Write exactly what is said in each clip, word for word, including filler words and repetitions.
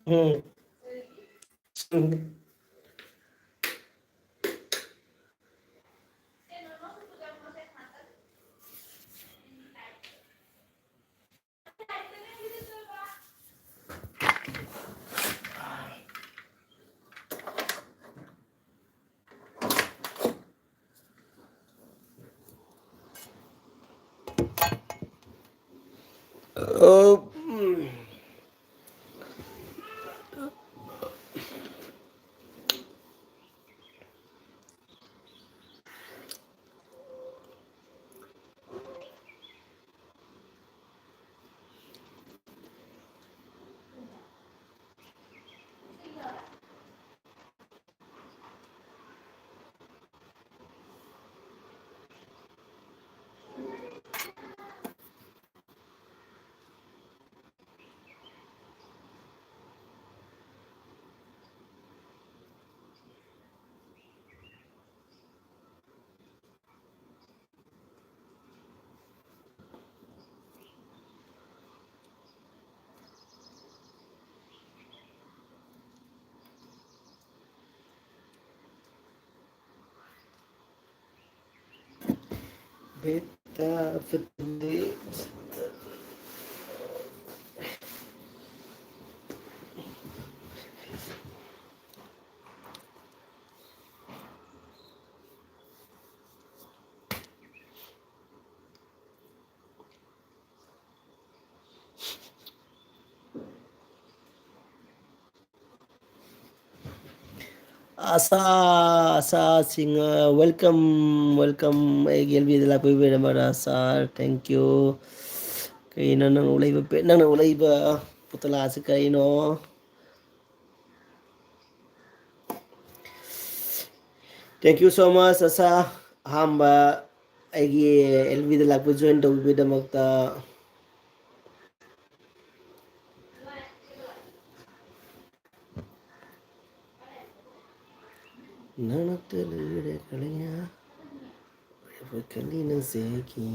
ꯎꯝ꯫ Beta fifty. ꯑꯁꯥ, ꯑꯁꯥ ꯁꯤꯡ, welcome, welcome꯫ ꯑꯩꯒꯤ ꯑꯦꯜ ꯕꯤꯗ ꯂꯥꯛꯄꯤꯕꯒꯤꯗꯃꯛ ꯑꯁꯥ, thank you꯫ ꯀꯩꯅꯣ ꯅꯪꯅ ꯎꯠꯂꯛꯏꯕ ꯄꯦ-, ꯅꯪꯅ ꯎꯠꯂꯛꯏꯕ ꯄꯨꯇꯂꯥꯁꯤ ꯀꯔꯤꯅꯣ? Thank you so much, ꯑꯁꯥ꯫ ꯑꯍꯥꯟꯕ ꯑꯩꯒꯤ ꯑꯦꯜ ꯕꯤꯗ ꯂꯥꯛꯄ ꯖꯣꯏꯟ ꯇꯧꯕꯤꯕꯒꯤꯗꯃꯛꯇ꯫ ꯅꯅꯥꯛꯇ ꯂꯩꯔꯦ ꯀꯔꯤꯅ? ꯀꯔꯤꯕ ꯀꯜꯂꯤ ꯅꯪꯁꯦ ꯑꯩꯒꯤ?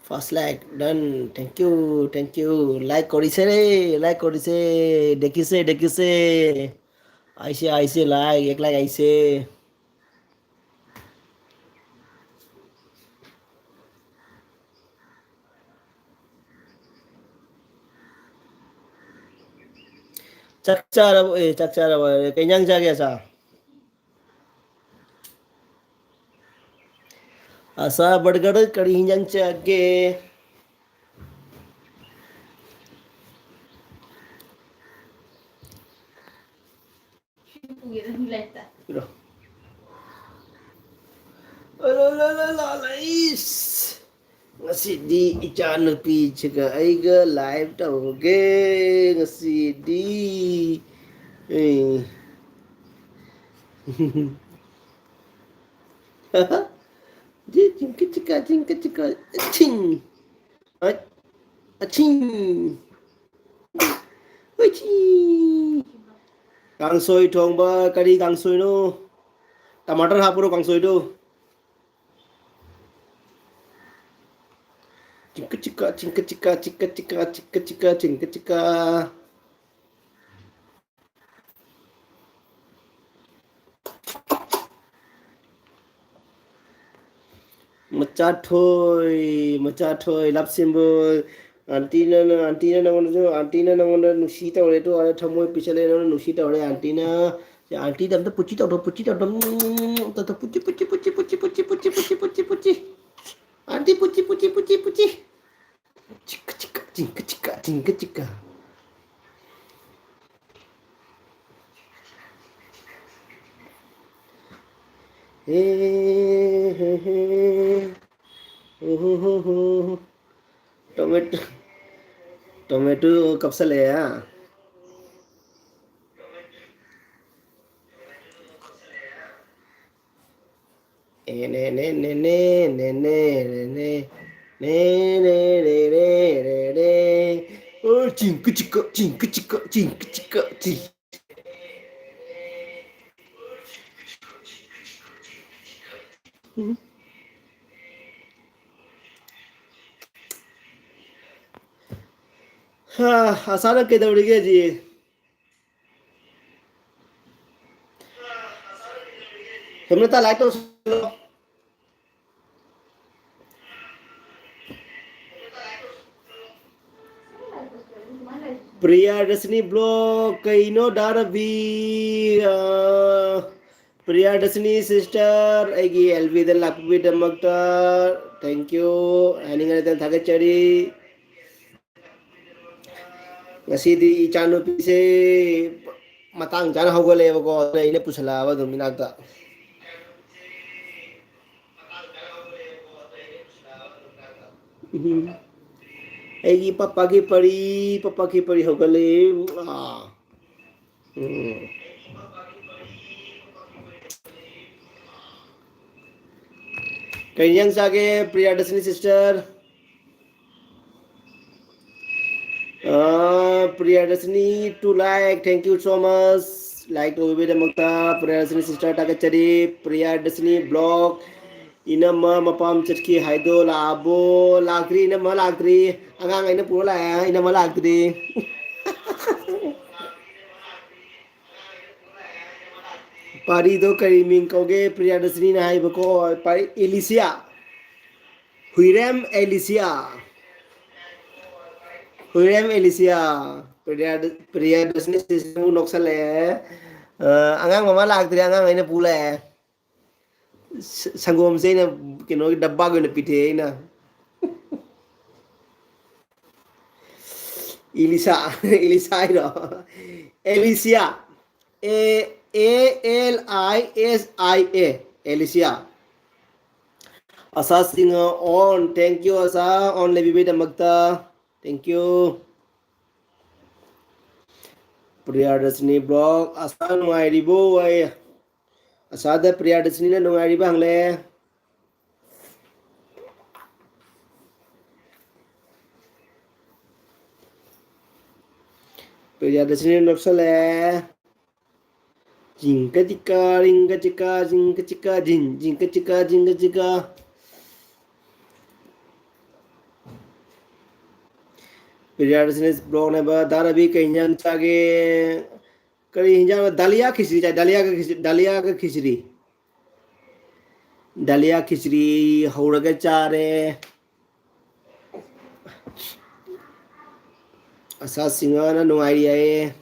First like done. Thank you, thank you. Like কৰিছে ৰে, like কৰিছে। দেখিছে, দেখিছে। আহিছে, আহিছে like, এক like আহিছে। ꯆꯥꯛ ꯆꯥꯔꯕꯣ? ꯑꯦ, ꯆꯥꯛ ꯆꯥꯔꯕꯣ? ꯑꯦ, ꯀꯩ ꯏꯟꯖꯥꯡ ꯆꯥꯒꯦ, ꯑꯁꯥ? ꯑꯁꯥ ꯕꯔꯒꯔ ꯀꯔꯤ ꯏꯟꯖꯥꯡ ꯆꯥꯒꯦ? ꯄꯤꯔꯣ꯫ ꯑꯂꯥ, ꯂꯥ, ꯂꯥ, ꯂꯥ, ꯂꯥ, ꯏꯁ! ꯉꯁꯤꯗꯤ ꯏꯆꯥꯅꯨꯄꯤꯁꯤꯒ ꯑꯩꯒ ꯂꯥꯏꯚ ꯇꯧꯔꯒꯦ꯫ ꯉꯁꯤꯗꯤ꯫ ꯑꯦ꯫ ꯖꯤ ꯆꯤꯡꯀ ꯆꯤꯀ, ꯆꯤꯡꯀ ꯆꯤꯀ, ꯆꯤꯡ꯫ ꯑꯠ-, ꯑꯆꯤꯡ꯫ ꯎꯆꯤ꯫ ꯀꯥꯡꯁꯣꯏ ꯊꯣꯡꯕ, ꯀꯔꯤ ꯀꯥꯡꯁꯣꯏꯅꯣ? ꯇꯃꯥꯇꯔ ꯍꯥꯞꯄ꯭ꯔꯣ ꯀꯥꯡꯁꯣꯏꯗꯣ? ꯆꯤꯡꯀ ꯆꯤꯀ, ꯆꯤꯡꯀ ꯆꯤꯀ, ꯆꯤꯀ ꯆꯤꯀ, ꯆꯤꯀ ꯆꯤꯀ, ꯆꯤꯡꯀ ꯆꯤꯀ꯫ ꯃꯆꯥꯊꯣꯏ, ꯃꯆꯥꯊꯣꯏ, ꯂꯞꯁꯤꯟꯕꯣꯏ, ꯑꯟꯇꯤꯅ, ꯑꯟꯇꯤꯅ ꯅꯉꯣꯟꯗꯁꯨ, ꯑꯟꯇꯤꯅ ꯅꯉꯣꯟꯗ ꯅꯨꯡꯁꯤ ꯇꯧꯔꯦ, ꯑꯗꯨ ꯑꯣꯏꯔ ꯊꯃꯣꯏ ꯄꯤꯁꯜꯂꯦ, ꯅꯉꯣꯟꯗ ꯅꯨꯡꯁꯤ ꯇꯧꯔꯦ, ꯑꯟꯇꯤꯅ꯫ ꯁꯤ ꯑꯟꯇꯤꯗ ꯑꯝꯇ ꯄꯨꯆꯤ ꯇꯧꯗ꯭ꯔꯣ, ꯄꯨꯆꯤ ꯇꯧꯗ꯭ꯔꯣ, ꯎꯝ, ꯇꯧꯗ꯭ꯔꯣ, ꯄꯨꯆꯤ, ꯄꯨꯆꯤ, ꯄꯨꯆꯤ꯫ ꯑꯟꯇꯤ ꯄꯨꯆꯤ, ꯄꯨꯆꯤ, ꯄꯨꯆꯤ, ꯄꯨꯆꯤ꯫ ꯆꯤꯛꯀ ꯆꯤꯛꯀ, ꯆꯤꯡꯀ ꯆꯤꯛꯀ, ꯆꯤꯡꯀ ꯆꯤꯛꯀ꯫ ꯍꯦ, ꯍꯦ, ꯍꯦ꯫ ꯎꯍꯨ, ꯍꯨ, ꯍꯨ꯫ ꯇꯣꯃꯦꯇꯣ, ꯇꯣꯃꯦꯇꯣ ꯀꯞꯁꯜꯂꯛꯑꯦ, ꯍꯥ? ꯑꯦ ꯅꯦ ꯅꯦ ꯅꯦ ꯅꯦ ꯅꯦ ꯅꯦ ꯅꯦ ꯅꯦ ꯅꯦ ꯅꯦ ꯅꯦ ꯅꯦ꯫ ꯑꯣ, ꯆꯤꯡ ꯀ ꯆꯤꯛ ꯀ, ꯆꯤꯡ ꯀ ꯆꯤꯛ ꯀ, ꯆꯤꯡ ꯀ ꯆꯤꯛ ꯀ, ꯆꯤꯡ꯫ ꯎꯝ꯫ ꯍꯥ, ꯑꯁꯥꯅ ꯀꯩꯗꯧꯔꯤꯒꯦ ꯍꯧꯖꯤꯛ? ꯍꯦꯃꯂꯇꯥ, like ꯇꯧꯁꯜꯂꯣ꯫ ꯄ꯭ꯔꯤꯌꯥꯗꯔꯁꯤꯅꯤ vlog, ꯀꯩꯅꯣ ꯗꯥ ꯔꯕꯤ? ꯑ, ꯄ꯭ꯔꯤꯌꯥꯗꯔꯁꯤꯅꯤ sister, ꯑꯩꯒꯤ L Vꯗ ꯂꯥꯛꯄꯤꯕꯒꯤꯗꯃꯛꯇ thank you ꯍꯥꯏꯅꯤꯡꯉꯥꯏ ꯂꯩꯇꯅ ꯊꯥꯒꯠꯆꯔꯤ꯫ ꯉꯁꯤꯗꯤ ꯏꯆꯥꯅꯨꯄꯤꯁꯦ ꯃꯇꯥꯡ ꯆꯥꯅ ꯍꯧꯒꯠꯂꯛꯑꯦꯕꯀꯣ, ꯑꯗꯨꯅ ꯑꯩꯅ ꯄꯨꯁꯜꯂꯛꯑꯕ ꯑꯗꯨꯝ ꯏꯅꯥꯛꯇ꯫ ꯎꯝ꯫ ꯑꯩꯒꯤ ꯄꯄꯥꯒꯤ ꯄꯔꯤ, ꯄꯄꯥꯒꯤ ꯄꯔꯤ ꯍꯧꯒꯠꯂꯛꯑꯦ꯫ ꯑꯥ꯫ ꯎꯝ꯫ ꯀꯩ ꯏꯟꯖꯥꯡ ꯆꯥꯒꯦ, ꯄ꯭ꯔꯤꯌꯥꯗꯔꯁꯤꯅꯤ sister? Ah, Priyadarshini, two like, thank you so much꯫ Like ꯇꯧꯕꯤꯕꯒꯤꯗꯃꯛꯇ Priyadarshini sister ꯊꯥꯒꯠꯆꯔꯤ꯫ ꯄ꯭ꯔꯤꯌꯥꯗꯔꯁꯤꯅꯤ vlog, ꯏꯅꯝꯃ ꯃꯄꯥꯝ ꯆꯠꯈꯤ ꯍꯥꯏꯗꯣ ꯂꯥꯛꯑꯕꯣ? ꯂꯥꯛꯇ꯭ꯔꯤ, ꯏꯅꯝꯃ ꯂꯥꯛꯇ꯭ꯔꯤ꯫ ꯑꯉꯥꯡ ꯑꯩꯅ ꯄꯨꯔ ꯂꯥꯛꯑꯦ, ꯏꯅꯝꯃ ꯂꯥꯛꯇ꯭ꯔꯤ꯫ ꯄꯥꯔꯤꯗꯣ ꯀꯔꯤ ꯃꯤꯡ ꯀꯧꯒꯦ? ꯄ꯭ꯔꯤꯌꯥꯗꯔꯁꯤꯅꯤꯅ ꯍꯥꯏꯕꯀꯣ꯫ ꯄꯥꯔꯤ, ꯑꯦꯂꯤꯁꯤꯌꯥ꯫ ꯍꯨꯏꯔꯦꯝ ꯑꯦꯂꯤꯁꯤꯌꯥ꯫ ꯍꯨꯏꯔꯦꯝ ꯑꯦꯂꯤꯁꯤꯌꯥ꯫ ꯄ꯭ꯔꯤꯌꯥ-, ꯄ꯭ꯔꯤꯌꯥꯗꯔꯁꯤꯅꯤ sister ꯑꯃꯨꯛ ꯅꯣꯛꯁꯜꯂꯛꯑꯦ꯫ ꯑ, ꯑꯉꯥꯡ ꯃꯃꯥ ꯂꯥꯛꯇ꯭ꯔꯤ, ꯑꯉꯥꯡ ꯑꯩꯅ ꯄꯨ ꯂꯥꯛꯑꯦ꯫ ꯁ-, ꯁꯪꯒꯣꯝꯁꯦ ꯑꯩꯅ ꯀꯩꯅꯣꯒꯤ ꯗꯕꯥꯒꯤ ꯑꯣꯏꯅ ꯄꯤꯊꯛꯑꯦ ꯑꯩꯅ꯫ ꯏꯂꯤꯁꯥ, ꯏꯂꯤꯁꯥ ꯍꯥꯏꯔꯣ? ꯑꯦꯂꯤꯁꯤꯌꯥ꯫ A, A L I S I A, ꯑꯦꯂꯤꯁꯤꯌꯥ꯫ ꯑꯁꯥ ꯁꯤꯡꯍ on, thank you ꯑꯁꯥ, on ꯂꯩꯕꯤꯕꯩꯗꯃꯛꯇ, thank you꯫ Priyadarshini vlog, ꯑꯁꯥ ꯅꯨꯡꯉꯥꯏꯔꯤꯕꯣ? ꯑꯩ ꯑꯁꯥꯗ ꯄ꯭ꯔꯤꯌꯥꯗꯔꯁꯤꯅꯤꯅ ꯅꯨꯡꯉꯥꯏꯔꯤꯕ ꯍꯪꯂꯛꯑꯦ꯫ ꯄ꯭ꯔꯤꯌꯥꯗꯔꯁꯤꯅꯤ ꯅꯣꯛꯁꯜꯂꯛꯑꯦ꯫ ꯖꯤꯡꯀ ꯖꯤꯀꯥ, ꯔꯤꯡꯀ ꯖꯤꯀꯥ, ꯖꯤꯡꯀ ꯖꯤꯀꯥ, ꯖꯤꯡ, ꯖꯤꯡꯀ ꯖꯤꯀꯥ, ꯖꯤꯡꯀ ꯖꯤꯀꯥ꯫ ꯄ꯭ꯔꯤꯌꯥꯗꯔꯁꯤꯅꯤ ꯕ꯭ꯂꯣꯛꯅꯦꯕ꯫ ꯗꯥ ꯔꯕꯤ ꯀꯩ ꯏꯟꯖꯥꯡ ꯆꯥꯒꯦ? ꯀꯔꯤ ꯏꯟꯖꯥꯡꯅꯣ? ꯗꯥꯂꯤꯌꯥ ꯈꯤꯆ꯭ꯔꯤ ꯆꯥꯏ, ꯗꯥꯂꯤꯌꯥꯒ ꯈꯤꯆ꯭ꯔꯤ, ꯗꯥꯂꯤꯌꯥꯒ ꯈꯤꯆ꯭ꯔꯤ꯫ ꯗꯥꯂꯤꯌꯥ ꯈꯤꯆ꯭ꯔꯤ ꯍꯧꯔꯒ ꯆꯥꯔꯦ꯫ ꯑꯁꯥ ꯁꯤꯡꯍꯅ ꯅꯨꯡꯉꯥꯏꯔꯤ ꯍꯥꯏꯌꯦ꯫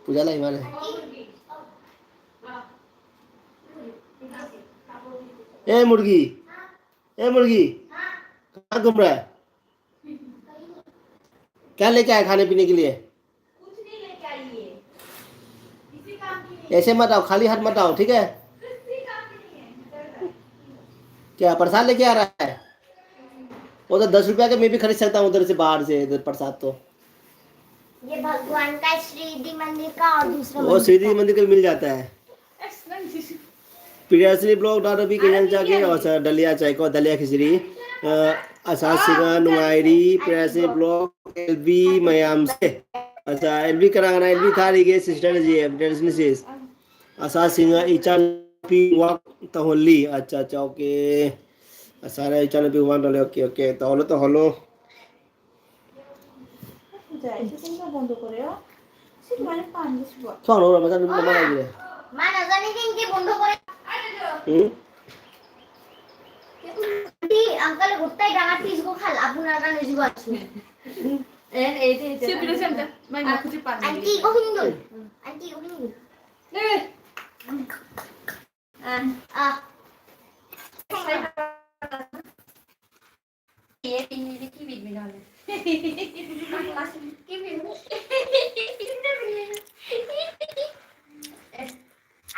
ꯄꯨꯖꯥ ꯂꯩ ꯃꯥꯜꯂꯦ꯫ ए मुर्गी, ए मुर्गी, कहाँ घूम रहा है? क्या लेके आए खाने पीने के लिए? ऐसे मत आओ, खाली हाथ मत आओ, ठीक है? क्या प्रसाद लेके आ रहा है? वो तो दस रुपया का मैं भी खरीद सकता हूँ उधर से, बाहर से, इधर प्रसाद तो। ये भगवान का श्रीनिधि मंदिर का और दूसरा वो मंदिर श्रीनिधि का। मंदिर का भी मिल जाता है। प्रियदर्शनी ब्लॉग डॉट अभी के जन जाके और सर दलिया चाय को दलिया खिचड़ी। अ, आशा सिंह नुआयरी, प्रियदर्शनी ब्लॉग, एलबी मयाम से। अच्छा, एलबी कराना, एलबी था रही है, सिस्टर जी है, प्रियदर्शनी से। आशा सिंह इचान पी वॉक तो होली। अच्छा, अच्छा, ओके। आशा रे इचान पी वॉक तो होली, ओके, ओके। तो होलो, तो होलो। যাই, এটা তোমরা বন্ধ করে, ও। সে মানে পান দিয়ে শুভ। চলো, ওরা আমাদের মামা লাগবে। মা না জানি কিন্তু বন্ধ করে। হুম? আন্টি, আঙ্কেল গোটাই ডাঙা পিস গো খাল, আপু না জানি জীব আছে। এন, এই যে, এই যে। সে বিরোধী আনতে, মানে, খুঁজে পান আন্টি গো হিন্দু। আন্টি গো হিন্দু। নে। আহ। আহ। ये भी, ये भी की भी मिला ले। की भी।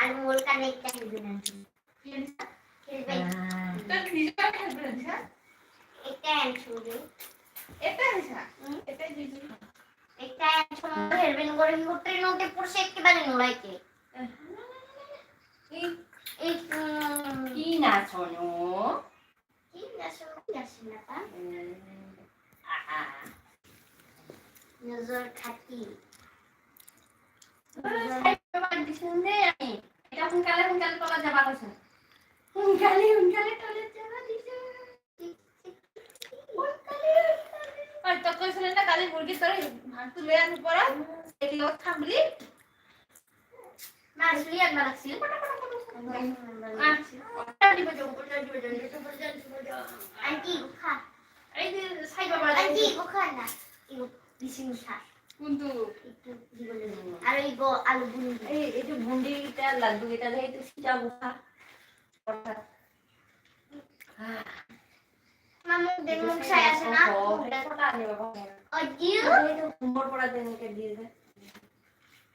अनमोल का नहीं चाहिए ना। ये भी। हाँ। तो निजा का बन जा। एक टाइम छोड़ो। एक टाइम सा। हम्म। एक टाइम ট্রেন করে, ট্রেন উঠে পড়ছে একেবারে নোড়াইতে। এই, এই, উম, কি নাচনো? কি নাচনো? কি নাচে না তা? উম, আহা। নজর খাতি। নজর খাতি। এটা সোনকালে সোনকালে তলা যাবা কৈছে। সোনকালে সোনকালে তলা যাবা দিছে। আর তো কইছিলেন না, কালি মুরগির তরে ভাত তুলে আনু পড়া, এগুলো থাকলি। মা, আসলে একবার রাখছি। আহ, ওটা দিব, ওটা দিব, ওটা দিব। আন্টি, খা। এই যে সাই বাবা, আন্টি, খা না। ইগো, বিসিং খা। কোনটু? একটু দিব না। আর ইগো, আলু বুনি। এই, এই যে বুন্দিটা, লাড্ডু এটা, এই তো সিজা খা। মামু, দে মুখ চাই আছে না? ফটো আনিব পারে। ওই দিও। এই তো ঘুমোর পড়া দেন কে দিয়ে দে।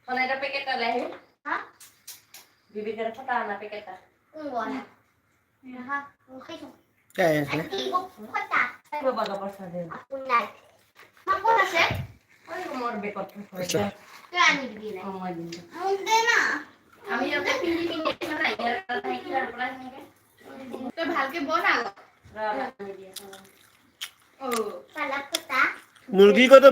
মানে এটা প্যাকেটটা লে। হ্যাঁ? বিবির কাছে ফটো আনা প্যাকেটটা। কোন বল? হ্যাঁ, মুখে তো। চাই আছে। আন্টি, ও ফটো। এই বাবা, বাবা, সাথে। আপন নাই। মা কোন আছে? ওই মোর বেকত আচ্ছা। তুই আনি দিবি না। আমার দিন। মুখ দে না। আমি ওকে পিন্ডি পিন্ডি এসে না, এর কথা কি আর বলা নেই। তো ভালকে বল আগো। ও। পালা কোথা? মুরগি কত?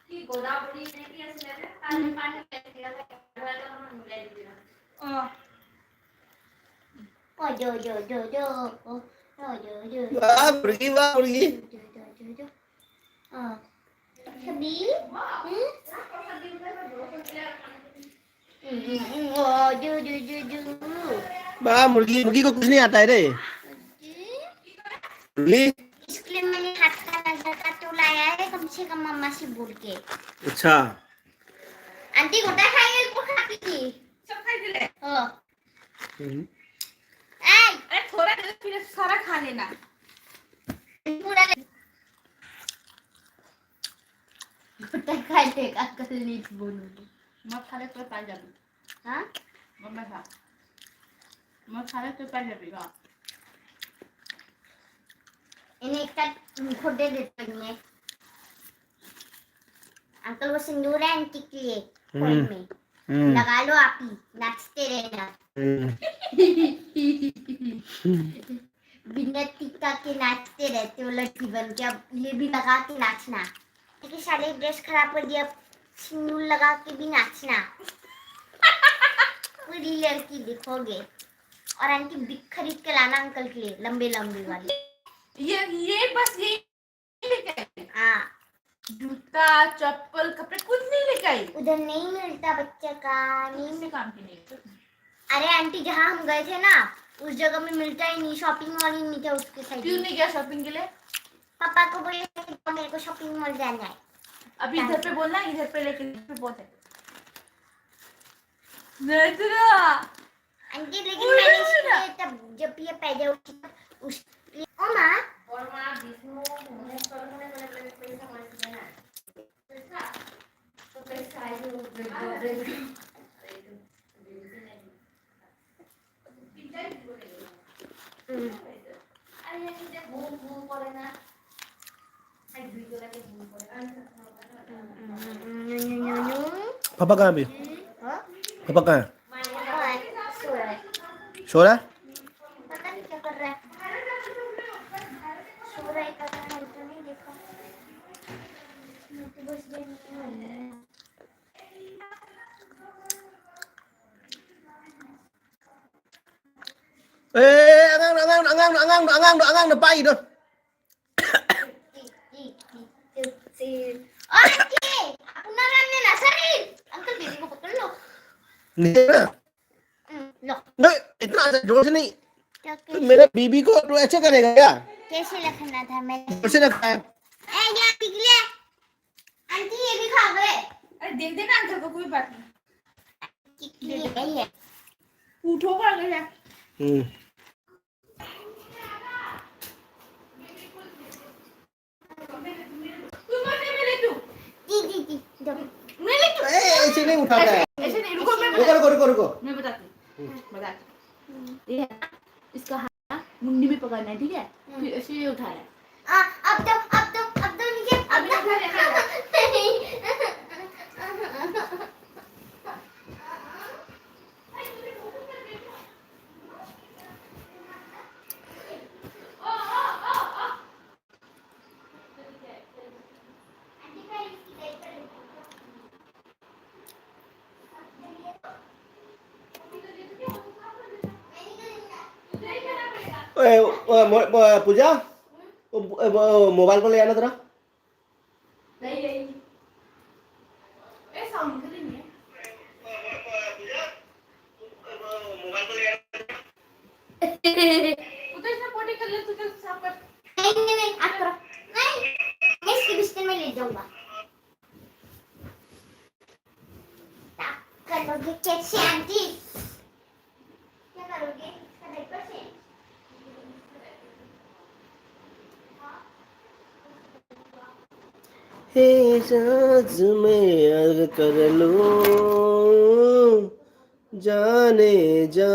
কি গোদাবরী নাকি আছে না? পানি পানি। ও। ও, জো, জো, জো, জো। ও, ও, জো, জো, জো। বাহ, মুরগি, বাহ, মুরগি। জো, জো, জো, জো। ও। খাবি? হুম? হুম, হুম, হুম। ও, জো, জো, জো, জো। वाह, मुर्गी, मुर्गी को कुछ नहीं आता है रे। जी? मुर्गी? इसके लिए मैंने हाथ का नजर का तो लाया है, कम से कम मम्मा से बोल के। अच्छा। आंटी, गोटा खाएगा, इसको खा के। सब खा के ले। हाँ। हम्म। এই! আরে, থোড়া দে, ফির সারা খা লেনা। পুরা লে। ওটা খাইতে কাকলি বলবি। মদ খালে তোর পাঞ্জাবি। হ্যাঁ? মদ খা। মদ খালে তোর পাঞ্জাবি, বাহ। এনে একটা उनको दे देते हैं। अंकल, वो सिंदूर है आंटी के लिए, हम्म। फोन में। हम्म। लगा लो आप ही, नाचते रहना। हम्म। बिना टीका के नाचते रहते हो लड़की बन के, अब ये भी लगा के नाचना। देखिए, साले ड्रेस खराब कर दिया, सिंदूर लगा के भी नाचना। पूरी लड़की दिखोगे। और आंटी बिग खरीद के लाना अंकल के लिए, लंबे लंबे वाली। ये, ये बस ये लेके आई। हाँ। जूता, चप्पल, कपड़े कुछ नहीं लेके आई। उधर नहीं मिलता बच्चे का, नहीं किसी काम की नहीं है। अरे आंटी, जहाँ हम गए थे ना, उस जगह में मिलता ही नहीं, शॉपिंग मॉल ही नहीं था उसके साइड क्यों में। नहीं गया शॉपिंग के लिए? पापा को बोले, "मेरे को शॉपिंग मॉल जाना है।" अभी इधर पे बोलना, इधर पे लेके, इधर पे बहुत है। नहीं तो ना। आंटी, लेकिन बोलो मैंने ना। इसलिए तब जब ये पैदा हुई तब उस, ओ माँ। और माँ विष्णु भुवनेश्वर में बड़े बड़े पैसा मांगते हैं ना। पैसा, तो पैसा आए तो दे दो, दे दो। पापा कहाँ अभी? पापा कहाँ है? सो रहा है। सो रहा है? पता नहीं क्या कर रहा है। सो रहा है, कर रहा है, तो नहीं देखा। मैं तो बस देख रही हूँ। Eh, angang, angang, angang, angang, angang, angang, angang, angang, angang. Auntie, aku narannya nasarin. Uncle, baby ko pa tulo. Hindi na. Hmm, look. Hindi, ito na, sa George ni. Okay. Mera baby ko, tu acha karega kya? Kaise rakhna tha main? Kaise rakhna hai? Eh, yaar, tigli. Auntie, ye bhi kha gaye. Arey, de de na uncle ko, koi baat nahi. Tigli hai ye. Utho, kha gaye. Hmm. ऐसे नहीं उठाता है। ऐसे नहीं, रुको, मैं रुको, रुको, रुको, रुको। मैं बताती हूँ, बताती हूँ। ये है ना, इसका हाथ मुंडी में पकड़ना है, ठीक है? फिर ऐसे ये उठाना है। ए, अ, मो-, अ, पूजा, ओ, अ, वो मोबाइल को ले आना जरा। नहीं, नहीं। ए, साउंड के लिए नहीं है। वो तो ऐसा पोटी कर ले, तू तो साफ कर। नहीं, नहीं, नहीं, आप करो। नहीं, मैं इसके बिस्तर में ले जाऊंगा। करोगे कैसे आंटी? क्या करोगे? इसका डायपर चेंज। हे सास मैं याद कर लूं, जाने जा।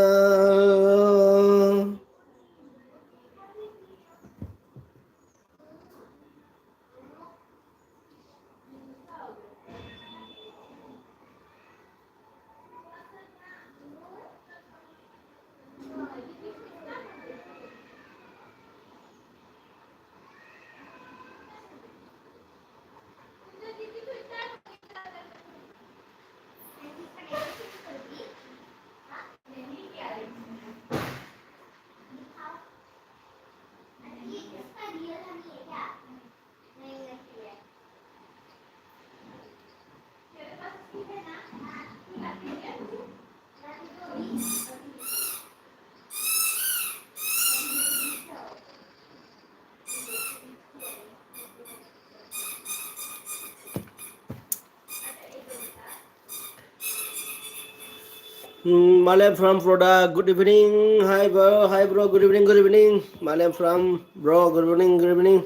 ꯎꯝ, Malem from Florida, good evening. Hi, bro. Hi, bro. Good evening, good evening. Malem from, bro, good evening, good evening.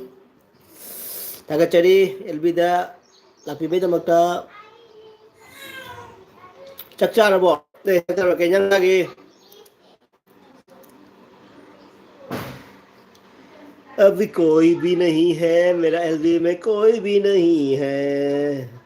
ꯊꯥꯒꯠꯆꯔꯤ ꯑꯦꯜꯕꯤꯗ ꯂꯥꯛꯄꯤꯕꯩꯗꯃꯛꯇ꯫ ꯆꯥꯛ ꯆꯥꯔꯕꯣ? ꯑꯦ, ꯆꯥꯛ ꯆꯥꯔꯕꯣ? ꯀꯩ ꯏꯟꯖꯥꯡ ꯆꯥꯒꯦ? अभी कोई भी नहीं है, मेरा एलबी में कोई भी नहीं है।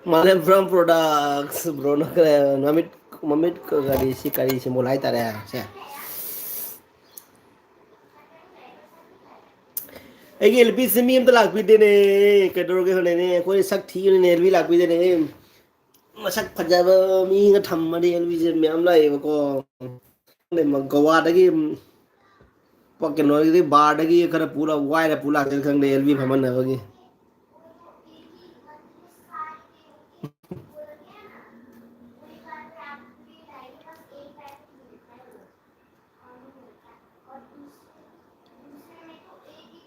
Malem from Products, bro, ꯅ ꯈꯔ ꯃꯃꯤꯠ, ꯃꯃꯤꯠ ꯀ-, ꯀꯔꯤ ꯁꯤ, ꯀꯔꯤ symbol ꯍꯥꯏꯇꯥꯔꯦ ꯁꯦ? ꯑꯩꯒꯤ ꯑꯦꯜ ꯄꯤꯁꯦ ꯃꯤ ꯑꯝꯇ ꯂꯥꯛꯄꯤꯗꯦꯅꯦ꯫ ꯀꯩꯗꯧꯔꯒꯦ ꯈꯪꯗꯦꯅꯦ, ꯑꯩꯈꯣꯏ ꯁꯛ ꯊꯤꯕꯅꯤꯅꯦ, ꯑꯦꯜ ꯄꯤ ꯂꯥꯛꯄꯤꯗꯦꯅꯦ꯫ ꯃꯁꯛ ꯐꯖꯕ ꯃꯤꯒ ꯊꯝꯃꯗꯤ ꯑꯦꯜ ꯄꯤꯁꯦ ꯃꯌꯥꯝ ꯂꯥꯛꯑꯦꯕꯀꯣ꯫ ꯈꯪꯗꯦ, ꯃ-, ꯒꯣꯋꯥꯗꯒꯤ, ꯎꯝ, ꯄ-, ꯀꯩꯅꯣꯗꯒꯤ, ꯕꯥꯔꯗꯒꯤ ꯈꯔ ꯄꯨꯔ, ꯋꯥꯏꯔ ꯄꯨ ꯂꯥꯛꯁꯤꯔ ꯈꯪꯗꯦ, ꯑꯦꯜ ꯄꯤ ꯐꯝꯍꯟꯅꯕꯒꯤ꯫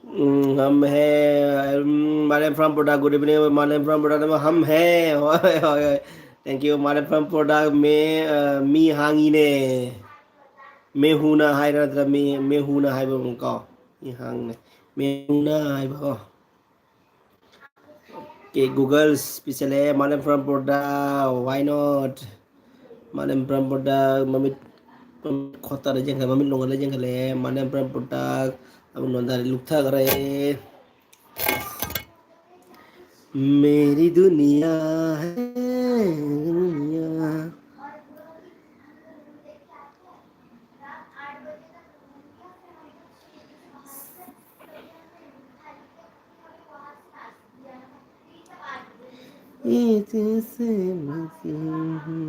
ꯎꯝ, हम हैं, ꯎꯝ, मालेम from Product, good evening, मालेम from Product, हम हैं, ꯍꯣꯏ, ꯍꯣꯏ, ꯍꯣꯏ꯫ Thank you, मालेम from Product, ꯃꯦ, ꯑ, ꯃꯤ ꯍꯥꯡꯉꯤꯅꯦ꯫ ꯃꯦꯍꯨꯅ ꯍꯥꯏꯔ ꯅꯠꯇ꯭ꯔ ꯃꯦ-, ꯃꯦꯍꯨꯅ ꯍꯥꯏꯕ ꯑꯃ ꯀꯣ? ꯃꯤ ꯍꯥꯡꯉꯤꯅꯦ꯫ ꯃꯦꯍꯨꯅ ꯍꯥꯏꯕ ꯀꯣ? Okay, Google ꯄꯤꯁꯜꯂꯛꯑꯦ, मालेम from Product, why not? मालेम from Product, ꯃꯃꯤꯠ, ꯃꯃꯤꯠ ꯈꯣꯠꯇꯔ ꯌꯦꯡꯈꯠ-, ꯃꯃꯤꯠ ꯂꯣꯡꯍꯜꯂ ꯌꯦꯡꯈꯠꯂꯛꯑꯦ, मालेम from Product, ꯑꯃꯨꯛ ꯅꯣꯟꯊꯔꯦ, ꯂꯨꯞꯊꯈ꯭ꯔꯦ꯫ मेरी दुनिया है दुनिया। ये जैसे मसीही।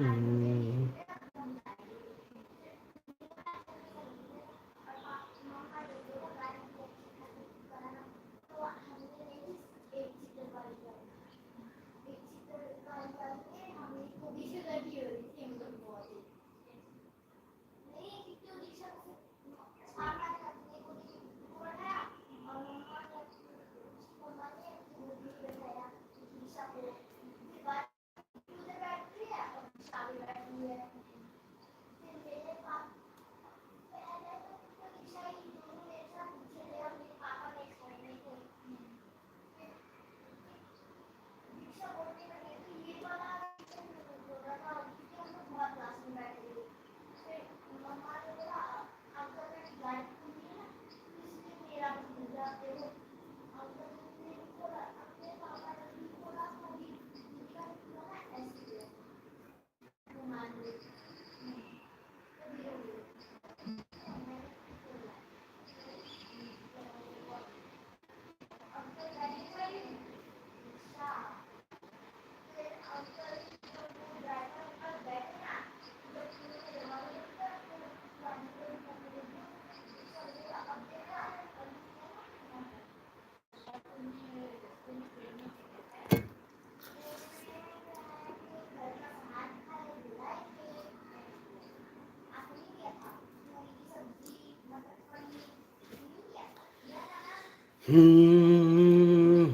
ꯑꯚꯤꯒ꯭ꯌꯥꯟ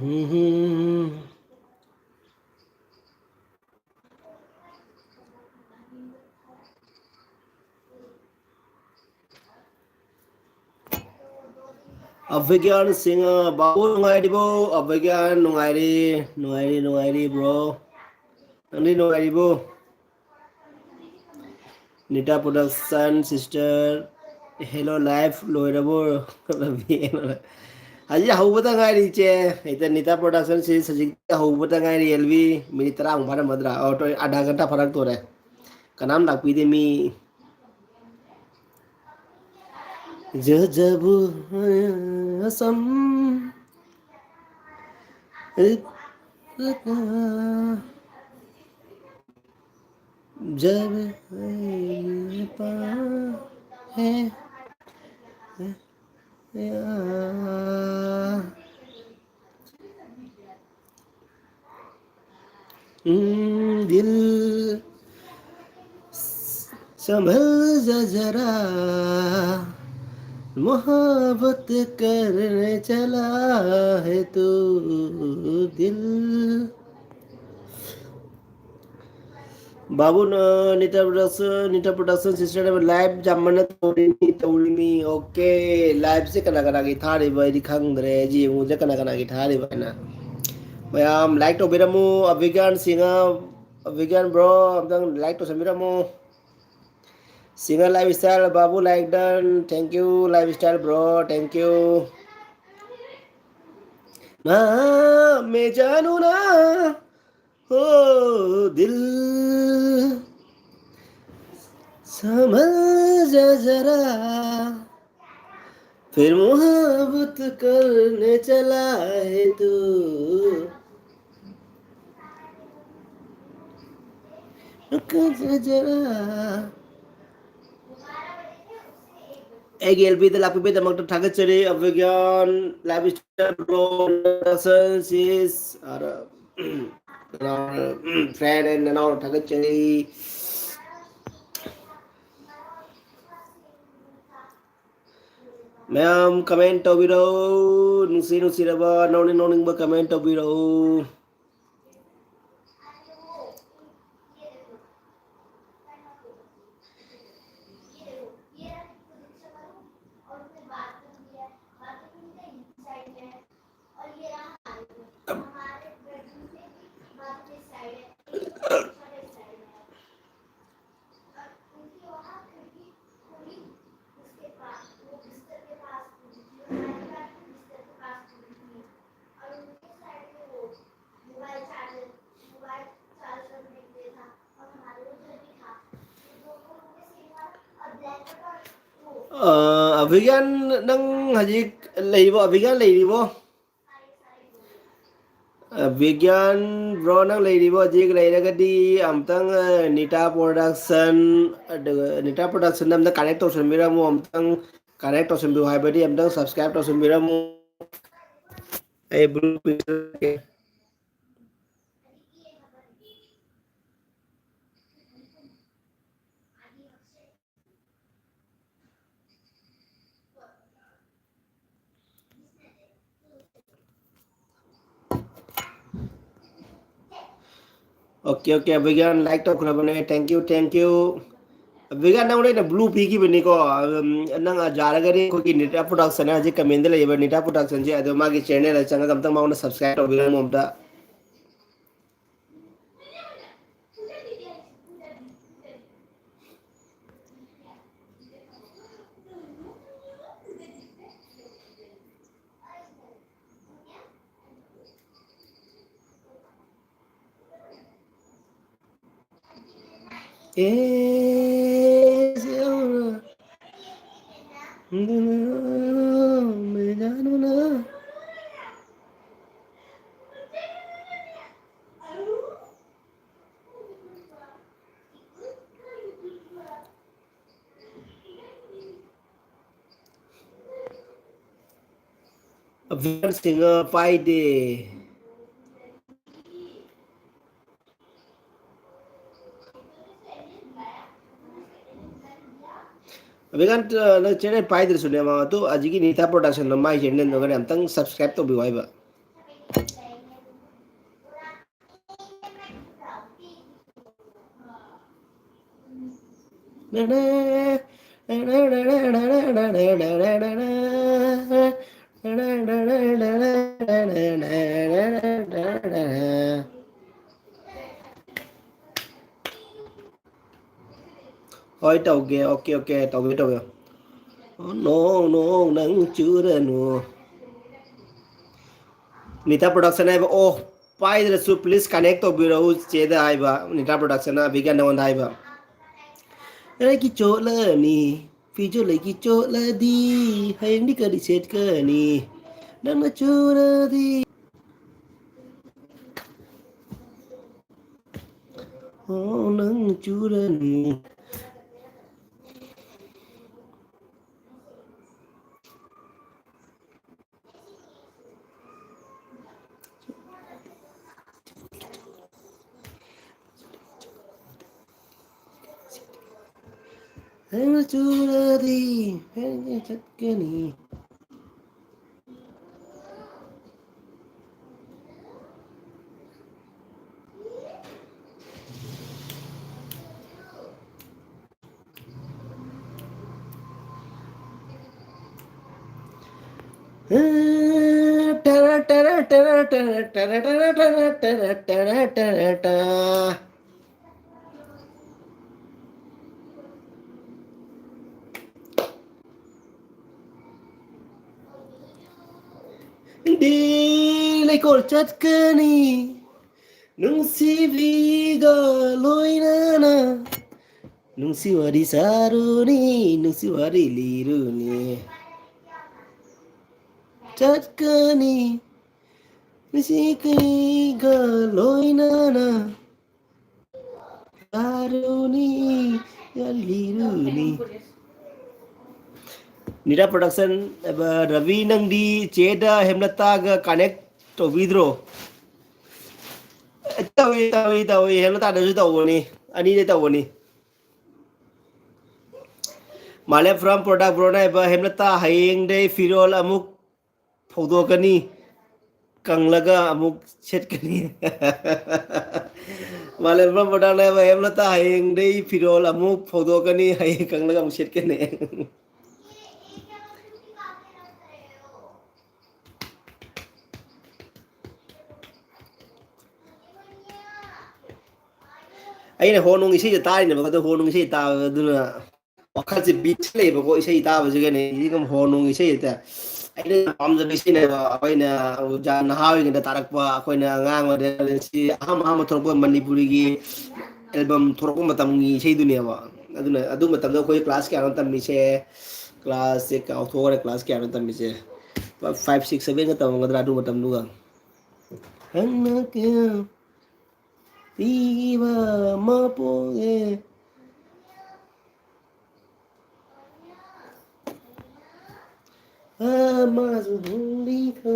ꯁꯤꯡꯍ, ꯕꯥꯕꯨ ꯅꯨꯡꯉꯥꯏꯔꯤꯕꯣ? ꯑꯚꯤꯒ꯭ꯌꯥꯟ, ꯅꯨꯡꯉꯥꯏꯔꯤ, ꯅꯨꯡꯉꯥꯏꯔꯤ, ꯅꯨꯡꯉꯥꯏꯔꯤ, bro. ꯅꯪꯗꯤ ꯅꯨꯡꯉꯥꯏꯔꯤꯕꯣ? Nita production sister, hello, live ꯂꯣꯏꯔꯕꯣ? ꯍꯧꯖꯤꯛ ꯍꯧꯕꯗ ꯉꯥꯏꯔꯤ, ꯏꯆꯦ. ꯍꯦꯛꯇ ꯅꯤꯇꯥ production ꯁꯤ ꯍꯧꯖꯤꯛ ꯍꯧꯕꯗ ꯉꯥꯏꯔꯤ, ꯑꯦꯜꯕꯤ. ꯃꯤꯅꯤꯠ ꯇꯔꯥꯃꯨꯛ ꯐꯥꯔꯝꯃꯗ꯭ꯔꯥ? ꯑꯣ, ꯇꯣ, ꯑꯙꯥ ꯘꯟꯇꯥ ꯐꯥꯔꯛꯇꯣꯔꯦ. ꯀꯅꯥꯝ ꯂꯥꯛꯄꯤꯗꯦ ꯃꯤ. ꯖꯖꯕꯨ ꯑꯁꯝ. जब पा है दिल संभल जा जरा, मोहब्बत करने चला है तू दिल. ꯕꯥꯕꯨꯅ Nita production, Nita production sister live ꯌꯥꯝꯃꯟꯅ ꯇꯧꯔꯤꯃꯤ, ꯇꯧꯔꯤꯃꯤ. Okay, live ꯁꯦ ꯀꯅꯥ ꯀꯅꯥꯒꯤ ꯊꯥꯔꯤꯕ ꯑꯩꯗꯤ ꯈꯪꯗ꯭ꯔꯦ. ꯑꯩꯁꯦ ꯌꯦꯡꯉꯨꯁꯦ ꯀꯅꯥ ꯀꯅꯥꯒꯤ ꯊꯥꯔꯤꯕ ꯍꯥꯏꯅ. ꯃꯌꯥꯝ like ꯇꯧꯕꯤꯔꯝꯃꯨ. ꯑꯚꯤꯒ꯭ꯌꯥꯟ ꯁꯤꯡꯍ, ꯑꯚꯤꯒ꯭ꯌꯥꯟ bro, ꯑꯝꯇꯪ like ꯇꯧꯁꯟꯕꯤꯔꯝꯃꯨ. Singer Lifestyle, Babu like done. Thank you, Lifestyle bro. Thank you. मैं जानू ना ओ दिल, समझ जा जरा, फिर मोहब्बत करने चला है तू. रुक जा जरा. ꯑꯩꯒꯤ ꯑꯦꯜꯕꯤꯗ ꯂꯥꯛꯄꯤꯕꯒꯤꯗꯃꯛꯇ ꯊꯥꯒꯠꯆꯔꯤ. ꯑꯚꯤꯒ꯭ꯌꯥꯟ, Lifestyle bro, sis, ꯑꯗ, friend and ꯅꯅꯥꯎ ꯊꯥꯒꯠꯆꯔꯤ. ꯃꯌꯥꯝ comment ꯇꯧꯕꯤꯔꯛꯎ, ꯅꯨꯡꯁꯤ ꯅꯨꯡꯁꯤꯔꯕ ꯅꯣꯛꯅꯤꯡ ꯅꯣꯛꯅꯤꯡꯕ comment ꯇꯧꯕꯤꯔꯛꯎ꯫ ꯑ, ꯑꯕꯤꯒ꯭ꯌꯥꯟ, ꯅꯪ ꯍꯧꯖꯤꯛ ꯂꯩꯔꯤꯕꯣ? ꯑꯕꯤꯒ꯭ꯌꯥꯟ ꯂꯩꯔꯤꯕꯣ? ꯑ, ꯕꯤꯒ꯭ꯌꯥꯟ bro, ꯅꯪ ꯂꯩꯔꯤꯕꯣ? ꯍꯧꯖꯤꯛ ꯂꯩꯔꯒꯗꯤ ꯑꯝꯇꯪ, ꯑ, ꯅꯤꯇꯥ production, ꯑꯗꯨꯒ ꯅꯤꯇꯥ production ꯑꯝꯇ connect ꯇꯧꯁꯟꯕꯤꯔꯝꯃꯣ, ꯑꯝꯇꯪ connect ꯇꯧꯁꯟꯕꯤꯌꯨ ꯍꯥꯏꯕꯗꯤ ꯑꯝꯇꯪ subscribe ꯇꯧꯁꯟꯕꯤꯔꯝꯃꯣ꯫ ꯑꯩ blue pick OK, OK, ꯑꯕꯤꯒ꯭ꯌꯥꯟ like ꯇꯧꯈ꯭ꯔꯕꯅꯦ, thank you, thank you꯫ ꯑꯕꯤꯒ꯭ꯌꯥꯟ, ꯅꯪꯉꯣꯟꯗ ꯑꯩꯅ blue ꯄꯤꯈꯤꯕꯅꯤꯀꯣ, ꯑꯗꯨꯝ, ꯅꯪ ꯌꯥꯔꯒꯗꯤ ꯑꯩꯈꯣꯏꯒꯤ ꯅꯤꯇꯥ production ꯍꯥꯏꯅ ꯍꯧꯖꯤꯛ commentꯗ ꯂꯩꯔꯤꯕ ꯅꯤꯇꯥ productionꯁꯦ, ꯑꯗꯣ ꯃꯥꯒꯤ channelꯗ ꯆꯪꯉꯒ ꯑꯝꯇꯪ ꯃꯉꯣꯟꯗ subscribe ꯇꯧꯕꯤꯔꯝꯃꯣ ꯑꯝꯇ꯫ Avian singer ꯄꯥꯏꯗꯦ꯫ ꯔꯕꯤꯀꯥꯟꯇ, ꯅꯪ ꯆꯦꯅꯦꯜ ꯄꯥꯏꯗ꯭ꯔꯁꯨꯅꯦ, ꯃꯥ ꯑꯗꯨ ꯍꯧꯖꯤꯛꯀꯤ ꯅꯤꯇꯥ ꯄ꯭ꯔꯣꯗꯛꯁꯟꯗꯣ ꯃꯥꯏ ꯆꯦꯅꯦꯜꯗꯨꯒꯅꯦ ꯑꯝꯇꯪ ꯁꯕꯁꯀ꯭ꯔꯥꯏꯕ ꯇꯧꯕꯤꯌꯨ ꯍꯥꯏꯕ꯫ ꯍꯣꯏ, ꯇꯧꯒꯦ꯫ ꯑꯣꯀꯦ, ꯑꯣꯀꯦ, ꯇꯧꯒꯦ, ꯇꯧꯒꯦ꯫ ꯅꯣꯡ, ꯅꯣꯡ, ꯅꯪ ꯆꯨꯔꯅꯨ꯫ ꯅꯤꯇꯥ ꯄ꯭ꯔꯣꯗꯛꯁꯟ ꯍꯥꯏꯕ, ꯑꯣ, ꯄꯥꯏꯗ꯭ꯔꯁꯨ please connect ꯇꯧꯕꯤꯔꯛꯎ ꯆꯦꯗ ꯍꯥꯏꯕ, ꯅꯤꯇꯥ ꯄ꯭ꯔꯣꯗꯛꯁꯟꯅ ꯑꯕꯤꯒ ꯅꯉꯣꯟꯗ ꯍꯥꯏꯕ꯫ ꯑꯩꯒꯤ ꯆꯣꯠꯂꯅꯤ, ꯐꯤꯖꯣꯜ ꯑꯩꯒꯤ ꯆꯣꯠꯂꯗꯤ, ꯍꯌꯦꯡꯗꯤ ꯀꯔꯤ ꯁꯦꯠꯀꯅꯤ? ꯅꯪꯅ ꯆꯨꯔꯗꯤ꯫ ꯑꯣ, ꯅꯪ ꯆꯨꯔꯅꯤ꯫ ꯅꯪꯅ ꯆꯨꯔꯗꯤ ꯑꯩ ꯆꯠꯀꯅꯤ꯫ ꯗꯤ ꯂꯩꯀꯣꯜ ꯆꯠꯀꯅꯤ, ꯅꯨꯡꯁꯤꯕꯤꯒ ꯂꯣꯏꯅꯅ꯫ ꯅꯨꯡꯁꯤ ꯋꯥꯔꯤ ꯁꯥꯔꯨꯅꯤ, ꯅꯨꯡꯁꯤ ꯋꯥꯔꯤ ꯂꯤꯔꯨꯅꯤ꯫ ꯆꯠꯀꯅꯤ, ꯅꯨꯡꯁꯤ ꯀꯩꯒ ꯂꯣꯏꯅꯅ꯫ ꯌꯥꯔꯨꯅꯤ, ꯌꯥꯔꯤꯔꯨꯅꯤ꯫ ꯅꯤꯔꯥ ꯄ꯭ꯔꯣꯗꯛꯁꯟ, ꯑꯕ, ꯔꯕꯤ, ꯅꯪꯗꯤ ꯆꯦꯗ ꯍꯦꯝꯂꯇꯥꯒ ꯀꯅꯦꯛ ꯇꯧꯕꯤꯗ꯭ꯔꯣ? ꯇꯧꯏ, ꯇꯧꯏ, ꯇꯧꯏ꯫ ꯍꯦꯝꯂꯇꯥꯗꯁꯨ ꯇꯧꯕꯅꯤ, ꯑꯅꯤꯗ ꯇꯧꯕꯅꯤ꯫ ꯃꯥꯂꯦꯝ from product ꯕ꯭ꯔꯣꯅ ꯍꯥꯏꯕ, "ꯍꯦꯝꯂꯇꯥ, ꯍꯌꯦꯡꯗꯩ ꯐꯤꯔꯣꯜ ꯑꯃꯨꯛ ꯐꯧꯗꯣꯛꯀꯅꯤ, ꯀꯪꯂꯒ ꯑꯃꯨꯛ ꯁꯦꯠꯀꯅꯤ꯫" ꯃꯥꯂꯦꯝ from product ꯅ ꯍꯥꯏꯕ, "ꯍꯦꯝꯂꯇꯥ, ꯍꯌꯦꯡꯗꯩ ꯐꯤꯔꯣꯜ ꯑꯃꯨꯛ ꯐꯧꯗꯣꯛꯀꯅꯤ, ꯍꯌꯦꯡ ꯀꯪꯂꯒ ꯑꯃꯨꯛ ꯁꯦꯠꯀꯅꯤ꯫" ꯑꯩꯅ ꯍꯣ ꯅꯨꯡ ꯏꯁꯩꯁꯦ ꯇꯥꯔꯤꯅꯦꯕ, ꯑꯗꯣ ꯍꯣ ꯅꯨꯡ ꯏꯁꯩ ꯇꯥꯕꯗꯨꯅ ꯋꯥꯈꯜꯁꯦ ꯕꯤꯠꯁꯦ ꯂꯩꯕꯀꯣ, ꯏꯁꯩ ꯇꯥꯕꯁꯤꯒꯅꯦ꯫ ꯁꯤꯒꯨꯝ ꯍꯣ ꯅꯨꯡ ꯏꯁꯩ ꯍꯦꯛꯇ ꯑꯩꯅ ꯌꯥꯝ ꯄꯥꯝꯖꯕ ꯏꯁꯩꯅꯦꯕ꯫ ꯑꯩꯈꯣꯏꯅ ꯑꯣꯖꯥ ꯅꯍꯥ ꯑꯣꯏꯔꯤꯉꯩꯗ ꯇꯥꯔꯛꯄ, ꯑꯩꯈꯣꯏꯅ ꯑꯉꯥꯡ ꯑꯣꯏꯔꯤꯉꯩꯗ ꯁꯤ ꯑꯍꯥꯟꯕ ꯑꯍꯥꯟꯕ ꯊꯣꯛꯂꯛꯄ ꯃꯅꯤꯄꯨꯔꯤꯒꯤ ꯑꯦꯜꯕꯝ ꯊꯣꯛꯂꯛꯄ ꯃꯇꯝꯒꯤ ꯏꯁꯩꯗꯨꯅꯦꯕ꯫ ꯑꯗꯨꯅ ꯑꯗꯨ ꯃꯇꯝꯗ ꯑꯩꯈꯣꯏ ꯀ꯭ꯂꯥꯁ ꯀꯌꯥꯅꯣ ꯇꯝꯃꯤꯁꯦ? ꯀ꯭ꯂꯥꯁꯁꯦ ꯀꯥꯎꯊꯣꯛꯈ꯭ꯔꯦ, ꯀ꯭ꯂꯥꯁ ꯀꯌꯥꯅꯣ ꯇꯝꯃꯤꯁꯦ? ꯐꯥꯏꯚ, ꯁꯤꯛꯁ, ꯁꯚꯦꯟꯒ ꯇꯝꯃꯝꯒꯗ꯭ꯔꯥ ꯑꯗꯨ ꯃꯇꯝꯗꯨꯒ? ꯍꯪꯅ ꯀꯌꯥ ꯄꯤꯕ ꯑꯃ ꯄꯣꯛꯑꯦ꯫ ꯑꯃꯁꯨ ꯍꯣꯡꯕꯤꯈꯣ꯫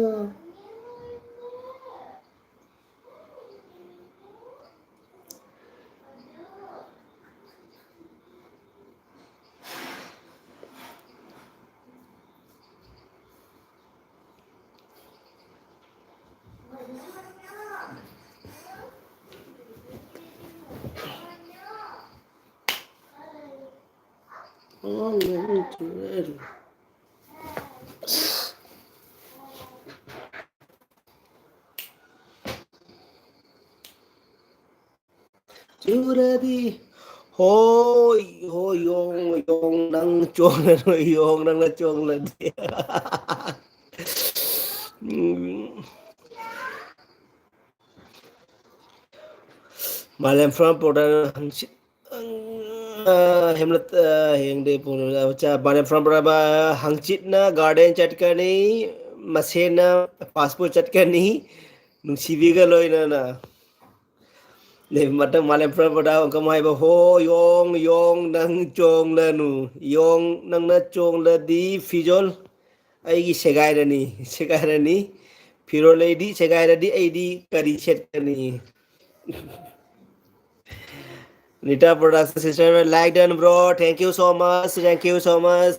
ꯆꯨꯔꯗꯤ ꯍꯣꯏ, ꯍꯣꯏ, ꯌꯣꯡ, ꯌꯣꯡ, ꯅꯪ ꯆꯣꯡꯂꯔꯣꯏ, ꯌꯣꯡ, ꯅꯪꯅ ꯆꯣꯡꯂꯗꯤ꯫ ꯎꯝ꯫ ꯃꯥꯂꯦꯝ from product ꯍꯪꯆꯤꯠ, ꯑ, ꯍꯦꯝꯂꯠ, ꯑ, ꯍꯌꯦꯡꯗꯤ ꯄꯨꯡ, ꯑ, ꯃꯥꯂꯦꯝ from product ꯍꯪꯆꯤꯠꯅ garden ꯆꯠꯀꯅꯤ, ꯃꯁꯦꯟꯅ passport ꯆꯠꯀꯅꯤ, ꯅꯨꯡꯁꯤꯕꯤꯒ ꯂꯣꯏꯅꯅ꯫ ꯅꯦ, ꯃꯊꯪ ꯃꯥꯂꯦꯝ from product ꯀꯃꯥꯏ ꯍꯥꯏꯕ? ꯍꯣ, ꯌꯣꯡ, ꯌꯣꯡ, ꯅꯪ ꯆꯣꯡꯂꯅꯨ꯫ ꯌꯣꯡ, ꯅꯪꯅ ꯆꯣꯡꯂꯗꯤ ꯐꯤꯖꯣꯜ ꯑꯩꯒꯤ ꯁꯦꯒꯥꯏꯔꯅꯤ, ꯁꯦꯒꯥꯏꯔꯅꯤ꯫ ꯐꯤꯔꯣꯜ ꯑꯩꯗꯤ ꯁꯦꯒꯥꯏꯔꯗꯤ ꯑꯩꯗꯤ ꯀꯔꯤ ꯁꯦꯠꯀꯅꯤ? Nita Production sister, like done, bro. Thank you so much. Thank you so much.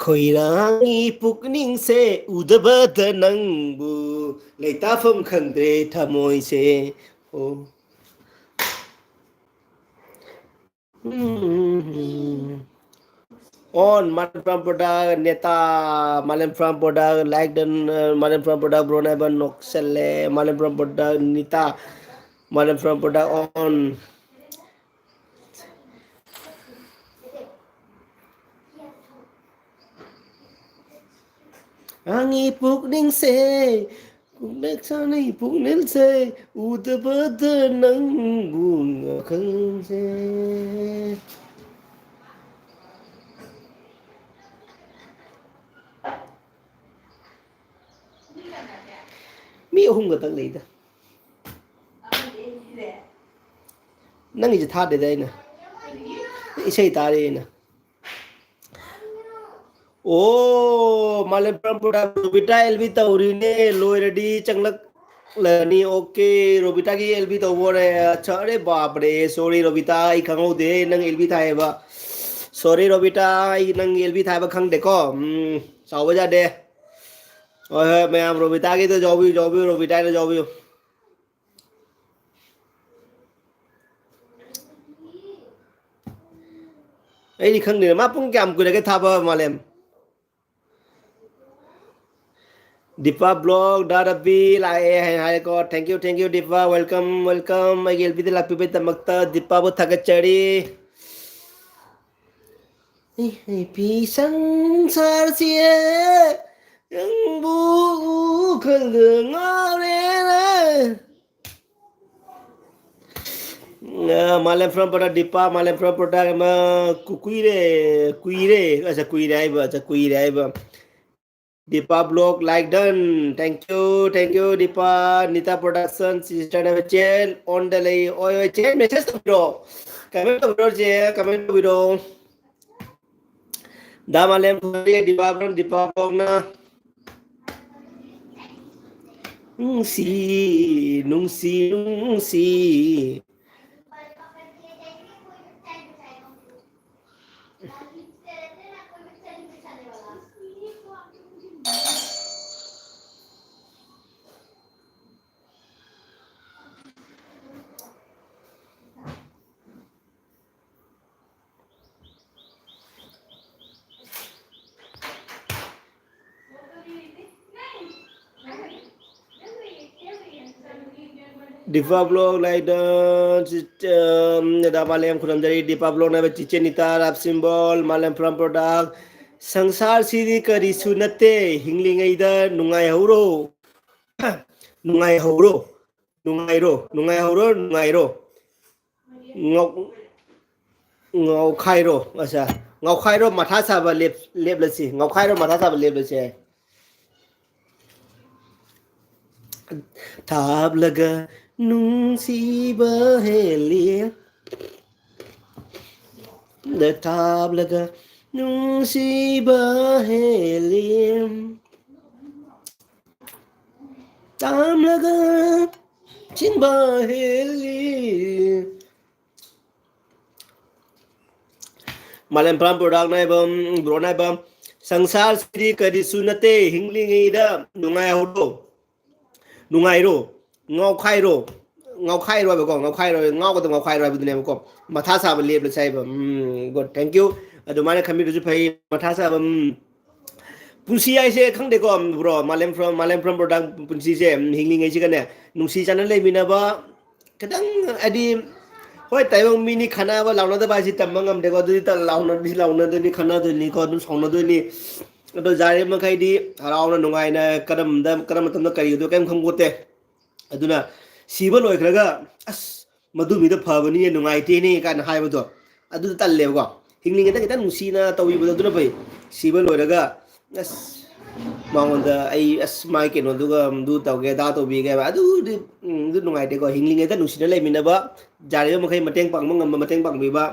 ꯈꯣꯏꯔꯥꯡꯒꯤ ꯄꯨꯛꯅꯤꯡꯁꯦ ꯎꯗꯕꯗ ꯅꯪꯕꯨ ꯂꯩꯇꯥꯐꯝ ꯈꯪꯗ꯭ꯔꯦ ꯊꯃꯣꯏꯁꯦ꯫ ꯑꯣ꯫ ꯎꯝ꯫ On, Malem from Product, Neta, Malem from Product, like done, uh, Malem from Product, bro, never noksele, Malem from Product, Nita, Malem from Product, on. ꯑꯩꯒꯤ ꯄꯨꯛꯅꯤꯡꯁꯦ, ꯄꯨꯛꯅꯤꯡꯁꯦ, ꯄꯨꯛꯅꯤꯡꯁꯦ, ꯎꯗꯕꯗ ꯅꯪꯕꯨ ꯋꯥꯈꯜꯁꯦ꯫ ꯃꯤ ꯑꯍꯨꯝ ꯈꯛꯇꯪ ꯂꯩꯗ꯫ ꯅꯪꯒꯤꯁꯦ ꯊꯥꯗꯦꯗ ꯑꯩꯅ꯫ ꯏꯁꯩ ꯇꯥꯔꯤ ꯑꯩꯅ꯫ ꯑꯣ, ꯃꯥꯂꯦꯝ ꯄ꯭ꯔꯝꯄꯨꯔꯗ ꯔꯣꯕꯤꯇꯥ ꯑꯦꯜ ꯕꯤ ꯇꯧꯔꯤꯅꯦ, ꯂꯣꯏꯔꯗꯤ ꯆꯪꯂꯛꯂꯅꯤ꯫ ꯑꯣꯀꯦ, ꯔꯣꯕꯤꯇꯥꯒꯤ ꯑꯦꯜ ꯕꯤ ꯇꯧꯕ ꯑꯣꯏꯔꯦ꯫ ꯑꯠꯁꯥ, ꯑꯔꯦ ꯕꯥꯞꯔꯦ, ꯁꯣꯔꯤ ꯔꯣꯕꯤꯇꯥ, ꯑꯩ ꯈꯪꯍꯧꯗꯦ ꯅꯪ ꯑꯦꯜ ꯕꯤ ꯊꯥꯏꯌꯦꯕ꯫ ꯁꯣꯔꯤ ꯔꯣꯕꯤꯇꯥ, ꯑꯩ ꯅꯪ ꯑꯦꯜ ꯕꯤ ꯊꯥꯏꯕ ꯈꯪꯗꯦꯀꯣ꯫ ꯎꯝ, ꯁꯥꯎꯕ ꯌꯥꯗꯦ꯫ ꯍꯣꯏ, ꯍꯣꯏ, ꯃꯌꯥꯝ ꯔꯣꯕꯤꯇꯥꯒꯤꯗꯣ ꯌꯥꯎꯕꯤꯌꯨ, ꯌꯥꯎꯕꯤꯌꯨ, ꯔꯣꯕꯤꯇꯥꯒꯤꯗꯣ ꯌꯥꯎꯕꯤꯌꯨ꯫ ꯑꯩꯗꯤ ꯈꯪꯗꯦꯅꯦ, ꯃꯥ ꯄꯨꯡ ꯀꯌꯥꯝ ꯀꯨꯏꯔꯒꯦ ꯊꯥꯕ, ꯃꯥꯂꯦꯝ? ꯗꯤꯄꯥ ꯕ꯭ꯂꯣꯛ, ꯗꯥ ꯔꯕꯤ ꯂꯥꯛꯑꯦ ꯍꯥꯏꯅ ꯍꯥꯏꯔꯦꯀꯣ꯫ Thank you, thank you, Deepa, welcome, welcome꯫ ꯑꯩꯒꯤ ꯑꯦꯜ ꯕꯤꯗ ꯂꯥꯛꯄꯤꯕꯒꯤꯗꯃꯛꯇ ꯗꯤꯄꯥꯕꯨ ꯊꯥꯒꯠꯆꯔꯤ꯫ ꯑꯩ, ꯑꯩ ꯐꯤ ꯁꯪꯁꯥꯔꯁꯤꯌꯦ, ꯅꯪꯕꯨ ꯎꯈ꯭ꯔꯒ ꯉꯥꯎꯔꯦꯅꯦ꯫ ꯑ, ꯃꯥꯂꯦꯝ from Product, ꯗꯤꯄꯥ, ꯃꯥꯂꯦꯝ from Product ꯑꯃ ꯀꯨ-, ꯀꯨꯏꯔꯦ, ꯀꯨꯏꯔꯦ, ꯑꯁ, ꯀꯨꯏꯔꯦ ꯍꯥꯏꯕ, ꯑꯁ, ꯀꯨꯏꯔꯦ ꯍꯥꯏꯕ꯫ Deepa vlog, like done. Thank you, thank you, Deepa, Nita Production, sister ꯅ ꯆꯦꯟ on ꯗ ꯂꯩ꯫ ꯍꯣꯏ, ꯍꯣꯏ, ꯆꯦꯟ message ꯇꯧꯕꯤꯔꯣ꯫ Comment ꯇꯧꯕꯤꯔꯣ, ꯆꯦ, comment ꯇꯧꯕꯤꯔꯣ꯫ ꯗꯥ ꯃꯥꯂꯦꯝ ꯐꯔꯦ, ꯗꯤꯄꯥ vlog, ꯗꯤꯄꯥ vlog ꯅ꯫ ꯅꯨꯡꯁꯤ, ꯅꯨꯡꯁꯤ, ꯅꯨꯡꯁꯤ꯫ ꯗꯤꯄꯥ vlog, like done, ꯆꯤꯆꯦ, ꯎꯝ, ꯗꯥ ꯃꯥꯂꯦꯝ ꯈꯨꯔꯨꯝꯖꯔꯤ꯫ ꯗꯤꯄꯥ vlog ꯅ ꯍꯥꯏꯕ ꯆꯤꯆꯦ ꯅꯤꯇꯥ, ꯔꯥꯞ ꯁꯤꯝꯕꯣꯜ, ꯃꯥꯂꯦꯝ from Product꯫ ꯁꯪꯁꯥꯔꯁꯤꯗꯤ ꯀꯔꯤꯁꯨ ꯅꯠꯇꯦ, ꯍꯤꯡꯂꯤꯉꯩꯗ ꯅꯨꯡꯉꯥꯏꯍꯧꯔꯣ꯫ ꯅꯨꯡꯉꯥꯏꯍꯧꯔꯣ, ꯅꯨꯡꯉꯥꯏꯔꯣ, ꯅꯨꯡꯉꯥꯏꯍꯧꯔꯣ, ꯅꯨꯡꯉꯥꯏꯔꯣ꯫ ꯉꯥꯎ-, ꯉꯥꯎꯈꯥꯏꯔꯣ, ꯑꯁꯥ, ꯉꯥꯎꯈꯥꯏꯔꯣ, ꯃꯊꯥ ꯁꯥꯕ ꯂꯦꯞ-, ꯂꯦꯞꯂꯁꯤ, ꯉꯥꯎꯈꯥꯏꯔꯣ, ꯃꯊꯥ ꯁꯥꯕ ꯂꯦꯞꯂꯁꯤ ꯍꯥꯏ꯫ ꯊꯥꯞꯂꯒ ꯅꯨꯡꯁꯤꯕ ꯍꯦꯜꯂꯤ꯫ ꯊꯥꯞꯂꯒ ꯅꯨꯡꯁꯤꯕ ꯍꯦꯜꯂꯤ꯫ ꯇꯥꯝꯂꯒ ꯆꯤꯟꯕ ꯍꯦꯜꯂꯤ꯫ ꯃꯥꯂꯦꯝ from Product ꯅ ꯍꯥꯏꯕ, ꯎꯝ, bro ꯅ ꯍꯥꯏꯕ, ꯁꯪꯁꯥꯔꯁꯤꯗꯤ ꯀꯔꯤꯁꯨ ꯅꯠꯇꯦ, ꯍꯤꯡꯂꯤꯉꯩꯗ ꯅꯨꯡꯉꯥꯏꯍꯧꯔꯣ, ꯅꯨꯡꯉꯥꯏꯔꯣ, ꯉꯥꯎꯈꯥꯏꯔꯣ, ꯉꯥꯎꯈꯥꯏꯔꯣ ꯍꯥꯏꯕꯀꯣ, ꯉꯥꯎꯈꯥꯏꯔꯣ, ꯉꯥꯎꯒꯗꯕ ꯉꯥꯎꯈꯥꯏꯔꯣ ꯍꯥꯏꯕꯗꯨꯅꯦꯕꯀꯣ꯫ ꯃꯊꯥ ꯁꯥꯕ ꯂꯦꯞꯂꯁꯦ ꯍꯥꯏꯕ꯫ ꯎꯝ, good, thank you꯫ ꯑꯗꯨꯃꯥꯏꯅ ꯈꯟꯕꯤꯕꯁꯨ ꯐꯩ, ꯃꯊꯥ ꯁꯥꯕ, ꯎꯝ꯫ ꯄꯨꯟꯁꯤ ꯍꯥꯏꯁꯦ ꯈꯪꯗꯦꯀꯣ, bro, ꯃꯥꯂꯦꯝ from, ꯃꯥꯂꯦꯝ from Product ꯄꯨꯟꯁꯤꯁꯦ, ꯎꯝ, ꯍꯤꯡꯂꯤꯉꯩꯁꯤꯒꯅꯦ, ꯅꯨꯡꯁꯤ ꯆꯥꯟꯅ ꯂꯩꯃꯤꯟꯅꯕ, ꯈꯤꯇꯪ ꯍꯥꯏꯗꯤ, ꯍꯣꯏ, ꯇꯥꯏꯕꯪ ꯃꯤꯅꯤ, ꯈꯠꯅꯕ ꯂꯥꯎꯅꯗꯕ ꯍꯥꯏꯁꯤ ꯇꯝꯕ ꯉꯝꯗꯦꯀꯣ꯫ ꯑꯗꯨꯗꯤ ꯇ-, ꯂꯥꯎꯅꯗꯤ ꯂꯥꯎꯅꯗꯣꯏꯅꯤ, ꯈꯠꯅꯗꯣꯏꯅꯤꯀꯣ, ꯑꯗꯨꯝ ꯁꯥꯎꯅꯗꯣꯏꯅꯤ꯫ ꯑꯗꯣ ꯌꯥꯔꯤꯕ ꯃꯈꯩꯗꯤ ꯍꯔꯥꯎꯅ ꯅꯨꯡꯉꯥꯏꯅ ꯀꯔꯝꯗ, ꯀꯔꯝꯕ ꯃꯇꯝꯗ ꯀꯔꯤ ꯑꯣꯏꯗꯣꯏꯅꯣ ꯀꯔꯤꯝ ꯈꯪꯄꯣꯠꯇꯦ꯫ ꯑꯗꯨꯅ ꯁꯤꯕ ꯂꯣꯏꯈ꯭ꯔꯒ, "ꯑꯁ, ꯃꯗꯨ ꯃꯤꯗꯣ ꯐꯕꯅꯤꯅꯦ, ꯅꯨꯡꯉꯥꯏꯇꯦꯅꯦ ꯀꯥꯏꯅ ꯍꯥꯏꯕꯗꯣ, ꯑꯗꯨꯗ ꯇꯜꯂꯦꯕꯀꯣ꯫ ꯍꯤꯡꯂꯤꯉꯩꯗ ꯈꯤꯇꯪ ꯅꯨꯡꯁꯤꯅ ꯇꯧꯕꯤꯕꯗꯣ ꯑꯗꯨꯅ ꯐꯩ꯫ ꯁꯤꯕ ꯂꯣꯏꯔꯒ ꯑꯁ ꯃꯉꯣꯟꯗ ꯑꯩ ꯑꯁ ꯃꯥꯏ ꯀꯩꯅꯣꯗꯨꯒ ꯑꯗꯨ ꯇꯧꯒꯦ ꯑꯗꯥ ꯇꯧꯕꯤꯒꯦ ꯍꯥꯏꯕ ꯑꯗꯨꯗꯤ, ꯎꯝ, ꯑꯗꯨ ꯅꯨꯡꯉꯥꯏꯇꯦꯀꯣ꯫ ꯍꯤꯡꯂꯤꯉꯩꯗ ꯅꯨꯡꯁꯤꯅ ꯂꯩꯃꯤꯟꯅꯕ, ꯌꯥꯔꯤꯕ ꯃꯈꯩ ꯃꯇꯦꯡ ꯄꯥꯡꯕ ꯉꯝꯕ ꯃꯇꯦꯡ ꯄꯥꯡꯕꯤꯕ꯫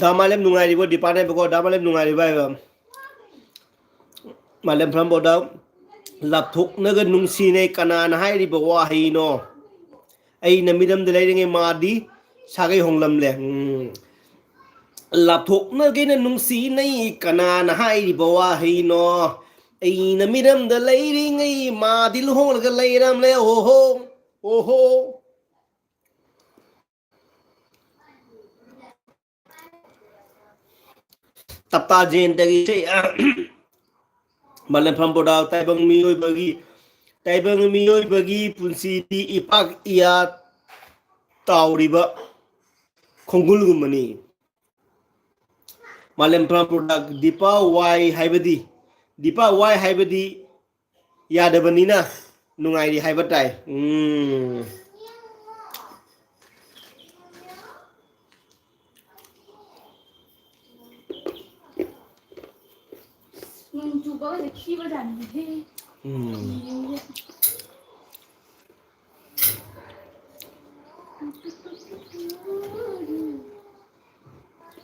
ꯗꯥ ꯃꯥꯂꯦꯝ ꯅꯨꯡꯉꯥꯏꯔꯤꯕꯣ? ꯗꯤꯄꯥꯟ ꯍꯥꯏꯕꯀꯣ, ꯗꯥ ꯃꯥꯂꯦꯝ ꯅꯨꯡꯉꯥꯏꯔꯤꯕ ꯍꯥꯏꯕ꯫ ꯃꯥꯂꯦꯝ ꯐ꯭ꯔꯝꯕꯣꯗ ꯂꯥꯞꯊꯣꯛꯅꯒ ꯅꯨꯡꯁꯤꯅꯩ ꯀꯅꯥꯅ ꯍꯥꯏꯔꯤꯕ ꯋꯥꯍꯩꯅꯣ? ꯑꯩꯅ ꯃꯤꯔꯝꯗ ꯂꯩꯔꯤꯉꯩ ꯃꯥꯗꯤ ꯁꯥꯒꯩ ꯍꯣꯡꯂꯝꯂꯦ꯫ ꯎꯝ꯫ ꯂꯥꯞꯊꯣꯛꯅꯒꯦꯅ ꯅꯨꯡꯁꯤꯅꯩ ꯀꯅꯥꯅ ꯍꯥꯏꯔꯤꯕ ꯋꯥꯍꯩꯅꯣ? ꯑꯩꯅ ꯃꯤꯔꯝꯗ ꯂꯩꯔꯤꯉꯩ ꯃꯥꯗꯤ ꯂꯨꯍꯣꯡꯂꯒ ꯂꯩꯔꯝꯂꯦ꯫ ꯑꯣꯍꯣ, ꯑꯣꯍꯣ꯫ ꯇꯞꯇꯥ ꯖꯦꯟꯗꯒꯤ ꯏꯁꯩ, ꯃꯥꯂꯦꯝꯐꯝ ꯄꯣꯗꯥ, ꯇꯥꯏꯕꯪ ꯃꯤꯑꯣꯏꯕꯒꯤ, ꯇꯥꯏꯕꯪ ꯃꯤꯑꯣꯏꯕꯒꯤ ꯄꯨꯟꯁꯤꯗꯤ ꯏꯄꯥꯛ ꯏꯌꯥ ꯇꯥꯎꯔꯤꯕ ꯈꯣꯡꯒꯨꯜꯒꯨꯝꯕꯅꯤ꯫ ꯃꯥꯂꯦꯝꯐꯝ ꯄꯣꯗꯥ, ꯗꯤꯄꯥ ꯋꯥꯏ ꯍꯥꯏꯕꯗꯤ, ꯗꯤꯄꯥ ꯋꯥꯏ ꯍꯥꯏꯕꯗꯤ ꯌꯥꯗꯕꯅꯤꯅ ꯅꯨꯡꯉꯥꯏꯔꯤ ꯍꯥꯏꯕ ꯇꯥꯏ꯫ ꯎꯝ꯫ ꯅꯣꯡ ꯆꯨꯕꯒꯁꯦ ꯈꯤꯕꯖꯥꯠꯅꯤꯍꯦ꯫ ꯎꯝ꯫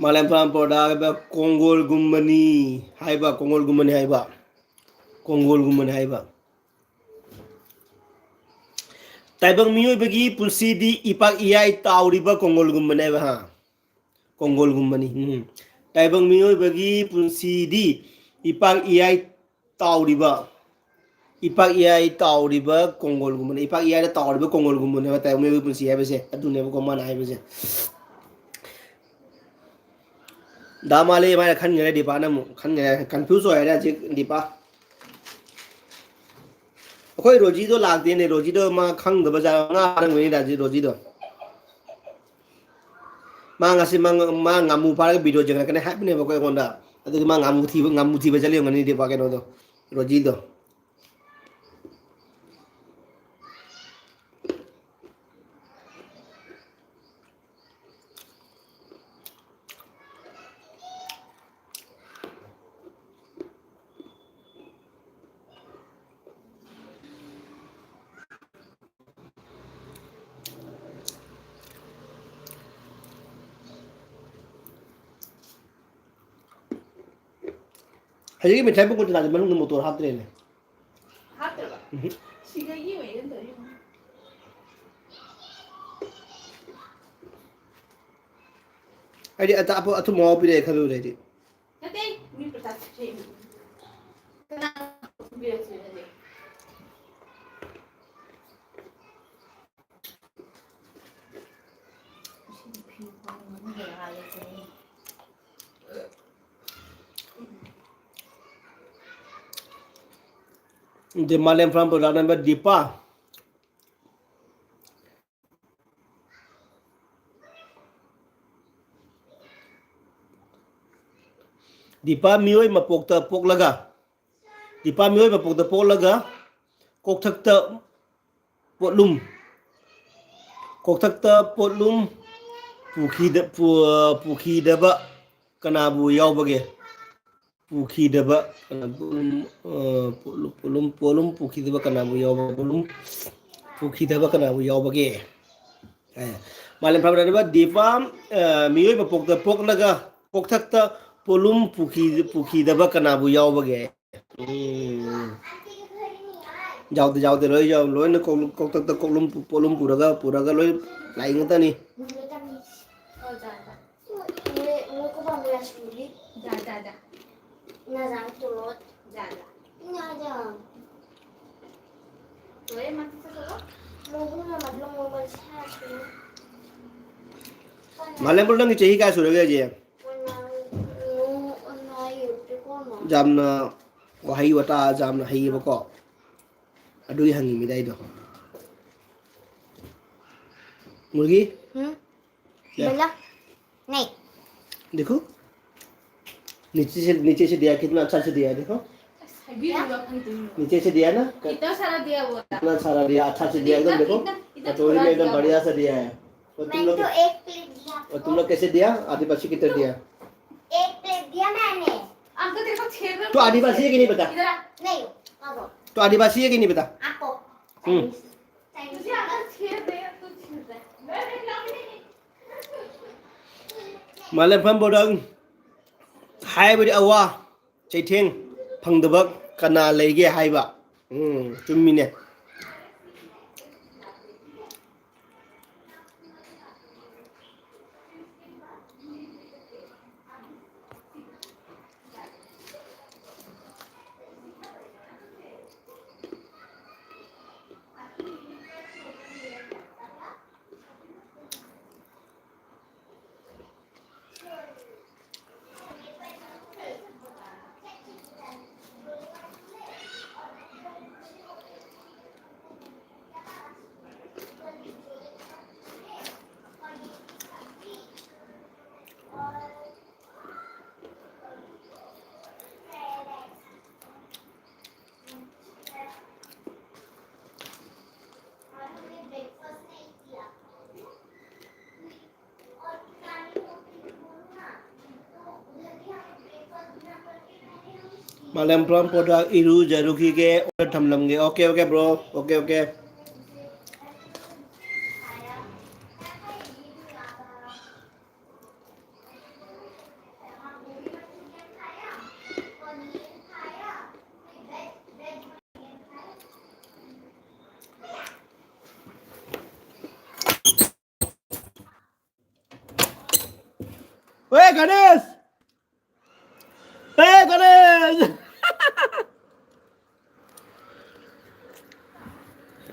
ꯃꯥꯂꯦꯝ ꯐꯥꯝ ꯄ꯭ꯔꯣꯗꯛ ꯍꯥꯏꯕ ꯀꯣꯡꯒꯣꯜꯒꯨꯝꯕꯅꯤ ꯍꯥꯏꯕ, ꯀꯣꯡꯒꯣꯜꯒꯨꯝꯕꯅꯤ ꯍꯥꯏꯕ, ꯀꯣꯡꯒꯣꯜꯒꯨꯝꯕꯅꯤ ꯍꯥꯏꯕ꯫ ꯇꯥꯏꯕꯪ ꯃꯤꯑꯣꯏꯕꯒꯤ ꯄꯨꯟꯁꯤꯗꯤ ꯏꯄꯥꯛ ꯏꯌꯥꯏ ꯇꯥꯎꯔꯤꯕ ꯀꯣꯡꯒꯣꯜꯒꯨꯝꯕꯅꯦꯕ, ꯍꯥ? ꯀꯣꯡꯒꯣꯜꯒꯨꯝꯕꯅꯤ꯫ ꯎꯝ꯫ ꯇꯥꯏꯕꯪ ꯃꯤꯑꯣꯏꯕꯒꯤ ꯄꯨꯟꯁꯤꯗꯤ ꯏꯄꯥꯛ ꯏꯌꯥꯏ ꯇꯥꯎꯔꯤꯕ, ꯏꯄꯥꯛ ꯏꯌꯥꯏ ꯇꯥꯎꯔꯤꯕ ꯀꯣꯡꯒꯣꯜꯒꯨꯝꯕꯅꯤ꯫ ꯏꯄꯥꯛ ꯏꯌꯥꯏꯗ ꯇꯥꯎꯔꯤꯕ ꯀꯣꯡꯒꯣꯜꯒꯨꯝꯕꯅꯦꯕ ꯇꯥꯏꯕꯪ ꯃꯤꯑꯣꯏꯕꯒꯤ ꯄꯨꯟꯁꯤ ꯍꯥꯏꯕꯁꯦ꯫ ꯑꯗꯨꯅꯦꯕꯀꯣ ꯃꯥꯅ ꯍꯥꯏꯕꯁꯦ꯫ ꯗꯥ ꯃꯥꯂꯦ ꯃꯥꯅ ꯈꯟꯈ꯭ꯔꯦ, ꯗꯤꯄꯥꯅ ꯑꯃꯨꯛ ꯈꯟꯈ꯭ꯔꯦ꯫ ꯀꯟꯐ꯭ꯌꯨꯁ ꯑꯣꯏꯔꯦ ꯍꯧꯖꯤꯛ ꯗꯤꯄꯥ꯫ ꯑꯩꯈꯣꯏ ꯔꯣꯖꯤꯗꯣ ꯂꯥꯛꯇꯦꯅꯦ, ꯔꯣꯖꯤꯗꯣ ꯃꯥ ꯈꯪꯗꯕ ꯖꯥꯠ, ꯉꯥ ꯐꯥꯔꯝꯒꯅꯤꯗ ꯍꯧꯖꯤꯛ ꯔꯣꯖꯤꯗꯣ꯫ ꯃꯥ ꯉꯁꯤ ꯃꯥ ꯉ-, ꯃꯥ ꯉꯥꯃꯨ ꯐꯥꯔꯒ ꯚꯤꯗꯤꯑꯣ ꯌꯦꯡꯉꯛꯀꯅꯤ ꯍꯥꯏꯕꯅꯦꯕꯀꯣ ꯑꯩꯉꯣꯟꯗ꯫ ꯑꯗꯨꯒꯤ ꯃꯥ ꯉꯥꯃꯨ ꯊꯤꯕ, ꯉꯥꯃꯨ ꯊꯤꯕ ꯆꯠꯂꯤ ꯑꯣꯏꯔꯝꯒꯅꯤ ꯗꯤꯄꯥ ꯀꯩꯅꯣꯗꯣ, ꯔꯣꯖꯤꯗꯣ꯫ ꯍꯧꯖꯤꯛꯀꯤ ꯃꯤꯊꯥꯏ ꯄꯨꯡ ꯀꯨꯟꯊ꯭ꯔꯥꯁꯦ ꯃꯅꯨꯡꯗ ꯃꯣꯇꯣꯔ ꯍꯥꯞꯇ꯭ꯔꯦꯅꯦ꯫ ꯍꯥꯞꯇ꯭ꯔꯕ? ꯎꯝꯍꯨꯝ꯫ ꯁꯤꯗꯒꯤ ꯑꯣꯏꯅ ꯑꯗꯨꯝ ꯇꯧꯔꯤ꯫ ꯑꯩꯗꯤ ꯑꯆꯥꯄꯣꯠ ꯑꯊꯨꯝ ꯑꯍꯥꯎ ꯄꯤꯔꯛꯑꯦ ꯈꯜꯂꯨꯔꯦ ꯑꯩꯗꯤ꯫ ꯅꯠꯇꯦ, ꯃꯤ ꯄ꯭ꯔꯁꯥꯗ ꯁꯦꯝꯃꯤ꯫ ꯀꯅꯥ ꯄꯤꯔꯛꯇꯣꯏꯅꯣ? ꯗꯤ ꯃꯥꯂꯦꯝ farm product number Deepa. Deepa ꯃꯤꯑꯣꯏ ꯃꯄꯣꯛꯇ ꯄꯣꯛꯂꯒ, ꯗꯤꯄꯥ ꯃꯤꯑꯣꯏ ꯃꯄꯣꯛꯇ ꯄꯣꯛꯂꯒ ꯀꯣꯛꯊꯛꯇ ꯄꯣꯠꯂꯨꯝ, ꯀꯣꯛꯊꯛꯇ ꯄꯣꯠꯂꯨꯝ ꯄꯨꯈꯤꯗ-, ꯄꯨ-, ꯄꯨꯈꯤꯗꯕ ꯀꯅꯥꯕꯨ ꯌꯥꯎꯕꯒꯦ? ꯄꯨꯈꯤꯗꯕ, ꯀꯅꯥ-, ꯄꯣꯠꯂꯨꯝ, ꯑ, ꯄꯣꯠꯂꯨꯝ, ꯄꯣꯠꯂꯨꯝ, ꯄꯣꯠꯂꯨꯝ ꯄꯨꯈꯤꯗꯕ ꯀꯅꯥꯕꯨ ꯌꯥꯎꯕ-, ꯄꯣꯠꯂꯨꯝ ꯄꯨꯈꯤꯗꯕ ꯀꯅꯥꯕꯨ ꯌꯥꯎꯕꯒꯦ? ꯑꯦ, ꯃꯥꯂꯦꯝ ꯐꯥꯕꯗ ꯗꯤꯄꯥ, ꯑ, ꯃꯤꯑꯣꯏ ꯃꯄꯣꯛꯇ ꯄꯣꯛꯂꯒ ꯀꯣꯛꯊꯛꯇ ꯄꯣꯠꯂꯨꯝ ꯄꯨꯈꯤ-, ꯄꯨꯈꯤꯗꯕ ꯀꯅꯥꯕꯨ ꯌꯥꯎꯕꯒꯦ? ꯎꯝ꯫ ꯌꯥꯎꯗꯦ, ꯌꯥꯎꯗꯦ, ꯂꯣꯏ ꯌꯥꯎ-, ꯂꯣꯏꯅ ꯀꯣꯛ-, ꯀꯣꯛꯊꯛꯇ ꯀꯣꯛꯂꯨꯝ ꯄꯨ-, ꯄꯣꯠꯂꯨꯝ ꯄꯨꯔꯒ, ꯄꯨꯔꯒ ꯂꯣꯏ ꯂꯥꯛꯏ ꯉꯥꯛꯇꯅꯤ꯫ ꯅꯨꯃꯤꯠ ꯑꯅꯤ꯫ ꯍꯣꯏ, ꯖꯥ, ꯖꯥ꯫ ꯅꯨꯃꯤꯠ, ꯅꯨꯃꯤꯠ ꯀꯣ ꯄꯥꯝꯃꯦ ꯌꯥꯁꯤꯟꯕꯗꯤ꯫ ꯖꯥ, ꯖꯥ, ꯖꯥ꯫ ꯅꯖꯥꯡ ꯇꯣꯠ꯫ ꯖꯥ, ꯖꯥ꯫ ꯅꯖꯥ꯫ ꯂꯣꯏꯔꯦ, ꯃꯊꯛꯇ ꯆꯠꯂꯣ꯫ ꯃꯣꯒꯨꯝꯅ ꯃꯗꯨ ꯃꯣꯕꯥꯏꯜ ꯁꯥꯁꯤ꯫ ꯃꯥꯂꯦꯝꯕ꯭ꯔꯣ, ꯅꯪꯒꯤ ꯆꯍꯤ ꯀꯌꯥ ꯁꯨꯔꯒꯦ ꯍꯧꯖꯤꯛ? ꯃꯣꯏ ꯃꯥ ꯌꯥꯝꯅ ꯋꯥꯍꯩ ꯋꯥꯇꯥ ꯌꯥꯝꯅ ꯍꯩꯌꯦꯕꯀꯣ꯫ ꯑꯗꯨꯒꯤ ꯍꯪꯉꯤꯃꯤꯗ ꯑꯩꯗꯣ꯫ ꯃꯨꯔꯒꯤ? हम्म। क्या? बोला। नहीं। देखो, नीचे से, नीचे से दिया, कितना अच्छा से दिया है, देखो। हैवी होगा भाई तुम लोग। नीचे से दिया ना, कितना सारा दिया हुआ है। कितना सारा दिया, अच्छा से दिया, एकदम इतना, देखो। इतना, इतना कटोरी थोड़ा में एकदम दिया बढ़िया हुआ है। से दिया है। और तुम मैं लोग, तो एक प्लेट दिया। और तुम लोग कैसे दिया? आदिवासी कितना दिया? एक प्लेट दिया मैंने। अंकल तेरे को छेद रहे तो आदिवासी है कि नहीं पता? इधर आ। नहीं, पागल। तो आदिवासी है कि नहीं पता? आपको। हम्म। तुझे अगर छेद रहे तो छेद रहे। मैं नहीं लाऊंगी। ꯃꯥꯂꯦꯝꯐꯝ ꯕꯣꯔꯗꯪ ꯍꯥꯏꯕꯗꯤ ꯑꯋꯥ ꯆꯩꯊꯦꯡ ꯐꯪꯗꯕ ꯀꯅꯥ ꯂꯩꯒꯦ ꯍꯥꯏꯕ꯫ ꯎꯝ, ꯆꯨꯝꯃꯤꯅꯦ꯫ ꯃꯥꯂꯦꯝꯐꯝ ꯄꯣꯗ ꯏꯔꯨꯖꯔꯨꯈꯤꯒꯦ, order ꯊꯝꯂꯝꯒꯦ꯫ Okay, okay, bro. Okay, okay. ओए गणेश, ए गणेश।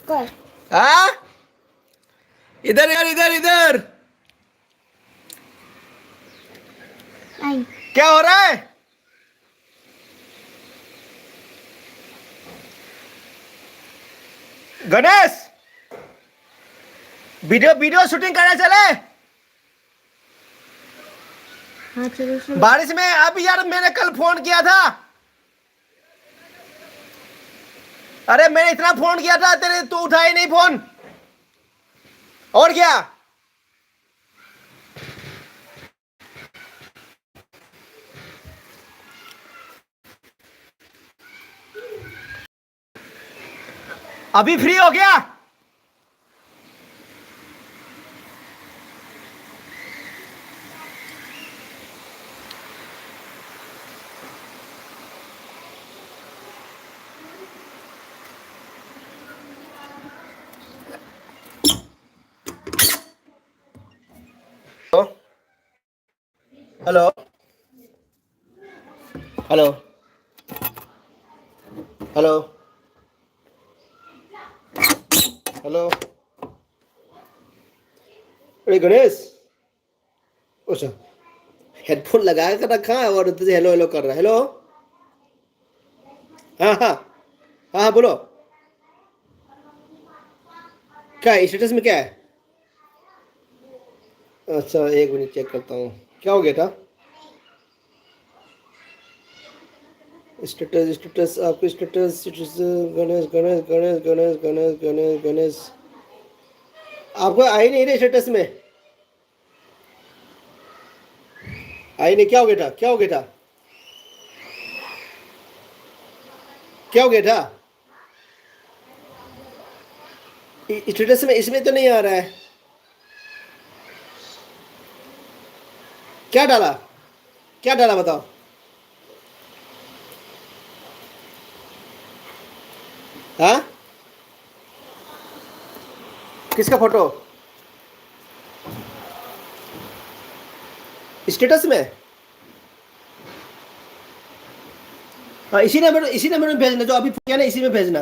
कौन? हाँ? इधर यार, इधर, इधर। आई। क्या हो रहा है? गणेश, वीडियो, वीडियो शूटिंग करने चले। हाँ, चलो, चलो। बारिश में। अभी यार, मैंने कल फोन किया था। अरे, मैंने इतना फोन किया था तेरे, तू उठाए नहीं फोन। और क्या? अभी फ्री हो गया? Hello, hello, hello, hello. अरे गणेश, अच्छा, हेडफोन लगा कर रखा है और तुझे हेलो हेलो कर रहा है। हेलो। हाँ, हाँ, हाँ, हाँ, बोलो। क्या स्टेटस में क्या है? अच्छा, एक मिनट, चेक करता हूँ, क्या हो गया था। स्टेटस, स्टेटस, आपके स्टेटस, स्टेटस। गणेश, गणेश, गणेश, गणेश, गणेश, गणेश, गणेश। आपको आई नहीं रहे स्टेटस में। आई नहीं, क्या हो गया था, क्या हो गया था? क्या हो गया था? स्टेटस में, इसमें तो नहीं आ रहा है। क्या डाला? क्या डाला, बताओ। हाँ, किसका फोटो? स्टेटस में। हाँ, इसी नंबर, इसी नंबर में भेजना, जो अभी किया ना, इसी में भेजना।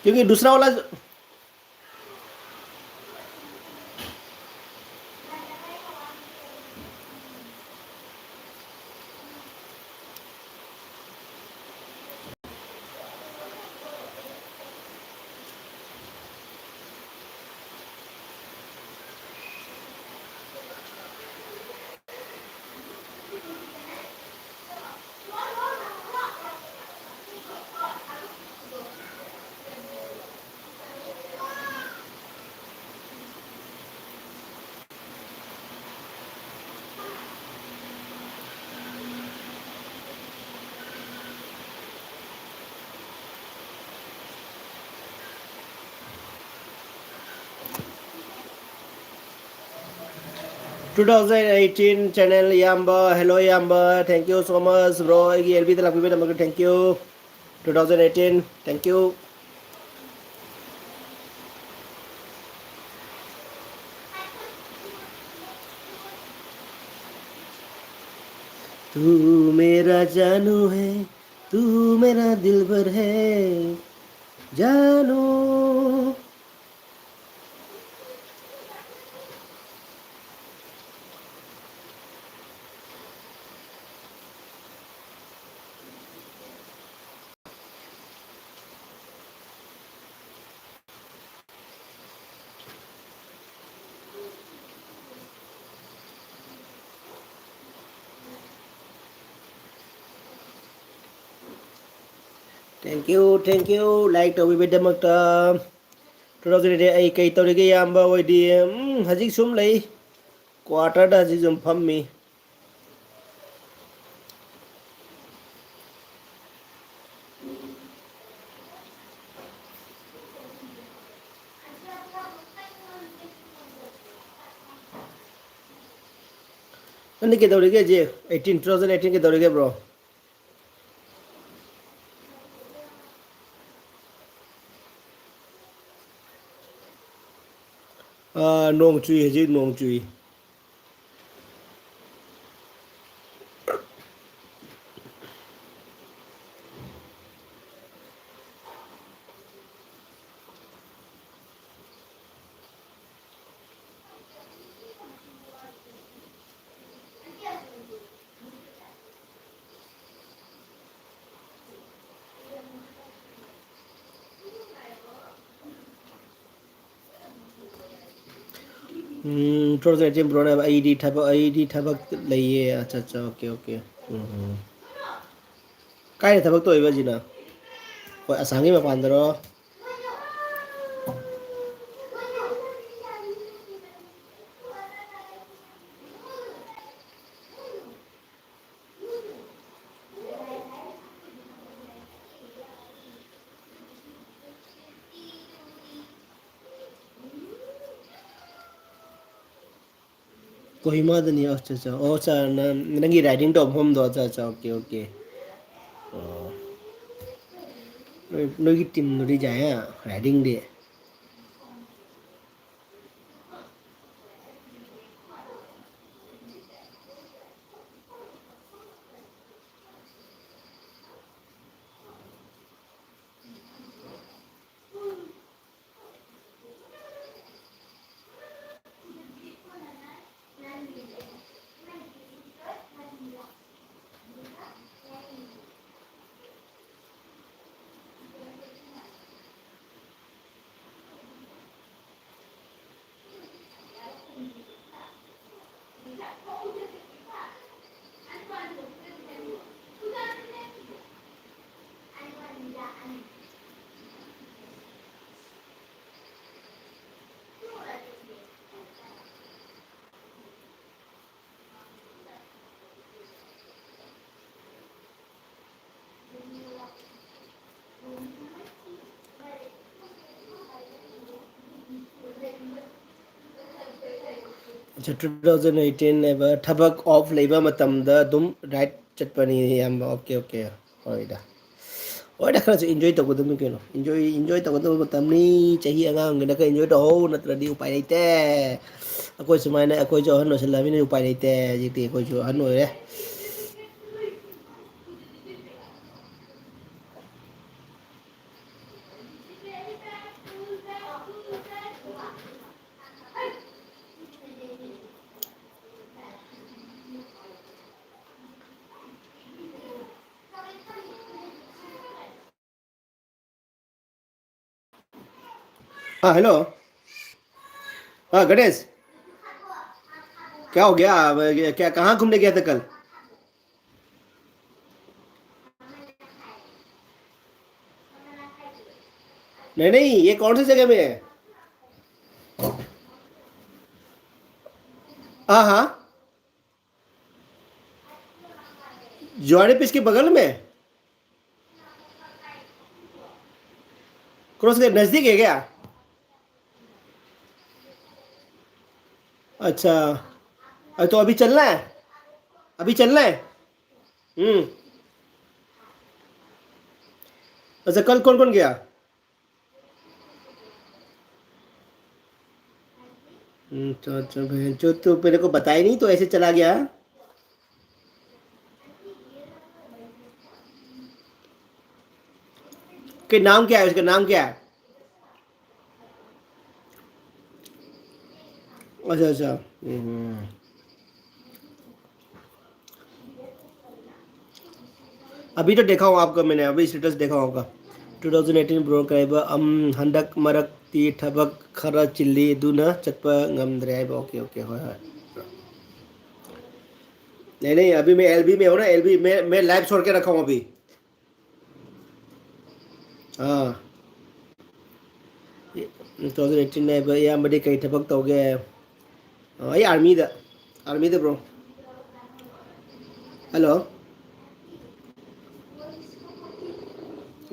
क्योंकि दूसरा वाला Two thousand eighteen channel ꯏꯌꯥꯝꯕ, hello ꯏꯌꯥꯝꯕ, thank you so much bro, ꯑꯩꯒꯤ L B the ꯂꯥꯛꯄꯤꯕꯒꯤꯗꯃꯛꯇ thank you, two thousand eighteen, thank you. तू मेरा जानू है, तू मेरा दिलबर है, जानू. Thank you, thank you, like ꯇꯧꯕꯤꯕꯒꯤꯗꯃꯛꯇ. Two thousand eighteen ꯑꯩ ꯀꯩ ꯇꯧꯔꯤꯒꯦ ꯏꯌꯥꯝꯕ ꯍꯣꯏꯗꯤ? ꯎꯝ, ꯍꯧꯖꯤꯛ ꯁꯨꯝ ꯂꯩ, quarter ꯗ ꯍꯧꯖꯤꯛ ꯁꯨꯝ ꯐꯝꯃꯤ. ꯅꯪꯗꯤ ꯀꯩꯗꯧꯔꯤꯒꯦ ꯍꯧꯖꯤꯛ? Eighteen, two thousand eighteen ꯀꯩꯗꯧꯔꯤꯒꯦ bro? ꯑꯥ, ꯅꯣꯡ ꯆꯨꯏ, ꯍꯧꯖꯤꯛ ꯅꯣꯡ ꯆꯨꯏ. ꯎꯝ, two thousand eighteen ꯕ꯭ꯔꯣꯅꯦꯕ, ꯑꯩꯗꯤ ꯊꯕꯛ, ꯑꯩꯗꯤ ꯊꯕꯛ ꯂꯩꯌꯦ꯫ ꯑꯠꯆꯥ, ꯑꯠꯆꯥ, okay, okay. ꯎꯝ, ꯎꯝ. ꯀꯥꯏꯗ ꯊꯕꯛ ꯇꯧꯔꯤꯕ ꯍꯧꯖꯤꯛꯅ? ꯍꯣꯏ, ꯑꯁꯥꯝꯒꯤ ꯃꯄꯥꯟꯗꯔꯣ? ꯀꯣꯍꯤꯃꯥꯗꯅꯤ꯫ ꯑꯠꯆꯥ, ꯑꯠꯆꯥ꯫ ꯑꯣ, ꯑꯠꯆꯥ, ꯅꯪ, ꯅꯪꯒꯤ ꯔꯥꯏꯗꯤꯡ ꯇꯧꯕ ꯃꯐꯝꯗꯣ꯫ ꯑꯠꯆꯥ, ꯑꯠꯆꯥ, ꯑꯣꯀꯦ, ꯑꯣꯀꯦ꯫ ꯑꯣ꯫ ꯅꯣꯏ, ꯅꯣꯏꯒꯤ ꯇꯤꯝꯗꯨꯗꯤ ꯌꯥꯏꯌꯦ, ꯔꯥꯏꯗꯤꯡꯗꯤ꯫ ꯑꯆꯥ, two thousand eighteen ꯍꯥꯏꯕ ꯊꯕꯛ ꯑꯣꯐ ꯂꯩꯕ ꯃꯇꯝꯗ ꯑꯗꯨꯝ ꯔꯥꯏꯗ ꯆꯠꯄꯅꯤ, ꯏꯌꯥꯝꯕ꯫ Okay, okay. ꯍꯣꯏꯗ꯫ ꯍꯣꯏꯗ, ꯈꯔꯁꯨ ꯏꯟꯖꯣꯏ ꯇꯧꯒꯗꯕꯅꯤ ꯀꯩꯅꯣ꯫ ꯏꯟꯖꯣꯏ, ꯏꯟꯖꯣꯏ ꯇꯧꯒꯗꯕ ꯃꯇꯝꯅꯤ꯫ ꯆꯍꯤ ꯑꯉꯥꯡꯒꯤꯅ ꯈꯔ ꯏꯟꯖꯣꯏ ꯇꯧꯍꯧ, ꯅꯠꯇ꯭ꯔꯗꯤ ꯎꯄꯥꯏ ꯂꯩꯇꯦ꯫ ꯑꯩꯈꯣꯏ ꯁꯨꯃꯥꯏꯅ, ꯑꯩꯈꯣꯏꯁꯨ ꯑꯍꯟ ꯑꯣꯏꯁꯤꯜꯂꯛꯑꯕꯅꯤꯅ ꯎꯄꯥꯏ ꯂꯩꯇꯦ꯫ ꯍꯧꯖꯤꯛꯇꯤ ꯑꯩꯈꯣꯏꯁꯨ ꯑꯍꯟ ꯑꯣꯏꯔꯦ꯫ हाँ, हेलो। हाँ, गणेश। क्या हो गया? अब ये क्या, कहाँ घूमने गया था कल? नहीं, नहीं, ये कौन सी जगह में है? हाँ, हाँ। जोआनी पिच के बगल में? क्रॉस के नज़दीक है क्या? अच्छा। अरे, तो अभी चलना है? अभी चलना है? हम्म। अच्छा, कल कौन कौन गया? हम्म, तो, तो, बहन चो, तो मेरे को बताया नहीं, तो ऐसे चला गया। कि नाम क्या है उसका, नाम क्या है? अच्छा, अच्छा। हम्म। अभी तो देखा हूँ आपका, मैंने अभी स्टेटस देखा होगा। Two thousand eighteen ब्रो, करीब हम हंडक मरक ती ठबक खरा चिल्ली दूना चटपा गम दरियाई बा। ओके, ओके, हाँ, हाँ। नहीं, नहीं, अभी मैं एलबी में हूँ ना, एलबी में, मैं लाइव छोड़ के रखा हूँ अभी। हाँ। Two thousand eighteen ꯅꯦꯕ, ꯏꯌꯥꯝꯕꯗꯤ ꯀꯩ ꯊꯕꯛ ꯇꯧꯒꯦ? ꯑꯣ, ꯑꯩ ꯑꯥꯔꯃꯤꯗ, ꯑꯥꯔꯃꯤꯗ, bro. Hello.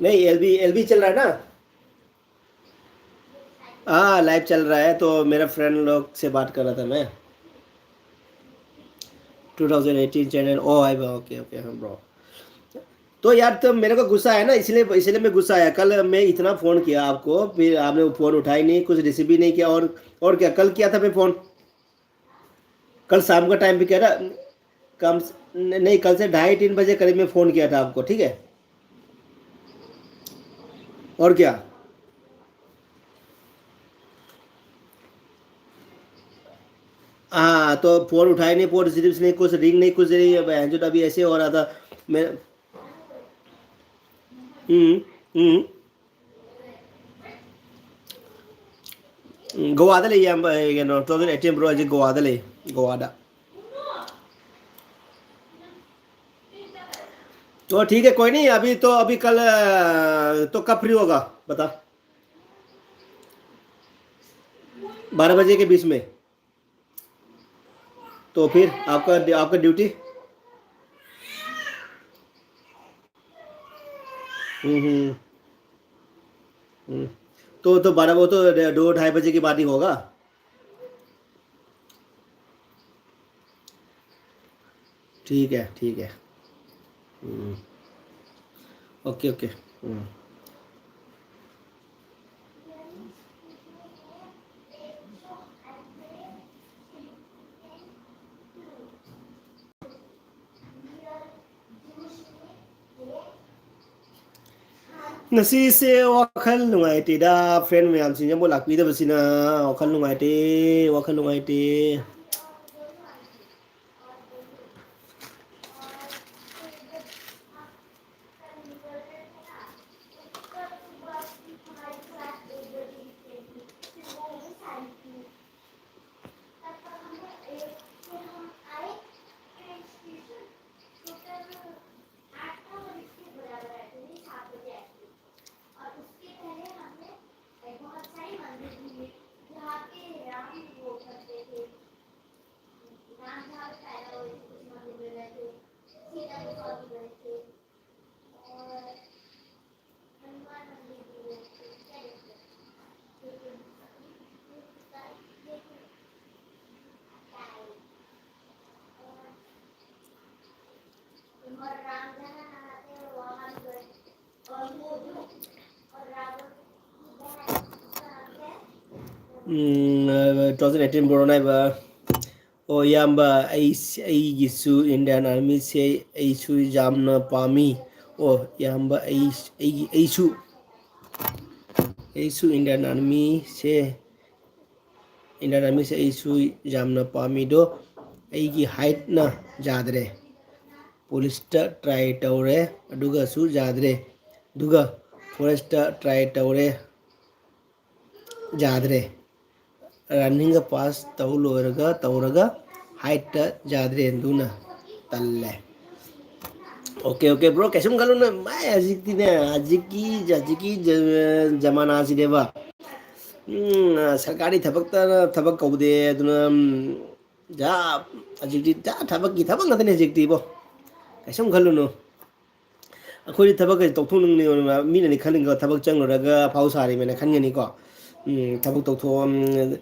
नहीं, एलबी, एलबी चल रहा है ना? हाँ, लाइव चल रहा है, तो मेरा फ्रेंड लोग से बात कर रहा था मैं। Two thousand eighteen चैनल, ओ, हाय, ओके, ओके, हाँ, ब्रो। तो यार, तो मेरे को गुस्सा आया ना, इसलिए, इसलिए मैं गुस्सा आया। कल मैं इतना फ़ोन किया आपको, फिर आपने वो फ़ोन उठाया ही नहीं, कुछ रिसीव भी नहीं किया। और, और क्या, कल किया था मैं फ़ोन, कल शाम का टाइम पे किया था, कम स-, न-, नहीं, कल से ढाई तीन बजे करीब में फ़ोन किया था आपको, ठीक है? और क्या? हाँ, तो फ़ोन उठाया नहीं, फ़ोन रिसीव नहीं, कुछ रिंग नहीं, कुछ नहीं। बहन चोद, अभी ऐसे हो रहा था। मैं, हम्म, हम्म। ꯎꯝ, ꯒꯣꯋꯥꯗ ꯂꯩ, ꯏꯌꯥꯝꯕ, ꯑꯦ, ꯀꯩꯅꯣ, two thousand eighteen ꯕ꯭ꯔꯣ, ꯑꯩꯁꯦ ꯒꯣꯋꯥꯗ ꯂꯩ, ꯒꯣꯋꯥꯗ꯫ तो ठीक है, कोई नहीं, अभी तो, अभी कल, अ, तो कब फ्री होगा, बता। बारह बजे के बीच में। तो फिर आपका, आपका ड्यूटी? हम्म, हम्म। हम्म। तो, तो बारह, वो तो दो ढाई बजे के बाद ही होगा। ठीक है, ठीक है. हम्म. Okay, okay. हम्म. ꯉꯁꯤꯁꯦ ꯋꯥꯈꯜ ꯅꯨꯡꯉꯥꯏꯇꯦꯗ, ꯐ꯭ꯔꯦꯟ ꯃꯌꯥꯝꯁꯤꯡꯁꯦ ꯑꯃꯨꯛ ꯂꯥꯛꯄꯤꯗꯕꯁꯤꯅ. ꯋꯥꯈꯜ ꯅꯨꯡꯉꯥꯏꯇꯦ, ꯋꯥꯈꯜ ꯅꯨꯡꯉꯥꯏꯇꯦ. ꯎꯝ, two thousand eighteen ꯕꯣꯔꯣ ꯅꯥꯏꯕ. ꯑꯣ, ꯏꯌꯥꯝꯕ, ꯑꯩ, ꯑꯩꯒꯤꯁꯨ Indian Armyꯁꯦ ꯑꯩꯁꯨ ꯌꯥꯝꯅ ꯄꯥꯝꯃꯤ꯫ ꯑꯣ, ꯏꯌꯥꯝꯕ, ꯑꯩ, ꯑꯩꯒꯤ, ꯑꯩꯁꯨ, ꯑꯩꯁꯨ Indian Armyꯁꯦ, Indian Armyꯁꯦ ꯑꯩꯁꯨ ꯌꯥꯝꯅ ꯄꯥꯝꯃꯤ꯫ ꯑꯗꯣ ꯑꯩꯒꯤ heightꯅ ꯌꯥꯗ꯭ꯔꯦ꯫ Policeꯇ try ꯇꯧꯔꯦ, ꯑꯗꯨꯒꯁꯨ ꯌꯥꯗ꯭ꯔꯦ꯫ ꯑꯗꯨꯒ forestꯇ try ꯇꯧꯔꯦ, ꯌꯥꯗ꯭ꯔꯦ꯫ Runningꯒ pass ꯇꯧ ꯂꯣꯏꯔꯒ, ꯇꯧꯔꯒ heightꯇ ꯌꯥꯗ꯭ꯔꯦ, ꯑꯗꯨꯅ ꯇꯜꯂꯦ꯫ ꯑꯣꯀꯦ, ꯑꯣꯀꯦ, bro, ꯀꯩꯁꯨꯝ ꯈꯜꯂꯨꯅꯨ꯫ ꯃꯥꯏ ꯍꯧꯖꯤꯛꯇꯤꯅꯦ, ꯍꯧꯖꯤꯛꯀꯤ, ꯍꯧꯖꯤꯛꯀꯤ ꯖ-, ꯖꯃꯥꯅꯥꯁꯤꯅꯦꯕ, ꯎꯝ, ꯁꯔꯀꯥꯔꯤ ꯊꯕꯛꯇꯅ ꯊꯕꯛ ꯀꯧꯗꯦ, ꯑꯗꯨꯅ, ꯎꯝ, ꯖꯥ-, ꯍꯧꯖꯤꯛꯇꯤ ꯖꯥ-, ꯊꯕꯛꯀꯤ ꯊꯕꯛ ꯉꯥꯛꯇꯅꯦ ꯍꯧꯖꯤꯛꯇꯤ, ꯏꯕꯣ꯫ ꯀꯩꯁꯨꯝ ꯈꯜꯂꯨꯅꯨ꯫ ꯑꯩꯈꯣꯏꯗꯤ ꯊꯕꯛ ꯀꯩꯁꯦ ꯇꯧꯊꯣꯛꯅꯤꯡꯅꯤ, ꯃꯤꯅꯗꯤ ꯈꯟꯅꯤꯡꯀꯣ, ꯊꯕꯛ ꯆꯪꯂꯨꯔꯒ ꯑꯐꯥꯎ ꯁꯥꯔꯤꯕꯅ ꯈꯟꯒꯅꯤꯀꯣ꯫ ꯎꯝ, ꯊꯕꯛ ꯇꯧꯊꯣꯛ-, ꯎꯝ,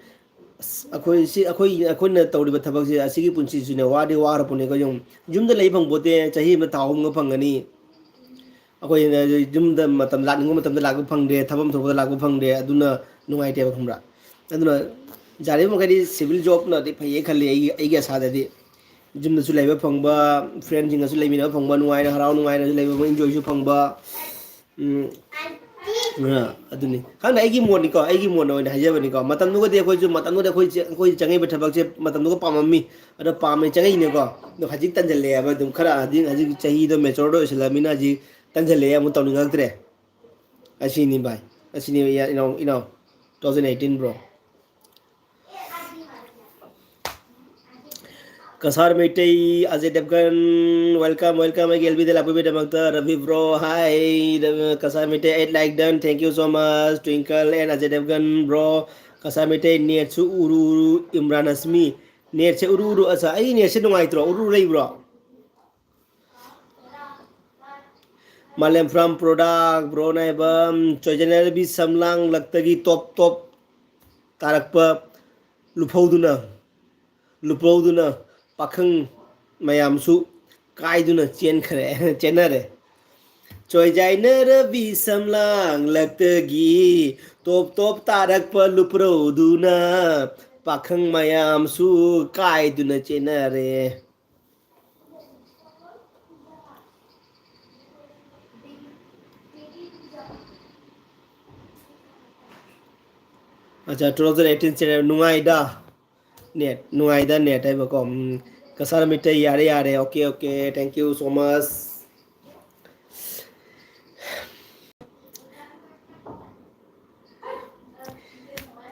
ꯑꯁ, ꯑꯩꯈꯣꯏ ꯁꯤ, ꯑꯩꯈꯣꯏ, ꯑꯩꯈꯣꯏꯅ ꯇꯧꯔꯤꯕ ꯊꯕꯛꯁꯦ, ꯑꯁꯤꯒꯤ ꯄꯨꯟꯁꯤꯁꯤꯅꯦ, ꯋꯥꯗꯤ ꯋꯥꯔꯄꯣꯠꯅꯤꯀꯣ꯫ ꯌꯨꯝ, ꯌꯨꯝꯗ ꯂꯩ ꯐꯪꯄꯣꯠꯇꯦ, ꯆꯍꯤ ꯑꯃꯗ ꯊꯥ ꯑꯍꯨꯝꯒ ꯐꯪꯒꯅꯤ꯫ ꯑꯩꯈꯣꯏꯅ ꯌꯨꯝꯗ ꯃꯇꯝ ꯂꯥꯛꯅꯤꯡꯕ ꯃꯇꯝꯗ ꯂꯥꯛꯄ ꯐꯪꯗꯦ, ꯊꯕꯛ ꯑꯃ ꯊꯣꯛꯄꯗ ꯂꯥꯛꯄ ꯐꯪꯗꯦ, ꯑꯗꯨꯅ ꯅꯨꯡꯉꯥꯏꯇꯦꯕ, ꯈꯪꯕ꯭ꯔꯥ? ꯑꯗꯨꯅ ꯌꯥꯔꯤꯕ ꯃꯈꯩꯗꯤ civil jobꯅꯗꯤ ꯐꯩꯌꯦ ꯈꯜꯂꯤ ꯑꯩꯒꯤ, ꯑꯩꯒꯤ ꯑꯁꯥꯗꯗꯤ꯫ ꯌꯨꯝꯗꯁꯨ ꯂꯩꯕ ꯐꯪꯕ, friendꯁꯤꯡꯒꯁꯨ ꯂꯩꯃꯤꯟꯅꯕ ꯐꯪꯕ, ꯅꯨꯡꯉꯥꯏꯅ, ꯍꯔꯥꯎ ꯅꯨꯡꯉꯥꯏꯅꯁꯨ ꯂꯩꯕ ꯐꯪꯕ, enjoyꯁꯨ ꯐꯪꯕ꯫ ꯎꯝ, ꯑ, ꯑꯗꯨꯅꯤ꯫ ꯈꯪꯗꯦ, ꯑꯩꯒꯤ ꯃꯣꯠꯅꯤꯀꯣ, ꯑꯩꯒꯤ ꯃꯣꯠꯅ ꯑꯣꯏꯅ ꯍꯥꯏꯖꯕꯅꯤꯀꯣ꯫ ꯃꯇꯝꯗꯨꯒꯗꯤ ꯑꯩꯈꯣꯏꯁꯨ, ꯃꯇꯝꯗꯨꯗ ꯑꯩꯈꯣꯏ ꯆꯦ-, ꯑꯩꯈꯣꯏ ꯆꯪꯉꯛꯏꯕ ꯊꯕꯛꯁꯦ ꯃꯇꯝꯗꯨꯒ ꯄꯥꯝꯃꯝꯃꯤ꯫ ꯑꯗꯣ ꯄꯥꯝꯃꯦ, ꯆꯪꯉꯛꯏꯅꯦꯀꯣ꯫ ꯑꯗꯣ ꯍꯧꯖꯤꯛ ꯇꯟꯁꯤꯜꯂꯛꯑꯦꯕ, ꯑꯗꯨꯝ ꯈꯔ ꯍꯧꯖꯤꯛ, ꯍꯧꯖꯤꯛ ꯆꯍꯤꯗꯣ matureꯗ ꯑꯣꯏꯁꯤꯜꯂꯕꯅꯤꯅ ꯍꯧꯖꯤꯛ ꯇꯟꯁꯤꯜꯂꯛꯑꯦ, ꯑꯃꯨꯛ ꯇꯧꯅꯤꯡꯉꯛꯇ꯭ꯔꯦ꯫ ꯑꯁꯤꯅꯤ ꯚꯥꯏ, ꯑꯁꯤꯅꯤ ꯏꯌꯥ-, ꯏꯅꯥꯎ, ꯏꯅꯥꯎ, two thousand eighteen bro꯫ Cachar Meitei, ꯑꯖꯦ ꯗꯦꯕꯒꯟ, welcome, welcome ꯑꯩꯒꯤ ꯑꯦꯜꯕꯤꯗ ꯂꯥꯛꯄꯤꯕꯒꯤꯗꯃꯛꯇ꯫ Ravi bro, hi꯫ Cachar Meitei, eight like done, thank you so much, Twinkle and Ajay Devgan bro꯫ Cachar Meitei, netꯁꯨ ꯎꯔꯨ ꯎꯔꯨ, Imran ꯍꯁꯃꯤ, netꯁꯦ ꯎꯔꯨ ꯎꯔꯨ꯫ ꯑꯁ, ꯑꯩ netꯁꯦ ꯅꯨꯡꯉꯥꯏꯇ꯭ꯔꯣ? ꯎꯔꯨ ꯎꯔꯨ ꯂꯩꯕ꯭ꯔꯣ? ꯃꯥꯂꯦꯝ from product, bro ꯅꯥꯏꯕꯝ, ꯆꯣꯏꯖꯅꯔꯕꯤ ꯁꯝꯂꯥꯡꯂꯛꯇꯒꯤ top top ꯇꯥꯔꯛꯄ ꯂꯨꯐꯧꯗꯨꯅ, ꯂꯨꯐꯧꯗꯨꯅ ꯄꯥꯈꯪ ꯃꯌꯥꯝꯁꯨ ꯀꯥꯏꯗꯨꯅ ꯆꯦꯟꯈ꯭ꯔꯦ, ꯆꯦꯟꯅꯔꯦ꯫ ꯆꯣꯏꯖꯥꯏꯅꯔꯕꯤ ꯁꯝꯂꯥꯡꯂꯛꯇꯒꯤ top top ꯇꯥꯔꯛꯄ ꯂꯨꯄ꯭ꯔꯧꯗꯨꯅ ꯄꯥꯈꯪ ꯃꯌꯥꯝꯁꯨ ꯀꯥꯏꯗꯨꯅ ꯆꯦꯟꯅꯔꯦ꯫ ꯑꯠꯆꯥ, two thousand eighteen ꯆꯦꯅꯦꯜ ꯅꯨꯡꯉꯥꯏꯗ꯫ Net, ꯅꯨꯡꯉꯥꯏꯗ net ꯍꯥꯏꯕꯀꯣ꯫ ꯎꯝ, ꯀꯁꯥꯔ ꯃꯩꯇꯩ, ꯌꯥꯔꯦ, ꯌꯥꯔꯦ, okay, okay, thank you so much꯫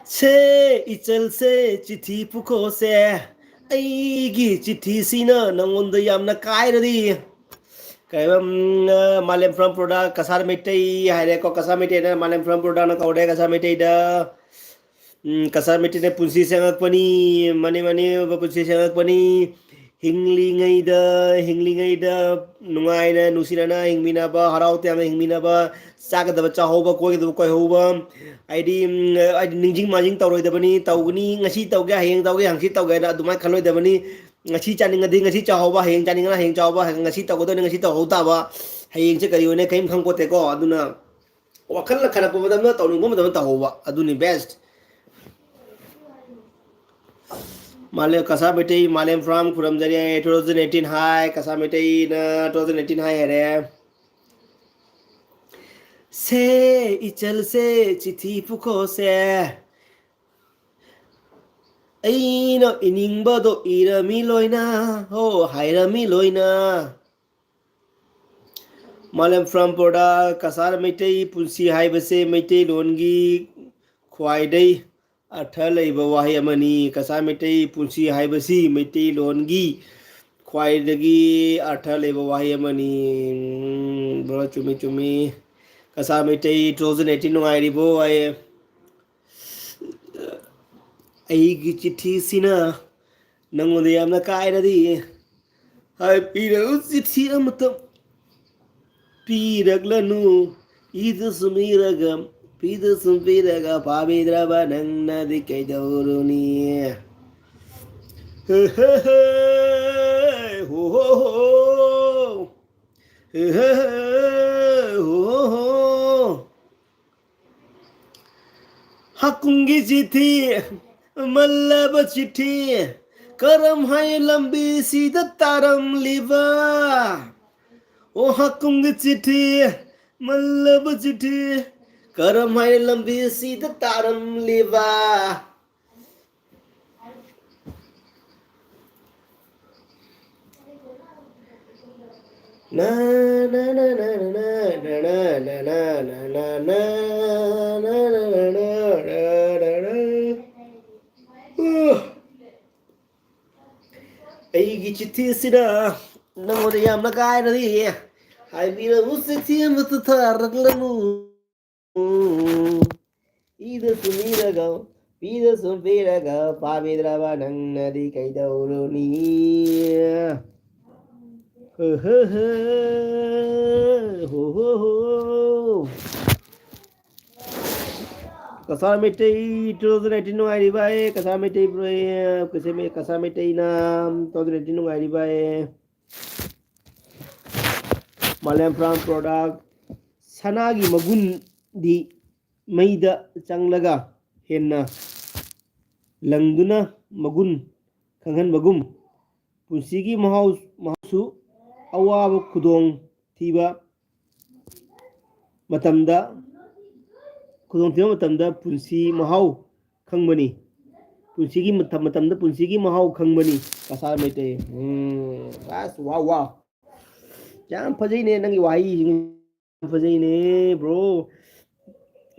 ꯁꯦ, ꯏꯆꯜꯁꯦ, ꯆꯤꯊꯤ ꯄꯨꯈꯣꯁꯦ, ꯑꯩꯒꯤ ꯆꯤꯊꯤꯁꯤꯅ ꯅꯪꯉꯣꯟꯗ ꯌꯥꯝꯅ ꯀꯥꯏꯔꯗꯤ꯫ ꯀꯩꯕ, ꯎꯝ, ꯑ, ꯃꯥꯂꯦꯝ from product, ꯀꯁꯥꯔ ꯃꯩꯇꯩ ꯍꯥꯏꯔꯦꯀꯣ, ꯀꯁꯥꯔ ꯃꯩꯇꯩꯗ ꯃꯥꯂꯦꯝ from productꯅ ꯀꯧꯔꯦ, ꯀꯁꯥꯔ ꯃꯩꯇꯩꯗ꯫ ꯎꯝ, ꯀꯁꯥꯔ ꯃꯩꯇꯩꯅ ꯄꯨꯟꯁꯤ ꯁꯦꯝꯉꯛꯄꯅꯤ, ꯃꯅꯤ, ꯃꯅꯤ, ꯄꯨꯟꯁꯤ ꯁꯦꯝꯉꯛꯄꯅꯤ꯫ ꯍꯤꯡꯂꯤꯉꯩꯗ, ꯍꯤꯡꯂꯤꯉꯩꯗ ꯅꯨꯡꯉꯥꯏꯅ, ꯅꯨꯡꯁꯤꯅꯅ ꯍꯤꯡꯃꯤꯟꯅꯕ, ꯍꯔꯥꯎ ꯇꯌꯥꯝꯅ ꯍꯤꯡꯃꯤꯟꯅꯕ, ꯆꯥꯒꯗꯕ ꯆꯥꯍꯧꯕ, ꯀꯣꯏꯒꯗꯕ ꯀꯣꯏꯍꯧꯕ, ꯍꯥꯏꯗꯤ, ꯎꯝ, ꯍꯥꯏꯗꯤ ꯅꯤꯡꯁꯤꯡ ꯃꯥꯡꯖꯤꯡ ꯇꯧꯔꯣꯏꯗꯕꯅꯤ, ꯇꯧꯒꯅꯤ, ꯉꯁꯤ ꯇꯧꯒꯦ, ꯍꯌꯦꯡ ꯇꯧꯒꯦ, ꯍꯪꯆꯤꯠ ꯇꯧꯒꯦ ꯍꯥꯏꯅ ꯑꯗꯨꯃꯥꯏꯅ ꯈꯜꯂꯣꯏꯗꯕꯅꯤ꯫ ꯉꯁꯤ ꯆꯥꯅꯤꯡꯉꯗꯤ ꯉꯁꯤ ꯆꯥꯍꯧꯕ, ꯍꯌꯦꯡ ꯆꯥꯅꯤꯡꯉꯅ ꯍꯌꯦꯡ ꯆꯥꯍꯧꯕ, ꯉꯁꯤ ꯇꯧꯒꯗꯕꯅꯤ ꯉꯁꯤ ꯇꯧꯍꯧ ꯇꯥꯕ, ꯍꯌꯦꯡꯁꯦ ꯀꯔꯤ ꯑꯣꯏꯅ ꯀꯔꯤꯝ ꯈꯪꯄꯣꯠꯇꯦꯀꯣ꯫ ꯑꯗꯨꯅ ꯋꯥꯈꯜꯅ ꯈꯜꯂꯛꯄ ꯃꯇꯝꯗ, ꯇꯧꯅꯤꯡꯕ ꯃꯇꯝꯗ ꯇꯧꯍꯧꯕ, ꯑꯗꯨꯅꯤ best꯫ ꯃꯥꯂꯦꯝ ꯀꯁꯥꯔ ꯃꯩꯇꯩ, ꯃꯥꯂꯦꯝ ꯐ꯭ꯔꯥꯝ ꯈꯨꯔꯨꯝꯖꯔꯤ꯫ Two thousand eighteen ꯍꯥꯏ, ꯀꯁꯥꯔ ꯃꯩꯇꯩꯅ two thousand eighteen ꯍꯥꯏ ꯍꯥꯏꯔꯦ꯫ ꯁꯦ ꯏꯆꯜꯁꯦ ꯆꯤꯊꯤ ꯄꯨꯈꯣꯁꯦ, ꯑꯩꯅ ꯏꯅꯤꯡꯕꯗꯣ ꯏꯔꯃꯤ ꯂꯣꯏꯅ, ꯍꯣ ꯍꯥꯏꯔꯃꯤ ꯂꯣꯏꯅ꯫ ꯃꯥꯂꯦꯝ ꯐ꯭ꯔꯥꯝ ꯄꯣꯔꯗꯥ, ꯀꯁꯥꯔ ꯃꯩꯇꯩ ꯄꯨꯟꯁꯤ ꯍꯥꯏꯕꯁꯦ ꯃꯩꯇꯩꯂꯣꯟꯒꯤ ꯈ꯭ꯋꯥꯏꯗꯩ ꯑꯔꯊ ꯂꯩꯕ ꯋꯥꯍꯩ ꯑꯃꯅꯤ꯫ ꯀꯁꯥꯔ ꯃꯩꯇꯩ ꯄꯨꯟꯁꯤ ꯍꯥꯏꯕꯁꯤ ꯃꯩꯇꯩꯂꯣꯟꯒꯤ ꯈ꯭ꯋꯥꯏꯗꯒꯤ ꯑꯔꯊ ꯂꯩꯕ ꯋꯥꯍꯩ ꯑꯃꯅꯤ꯫ ꯎꯝ, bro, ꯆꯨꯝꯃꯤ, ꯆꯨꯝꯃꯤ꯫ Cachar Meitei two thousand eighteen ꯅꯨꯡꯉꯥꯏꯔꯤꯕꯣ? ꯑꯩ, ꯑꯩꯒꯤ ꯆꯤꯊꯤꯁꯤꯅ ꯅꯪꯉꯣꯟꯗ ꯌꯥꯝꯅ ꯀꯥꯏꯔꯗꯤ, ꯍꯥꯏꯕꯤꯔꯛꯎ, ꯆꯤꯊꯤ ꯑꯃꯇ ꯄꯤꯔꯛꯂꯅꯨ꯫ ꯏꯗꯁꯨ ꯃꯤꯔꯒ, ꯄꯤꯗꯁꯨ ꯄꯤꯔꯒ, ꯄꯥꯕꯤꯗ꯭ꯔꯕ ꯅꯪꯅꯗꯤ ꯀꯩꯗꯧꯔꯨꯅꯤ? ꯍꯦ, ꯍꯦ, ꯍꯦ, ꯍꯣ, ꯍꯣ, ꯍꯣ꯫ ꯍꯦ, ꯍꯦ, ꯍꯦ, ꯍꯣ, ꯍꯣ, ꯍꯣ꯫ ꯍꯥꯀꯨꯝꯒꯤ ꯆꯤꯊꯤ, ꯃꯜꯂꯕ ꯆꯤꯊꯤ, ꯀꯔꯝ ꯍꯥꯏ ꯂꯝꯕꯤꯁꯤꯗ ꯇꯥꯔꯝꯂꯤꯕ? ꯑꯣ ꯍꯥꯀꯨꯝꯒꯤ ꯆꯤꯊꯤ, ꯃꯜꯂꯕ ꯆꯤꯊꯤ, ꯀꯔꯝ ꯍꯥꯏ ꯂꯝꯕꯤꯁꯤꯗ ꯇꯥꯔꯝꯂꯤꯕ? ꯑꯩꯒꯤ ꯆꯤꯊꯤꯁꯤꯅ ꯅꯪꯉꯣꯟꯗ ꯌꯥꯝꯅ ꯀꯥꯏꯔꯗꯤ, ꯍꯥꯏꯕꯤꯔꯛꯎ, ꯆꯤꯊꯤ ꯑꯃꯇ ꯊꯥꯔꯛꯂꯅꯨ꯫ ꯏꯗꯁꯨ ꯃꯤꯔꯒ, ꯄꯤꯗꯁꯨ ꯄꯤꯔꯒ ꯄꯥꯕꯤꯗ꯭ꯔꯕ ꯅꯪꯅꯗꯤ ꯀꯩꯗꯧꯔꯨꯅꯤ? ꯍꯣ ꯍꯣ ꯍꯣ, ꯍꯣ ꯍꯣ ꯍꯣ꯫ Cachar Meitei two thousand eighteen ꯅꯨꯡꯉꯥꯏꯔꯤꯕ ꯑꯦ? Cachar Meitei, Cachar ꯃꯩꯇꯩꯅ two thousand eighteen ꯅꯨꯡꯉꯥꯏꯔꯤꯕ ꯑꯦ? ꯃꯥꯂꯦꯝ ꯐꯥꯔꯝ ꯄ꯭ꯔꯣꯗꯛ, ꯁꯅꯥꯒꯤ ꯃꯒꯨꯟꯗꯤ ꯃꯩꯗ ꯆꯪꯂꯒ ꯍꯦꯟꯅ ꯂꯪꯗꯨꯅ ꯃꯒꯨꯟ ꯈꯪꯍꯟꯕꯒꯨꯝ, ꯄꯨꯟꯁꯤꯒꯤ ꯃꯍꯥꯎ, ꯃꯍꯥꯎꯁꯨ ꯑꯋꯥꯕ ꯈꯨꯗꯣꯡ ꯊꯤꯕ ꯃꯇꯝꯗ, ꯈꯨꯗꯣꯡꯊꯤꯕ ꯃꯇꯝꯗ ꯄꯨꯟꯁꯤ ꯃꯍꯥꯎ ꯈꯪꯕꯅꯤ꯫ ꯄꯨꯟꯁꯤꯒꯤ ꯃꯇꯝ, ꯃꯇꯝꯗ ꯄꯨꯟꯁꯤꯒꯤ ꯃꯍꯥꯎ ꯈꯪꯕꯅꯤ꯫ ꯀꯁꯥꯔ ꯃꯩꯇꯩ꯫ ꯎꯝ, ꯑꯁ, ꯋꯥ, ꯋꯥ꯫ ꯌꯥꯝ ꯐꯖꯩꯅꯦ ꯅꯪꯒꯤ ꯋꯥꯍꯩꯁꯤꯡ꯫ ꯌꯥꯝ ꯐꯖꯩꯅꯦ, bro꯫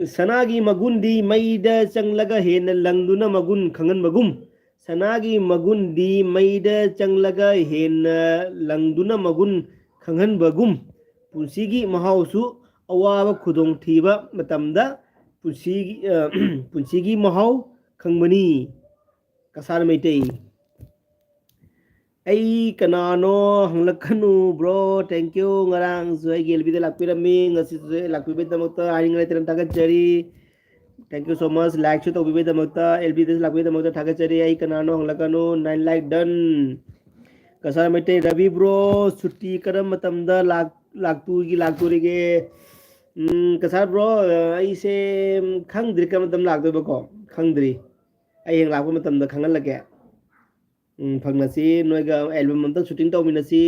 ꯁꯅꯥꯒꯤ ꯃꯒꯨꯟꯗꯤ ꯃꯩꯗ ꯆꯪꯂꯒ ꯍꯦꯟꯅ ꯂꯪꯗꯨꯅ ꯃꯒꯨꯟ ꯈꯪꯍꯟꯕꯒꯨꯝ, ꯁꯅꯥꯒꯤ ꯃꯒꯨꯟꯗꯤ ꯃꯩꯗ ꯆꯪꯂꯒ ꯍꯦꯟꯅ ꯂꯪꯗꯨꯅ ꯃꯒꯨꯟ ꯈꯪꯍꯟꯕꯒꯨꯝ, ꯄꯨꯟꯁꯤꯒꯤ ꯃꯍꯥꯎꯁꯨ ꯑꯋꯥꯕ ꯈꯨꯗꯣꯡꯊꯤꯕ ꯃꯇꯝꯗ ꯄꯨꯟꯁꯤꯒꯤ, ꯑ, ꯄꯨꯟꯁꯤꯒꯤ ꯃꯍꯥꯎ ꯈꯪꯕꯅꯤ꯫ ꯀꯁꯥꯔ ꯃꯩꯇꯩ꯫ ꯑꯩ ꯀꯅꯥꯅꯣ ꯍꯪꯂꯛꯀꯅꯨ, bro꯫ Thank you꯫ ꯉꯔꯥꯡꯁꯨ ꯑꯩꯒꯤ L B ꯗ ꯂꯥꯛꯄꯤꯔꯝꯃꯤ, ꯉꯁꯤꯁꯨ ꯑꯩ ꯂꯥꯛꯄꯤꯕꯒꯤꯗꯃꯛꯇ ꯍꯥꯏꯅꯤꯡꯉꯥꯏ ꯂꯩꯇꯅ ꯊꯥꯒꯠꯆꯔꯤ꯫ Thank you so much꯫ Like ꯁꯨ ꯇꯧꯕꯤꯕꯒꯤꯗꯃꯛꯇ, L B ꯗꯁꯨ ꯂꯥꯛꯄꯤꯕꯒꯤꯗꯃꯛꯇ ꯊꯥꯒꯠꯆꯔꯤ꯫ ꯑꯩ ꯀꯅꯥꯅꯣ ꯍꯪꯂꯛꯀꯅꯨ꯫ Nine like done꯫ Cachar Meitei. Ravi bro, ꯁꯨꯇꯤ ꯀꯔꯝꯕ ꯃꯇꯝꯗ ꯂꯥꯛ-, ꯂꯥꯛꯇꯨꯒꯤ, ꯂꯥꯛꯇꯣꯔꯤꯒꯦ? ꯎꯝ, ꯀꯁꯥꯔ bro, ꯑꯩꯁꯦ, ꯎꯝ, ꯈꯪꯗ꯭ꯔꯤ ꯀꯔꯝꯕ ꯃꯇꯝꯗ ꯂꯥꯛꯇꯣꯏꯕꯀꯣ, ꯈꯪꯗ꯭ꯔꯤ꯫ ꯑꯩ ꯍꯌꯦꯡ ꯂꯥꯛꯄ ꯃꯇꯝꯗ ꯈꯪꯍꯜꯂꯛꯀꯦ꯫ ꯎꯝ, ꯐꯪꯅꯁꯤ꯫ ꯅꯣꯏꯒ album ꯑꯝꯇ shooting ꯇꯧꯃꯤꯟꯅꯁꯤ꯫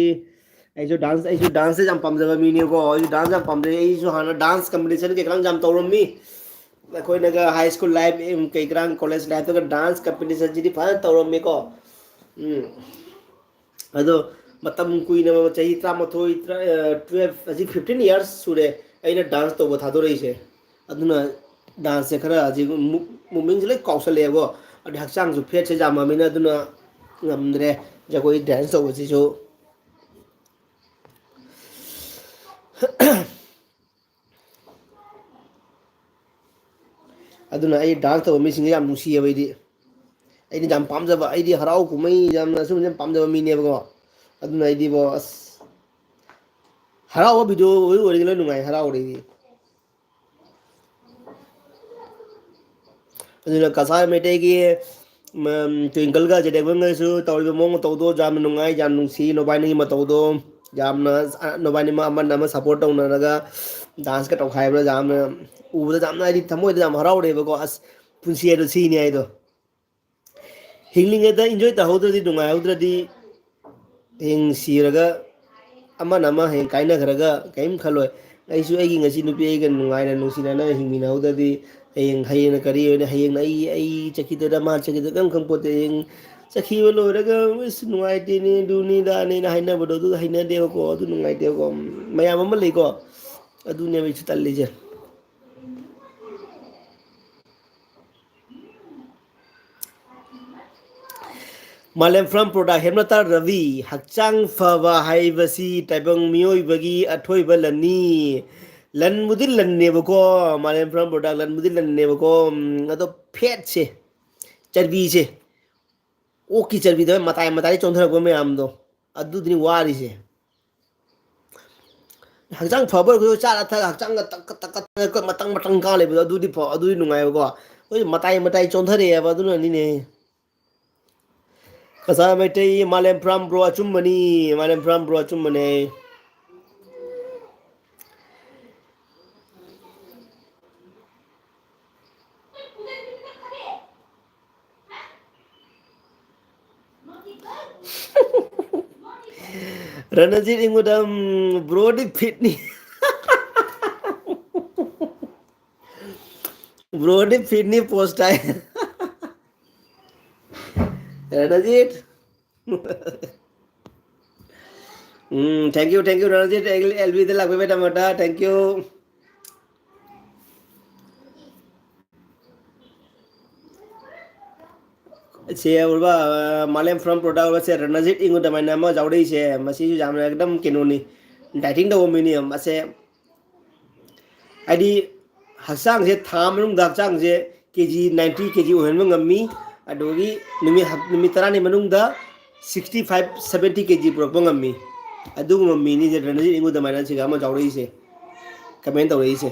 ꯑꯩꯁꯨ dance, ꯑꯩꯁꯨ dance ꯁꯦ ꯌꯥꯝ ꯄꯥꯝꯖꯕ ꯃꯤꯅꯦꯀꯣ꯫ ꯑꯩꯁꯨ dance ꯌꯥꯝ ꯄꯥꯝꯖꯩ꯫ ꯑꯩꯁꯨ ꯍꯥꯟꯅ dance competition ꯀꯩꯀꯥ ꯌꯥꯝ ꯇꯧꯔꯝꯃꯤ꯫ ꯑꯩꯈꯣꯏꯅꯒ high school life, ꯎꯝ, ꯀꯩ ꯀꯔꯥꯡ college life ꯇꯒ dance competition ꯁꯤꯗꯤ ꯐꯖꯅ ꯇꯧꯔꯝꯃꯤꯀꯣ꯫ ꯎꯝ꯫ ꯑꯗꯣ ꯃꯇꯝ ꯀꯨꯏꯅ, ꯆꯍꯤ ꯇꯔꯥꯃꯥꯊꯣꯏ, ꯇꯔꯥ-, ꯑ, twelve, ꯍꯧꯖꯤꯛ fifteen years ꯁꯨꯔꯦ ꯑꯩꯅ dance ꯇꯧꯕ ꯊꯥꯗꯣꯔꯛꯏꯁꯦ꯫ ꯑꯗꯨꯅ dance ꯁꯦ ꯈꯔ ꯍꯧꯖꯤꯛ ꯃꯨ-, movement ꯁꯦ ꯂꯣꯏ ꯀꯥꯎꯁꯜꯂꯛꯑꯦꯕꯣ꯫ ꯑꯗꯩ ꯍꯛꯆꯥꯡꯁꯨ fat ꯁꯦ ꯌꯥꯝꯃꯕꯅꯤꯅ ꯑꯗꯨꯅ ꯉꯝꯗ꯭ꯔꯦ ꯖꯒꯣꯏ dance ꯇꯧꯕꯁꯤꯁꯨ꯫ ꯑꯗꯨꯅ ꯑꯩ dance ꯇꯧꯕ ꯃꯤꯁꯤꯡꯁꯦ ꯌꯥꯝ ꯅꯨꯡꯁꯤꯌꯦꯕ ꯑꯩꯗꯤ꯫ ꯑꯩꯅ ꯌꯥꯝ ꯄꯥꯝꯖꯕ, ꯑꯩꯗꯤ ꯍꯔꯥꯎ ꯀꯨꯝꯍꯩ ꯌꯥꯝꯅ ꯁꯨꯝꯕꯁꯦ ꯌꯥꯝ ꯄꯥꯝꯖꯕ ꯃꯤꯅꯦꯕꯀꯣ꯫ ꯑꯗꯨꯅ ꯑꯩꯗꯤꯕꯣ ꯑꯁ, ꯍꯔꯥꯎꯕ video ꯑꯣꯏ ꯑꯣꯏꯔꯗꯤ ꯂꯣꯏ ꯅꯨꯡꯉꯥꯏ, ꯍꯔꯥꯎꯔꯗꯤ꯫ ꯑꯗꯨꯅ ꯀꯁꯥꯔ ꯃꯩꯇꯩꯒꯤ, ꯎꯝ, ꯇ꯭ꯋꯤꯡꯀꯜꯒ ꯖꯦꯗꯦꯕꯟꯒꯁꯨ ꯇꯧꯔꯤꯕ ꯃꯑꯣꯡ ꯃꯇꯧꯗꯣ ꯌꯥꯝꯅ ꯅꯨꯡꯉꯥꯏ, ꯌꯥꯝ ꯅꯨꯡꯁꯤ꯫ ꯅꯣꯕꯥꯏꯅꯤꯒꯤ ꯃꯇꯧꯗꯣ ꯌꯥꯝꯅ, ꯑ, ꯅꯣꯕꯥꯏꯅꯤ ꯑꯃ ꯑꯃꯅ ꯑꯃ support ꯇꯧꯅꯔꯒ dance ꯀ ꯇꯧꯈꯥꯏꯕꯗ ꯌꯥꯝꯅ ꯎꯕꯗ ꯌꯥꯝꯅ ꯍꯥꯏꯗꯤ ꯊꯃꯣꯏꯗ ꯌꯥꯝ ꯍꯔꯥꯎꯔꯦꯕꯀꯣ꯫ ꯑꯁ, ꯄꯨꯟꯁꯤ ꯍꯥꯏꯗꯣ ꯁꯤꯅꯤ ꯍꯥꯏꯗꯣ꯫ ꯍꯤꯡꯂꯤꯉꯩꯗ enjoy ꯇꯧꯍꯧꯗ꯭ꯔꯗꯤ, ꯅꯨꯡꯉꯥꯏꯍꯧꯗ꯭ꯔꯗꯤ, ꯍꯌꯦꯡ ꯁꯤꯔꯒ ꯑꯃꯅ ꯑꯃ ꯍꯌꯦꯡ ꯀꯥꯏꯅꯈ꯭ꯔꯒ ꯀꯔꯤꯝ ꯈꯜꯂꯣꯏ꯫ ꯑꯩꯁꯨ ꯑꯩꯒꯤ ꯉꯁꯤ ꯅꯨꯄꯤ ꯑꯩꯒ ꯅꯨꯡꯉꯥꯏꯅ ꯅꯨꯡꯁꯤꯅꯅ ꯍꯤꯡꯃꯤꯟꯅꯍꯧꯗ꯭ꯔꯗꯤ, ꯍꯌꯦꯡ, ꯍꯌꯦꯡꯅ ꯀꯔꯤ ꯑꯣꯏꯅ, ꯍꯌꯦꯡꯅ ꯑꯩ, ꯑꯩ ꯆꯠꯈꯤꯗꯣꯏꯔꯥ ꯃꯥ ꯆꯠꯈꯤꯗꯣꯏꯔꯥ ꯀꯔꯤꯝ ꯈꯪꯄꯣꯠꯇꯦ꯫ ꯍꯌꯦꯡ ꯆꯠꯈꯤꯕ ꯂꯣꯏꯔꯒ "ꯑꯁ, ꯅꯨꯡꯉꯥꯏꯇꯦꯅꯦ, ꯑꯗꯨꯅꯤ ꯑꯗꯥꯅꯦꯅ" ꯍꯥꯏꯅꯕꯗꯣ ꯑꯗꯨ ꯍꯩꯅꯗꯦꯕꯀꯣ, ꯑꯗꯨ ꯅꯨꯡꯉꯥꯏꯇꯦꯕꯀꯣ꯫ ꯃꯌꯥꯝ ꯑꯃ ꯂꯩꯀꯣ, ꯑꯗꯨꯅꯦꯕ ꯑꯩꯁꯨ ꯇꯜꯂꯤꯁꯦ꯫ ꯃꯥꯂꯦꯝ from product, ꯍꯦꯝꯂꯇꯥ ꯔꯕꯤ, ꯍꯛꯆꯥꯡ ꯐꯕ ꯍꯥꯏꯕꯁꯤ ꯇꯥꯏꯕꯪ ꯃꯤꯑꯣꯏꯕꯒꯤ ꯑꯊꯣꯏꯕ ꯂꯟꯅꯤ꯫ ꯂꯟꯕꯨꯗꯤ ꯂꯟꯅꯦꯕꯀꯣ, ꯃꯥꯂꯦꯝ from product, ꯂꯟꯕꯨꯗꯤ ꯂꯟꯅꯦꯕꯀꯣ꯫ ꯎꯝ, ꯑꯗꯣ ꯐꯦꯠꯁꯦ, ꯆꯔꯕꯤꯁꯦ, ꯑꯣꯛꯀꯤ ꯆꯔꯕꯤꯗ ꯃꯇꯥꯏ ꯃꯇꯥꯏꯗ ꯆꯣꯟꯊꯔꯛꯄ ꯃꯌꯥꯝꯗꯣ, ꯑꯗꯨꯗꯨꯅꯤ ꯋꯥꯔꯤꯁꯦ꯫ ꯍꯛꯆꯥꯡ ꯐꯕ ꯑꯣꯏꯔꯒꯁꯨ ꯆꯥꯔ ꯊꯛꯑꯒ ꯍꯛꯆꯥꯡꯒ ꯇꯛ ꯇꯛ ꯇꯛ ꯇꯛ ꯃꯇꯪ ꯃꯇꯪ ꯀꯥ ꯂꯩꯕꯗꯣ, ꯑꯗꯨꯗꯤ ꯐ-, ꯑꯗꯨꯗꯤ ꯅꯨꯡꯉꯥꯏꯕꯀꯣ꯫ ꯑꯩꯈꯣꯏ ꯃꯇꯥꯏ ꯃꯇꯥꯏ ꯆꯣꯟꯊꯔꯛꯑꯦꯕ, ꯑꯗꯨꯅꯅꯤꯅꯦ꯫ ꯀꯁꯥꯔ ꯃꯩꯇꯩ, ꯃꯥꯂꯦꯝ from bro ꯑꯆꯨꯝꯕꯅꯤ, ꯃꯥꯂꯦꯝ from bro ꯑꯆꯨꯝꯕꯅꯦ꯫ ꯔꯅꯖꯤꯠ ꯑꯩꯉꯣꯟꯗ, ꯎꯝ, broꯗꯤ fitꯅꯤ꯫ Broꯗꯤ fitꯅꯤ, post ꯇꯥꯏ꯫ Ranjit. Um, thank you, thank you, Ranjit, L ꯕꯤꯗ ꯂꯥꯛꯄꯤꯕꯒꯤꯗꯃꯛꯇ thank you꯫ ꯁꯦ ꯑꯣꯏꯕ, ꯑ, ꯃꯥꯂꯦꯝ from product ꯑꯣꯏꯕ ꯁꯦ ꯔꯅꯖꯤꯠ ꯑꯩꯉꯣꯟꯗ ꯑꯗꯨꯃꯥꯏꯅ ꯑꯃ ꯌꯥꯎꯔꯛꯏꯁꯦ, ꯃꯁꯤꯁꯨ ꯌꯥꯝꯅ ꯑꯦꯛꯗꯝ ꯀꯩꯅꯣꯅꯤ, dieting ꯇꯧꯕ ꯃꯤꯅꯤ꯫ ꯃꯁꯦ ꯍꯥꯏꯗꯤ ꯍꯛꯆꯥꯡꯁꯦ ꯊꯥ ꯃꯅꯨꯡꯗ ꯍꯛꯆꯥꯡꯁꯦ ꯀꯦ ꯖꯤ ꯅꯥꯏꯟꯇꯤ ꯀꯦ ꯖꯤ ꯑꯣꯏꯍꯟꯕ ꯉꯝꯃꯤ꯫ ꯑꯗꯨꯗꯒꯤ ꯅꯨꯃꯤꯠ ꯍꯞ-, ꯅꯨꯃꯤꯠ ꯇꯔꯥꯅꯤ ꯃꯅꯨꯡꯗ ꯁꯤꯛꯁꯇꯤ ꯐꯥꯏꯚ, ꯁꯚꯦꯟꯇꯤ ꯀꯦ ꯖꯤ ꯄꯨꯔꯛꯄ ꯉꯝꯃꯤ꯫ ꯑꯗꯨꯒꯨꯝꯕ ꯃꯤꯅꯤꯁꯦ ꯔꯅꯖꯤꯠ ꯏꯪꯒꯨꯗꯝ ꯍꯥꯏꯅ ꯁꯤꯒ ꯑꯃ ꯌꯥꯎꯔꯛꯏꯁꯦ, ꯀꯃꯦꯟ ꯇꯧꯔꯛꯏꯁꯦ꯫